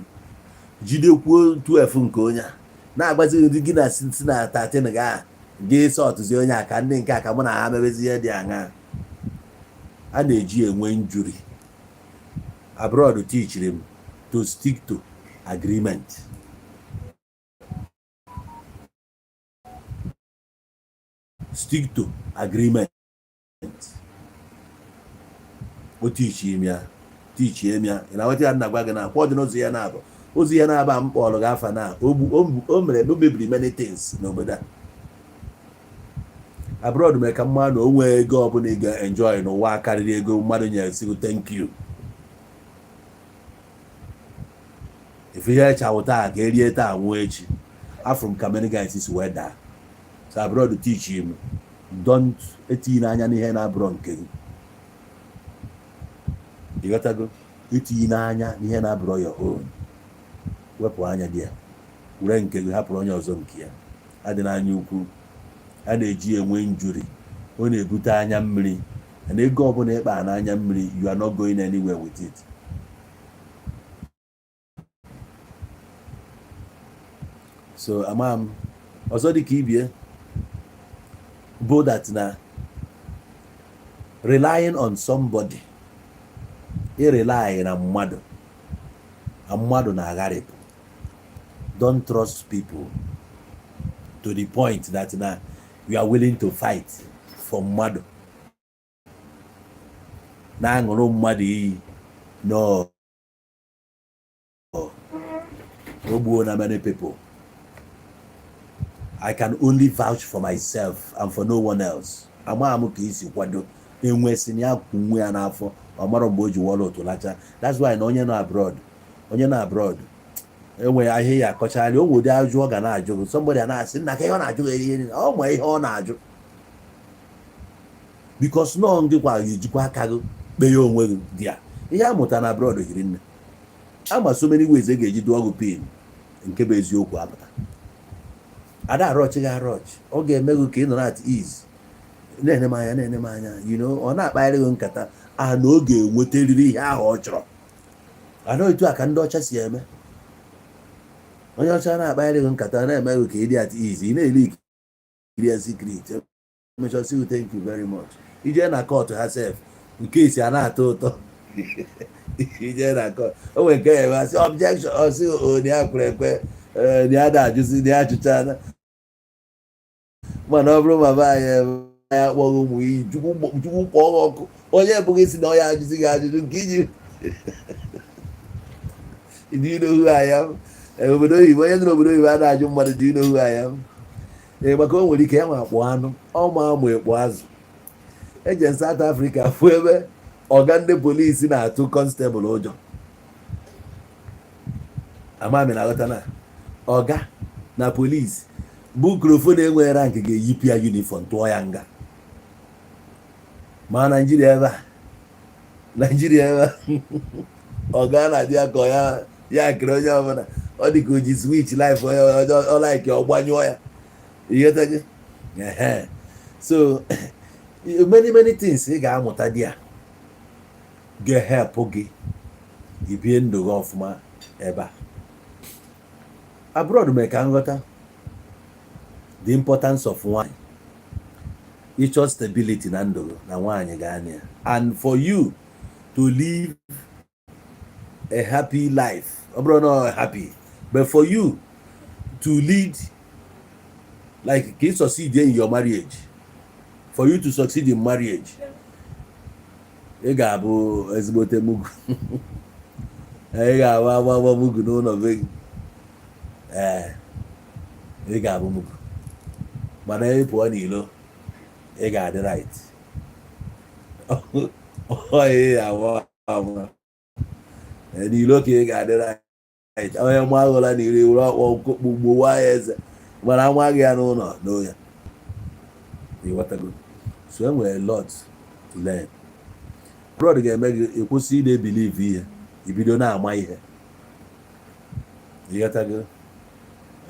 jidekwuo 12 nke onye a na-agbazi ndị gị na si na 13 ga gị sọtụzi onye a ka ndị nke a ka mụ na ha mebezi ihe dị aṅa a na-eji enwe njuri. Abroad teachiri m to stick to agreement. Stick to agreement. O teachiri m ya, teachie m ya. Ị na-aghọta ya? Nna gwa gị na akwa dị n'ụzọ ya na-abụ ụzọ ya na-aba m kpọrọ gị afa na o mere o mebiri many things n'obodo a. Abroad mere ka mmadụ o nwee ego ọbụla ị ga-enjoy n'ụwa karịrị ego mmadụ nyere sị gị thank you. Ife ihe echawụ taa ka erie taa nwụọ echi. Afụrụ m ka many guys si wee daa. So abroad teach him, don't etinye n'anya n'ihe na-abụrọ nke gị. Ịghọtago? Itinye n'anya n'ihe na-abụrọ your own, wepụ anya dị ya, were nke gị hapụrụ onye ọzọ nke ya. Adị n'anya ukwu a na-eji enwe njuri, ọ na-ebute anya mmiri. Na ego ọbụla ịkpa n'anya mmiri, you are not going anywhere with it. So ama m ọzọ dị ka ibie bụ that na relying on somebody, irely na mmadụ na mmadụ na-agharịpụ. Don't trust people to the point that na you are willing to fight for mmadụ, na-aṅụrụ mmadụ iyi. No, o gbuo na many people. I can only vouch for myself and for no one else. Ama m ka isi kwado enwe si na ya kwụ nwe ya n'afọ, ọ mara mgbe o ji wọrọ otu lacha. That's why na onye nọ abroad, onye nọ abroad enwe ahịa ya akọchagharị o nwere ụdị ajụ ọ ga na-ajụ gị. Somebody a na-asị nna ka ihe ọ na-ajụ gị ihe niile, ọ ma ihe ọ na-ajụ, because nọọ ngị kwa ejikwa aka gị kpee ya onwe gị dị ya. Ihe a mụtara na abroad hiri nne. Ama so many ways e ga-eji dụọ gị pin nke bụ eziokwu apụta. Ada arọchị gị arọchị, ọ ga-eme gị ka ị nọrọ at ease, na-ene m anya, na-ene m anya, ọ na-akpagharị gị nkata a na ọ ga-enwetarịrị ihe ahụ ọ chọrọ. Ana otu a ka ndị ọcha si eme. Onye ọcha na-akpagharị gị nkata, na-eme gị ka ị dị at ease, ị na-eri ikiri ya secret, emechọsị you thank you very much. Ije na court ha sef, nke esi a na-atọ ụtọ. Ije na court, o nwere nke ya eme asị objection, ọsị o na ya kwere ekwe na ya da-ajụzi na ya ajụchana. Mana ọ bụrụ ma be anyị ebe anyị akpọghị ụmụ iyi, Chukwu kpọọ ha ọkụ. Onye bụghị si na ọ ya ajụzi gị ajụjụ nke iji. Do you know who I am? Obodo oyibo, onye nọ n'obodo oyibo a na-ajụ mmadụ, "Do you know who I am?" Ee, maka o nwere ike ya nwa akpụ anụ, ọ ma amụ ekpo azụ. Eje South Africa fụ ebe ọga ndị polisi na-atụ constable ụjọ. Amami na aghọta na ọga na polisi bụ krofon enweghị rank ga-eyipụ ya uniform, tụọ ya nga. Ma Naijiria ebe a, Naijiria ebe a, ọga na-adị ya ka ọ ya ya kere onye ọbụla. Ọ dị ka o ji switch life onye ọ like ọ gbanyụọ ya. Ịghọtago? Ehe. So many many things ị ga-amụta dị a ga-help gị ibie ndụ gị ọfụma ebe a. Abroad mere ka nghọta the importance of nwanyị. Ịchọ stability na ndụ gị, na nwaanyị ga-anya ya, and for you to live a happy life, ọ bụrụ na ọ happy, but for you to lead, like ka ị succeed in your marriage, for you to succeed in marriage, ị ga-abụ ezigbote mugu. Ị ga-abụ agba mugu n'ụlọ be gị. Ee, ị ga-abụ mugu, mana ị pụọ n'ilo, ị ga-adị right. Ọ ị ga-agba ama n'ilo ka ị ga-adị right. Onye nwa aghụla n'iro, were ọkpọ gbowa ya eze, mana amaghị ya n'ụlọ n'oya. Ịghọtago? So e nwere lot to learn. Abroad ga-eme gị ịkwụsị ị na-ebelieve ihe, ibido na-ama ihe. Ịghọtago?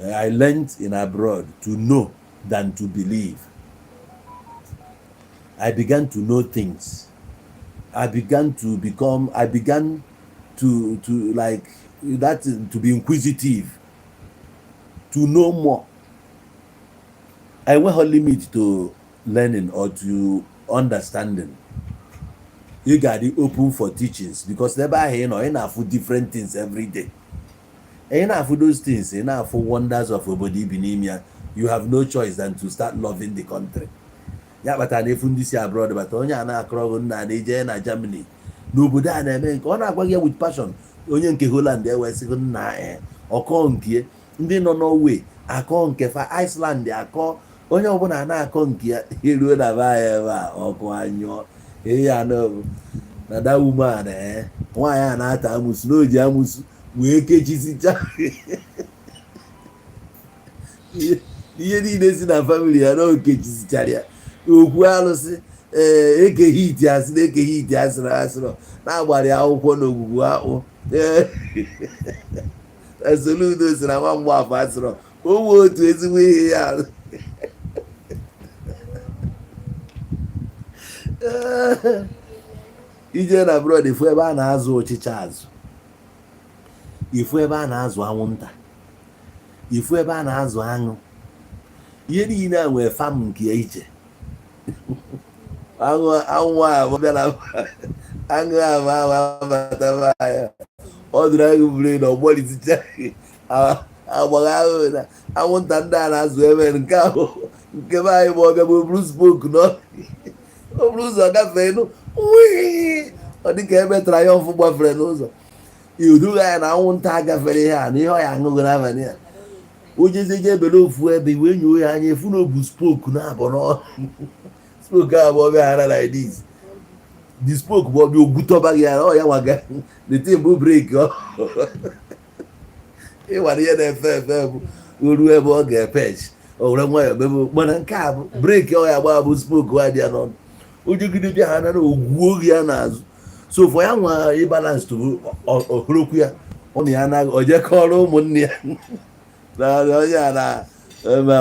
I learned in abroad to know than to believe. I began to know things. I began to become, I began to like that, to be inquisitive, to know more. I enweghị limit to learning or to understanding. Ị ga-adị open for teachings, because n'ebe ahụ ị nọ, ị na-afụ different things every day. Ị na-afụ those things, ị na-afụ wonders of obodo ibi n'ime ya. You have no choice than to start loving the country. Ya kpatara na efu ndị si abroad bata, onye a na-akọrọ gị, nna, na ije na Germany, n'obodo a na-eme nke ọ na-agwa gị ya with passion. Onye nke Holland ewesịghị nna ọkọ nke ndị nọ Norway, akọ nke fa Iceland, akọ onye ọbụla na-akọ nke ya. Eruo na be anyị ebe a, ọkụ anyụọ. Ihe ya na na that woman, nwaanyị a na-ata amụsụ na o ji amụsụ wee kechisicha ihe niile si na family ya, na o kechisichara ya. Okwu alụsị, ee, ekeghị iti asị na ekeghị iti asịrị asịrọ na-agbara ya akwụkwọ n'ogwugwu akpụ. Ee, Soludo si na nwa mgbafọ asịrọ o nwee otu ezigbo ihe ya. Ije na abroad, ifu ebe a na-azụ ọchịcha azụ, ifu ebe a na-azụ anwụnta, ifu ebe a na-azụ aṅụ. Ihe niile a nwere farm nke ya iche. Aṅụ, anwụ a bịa na aṅụ ahụ ahụ abata ya, ọ dụrụ aṅụ buru na ọgbọliticha agbagha ahụ na anwụnta ndị a na-azụ ebe nke ahụ. Nke be anyị bụ ọbịa bụ buru spoke nọ, o buru ụzọ gafee nụ, wii, ọ dịka ebe Triumph gbafere n'ụzọ. Iduga ya na anwụnta gafere ihe a na ihe ọ ya aṅụghị n'abalị a, o jezie je ebere ofu ebe wee nyoo ya anya, efu na obu spoke na-abụ n'ọnụ. Spoke ahụ bụ ọbịa hara like this. The spoke bụ ọbịa ogwutọba gị ara ọ ya nwaga. The thing bụ brake ọ ịwara ihe na-efe efe bụ o ruo ebe ọ ga-epech, o were nwayọọ mebe. Mana nke a bụ brake ọ ya gba, bụ spoke ọ dị ya n'ọnụ. O jegide bịa ha nara ogwuo gị ya n'azụ. So for ya nwa ịbalance to ohrokwu ya, ọ na ya anaghị o jekọrọ ụmụnne ya na onye a na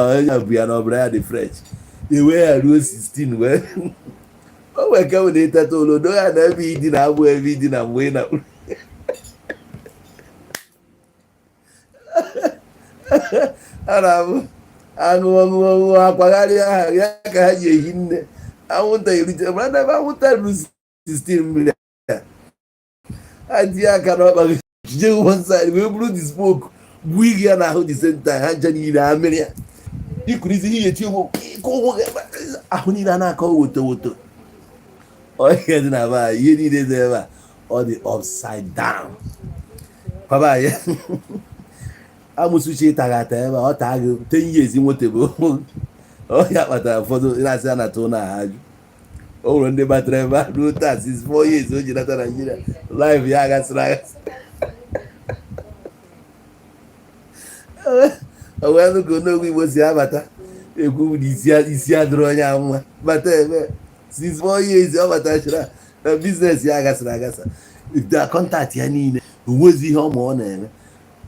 onye a bụ ya na ọbara ya dị fresh. Ewe ya ruo 16 wee o nwee ke nwere iteta ụlọ do ya na ebe idina abụ ebe idina mgbe ị na a na-abụ aṅụ ọṅụ ọṅụ akwagharị aha ya ka ha ji ehi nne. Anwụnta erute mana ebe anwụnta ruru 16 mmiri a tinye aka n'ọkpa gị, jide one side wee buru the smoke gbuo igi ya n'ahụ. The same time, ha ncha niile amịrị ya ikurizi ihe eti ụgwọ ịkụ ụgwọ gị ahụ niile a na-akọ woto woto. Ihe dị na be anyị, ihe niile dị ebe a, ọ dị upside down. Kwaba anyị amụsụchi ịtaghị ata ebe a, ọ taa gị 10 years nwetebe ọ ya kpatara ụfọdụ na-asị a na-atụ na ha ajụ. O nwere ndị batara ebe a ruo taa, since 4 years o ji nata Naijiria, life ya agasịrị agasị. O wee nụ ka onogwu Igbo si abata ekwu na isi adịrị onye nwa bata ebe since 4 years ọ batachara na business ya agasịrị agasa, da contact ya niile, onwezi ihe ọma ọ na-eme.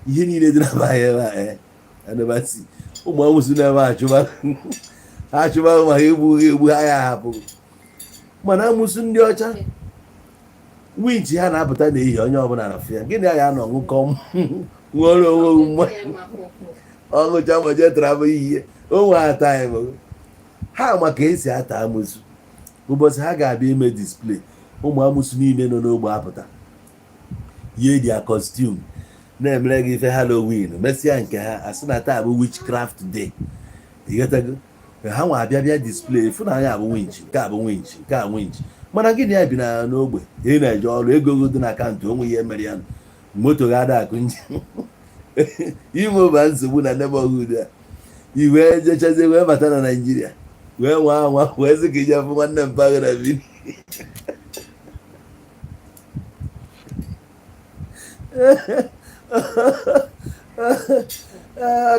Ihe niile dị na be anyị ebe a, anabasi ụmụ amụsụ na-eme achụba ha, achụba ma ha egbughị egbu ha ya ahapụ. Mana amụsụ ndị ọcha, winchi ha na-apụta n'ehihie, onye ọbụla na afụ ya. Gịnị a ya nọ ṅụkọ nwere onwe mmanya ọṅụcha ma jee tara bụ ihe onwe ata anyị ha maka esi ata amụsụ. Ụbọchị ha ga-abịa ime display, ụmụ amụsụ niile nọ n'ogbe apụta, yie dia costume, na-emere gị ife Halloween. Mesịa nke ha, asị na taa bụ witchcraft day. Ịghọtago? Ha nwa abịa bịa display fụ na anya abụ winch, nke a bụ winch, nke a winch. Mana gịnị ya bi na n'ogbe ị na-eje ọrụ, ego dị na account onwe ihe mere ya, moto ga-ada akụ nje ime ụba nsogbu na neighborhood a. I wee jechazie wee bata na Naijiria wee nwa anwa wee sị ka ije fụ nwanne mpaghara bi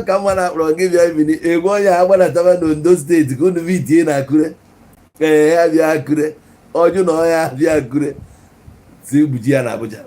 ka mma na akpọrọ gị bịa bini egwu onye a gbadataba n'Ondo Steeti ka unu bitie na Akure. Ee, ya bịa Akure, ọjụ na ọya bịa Akure si gbuji ya na Abuja.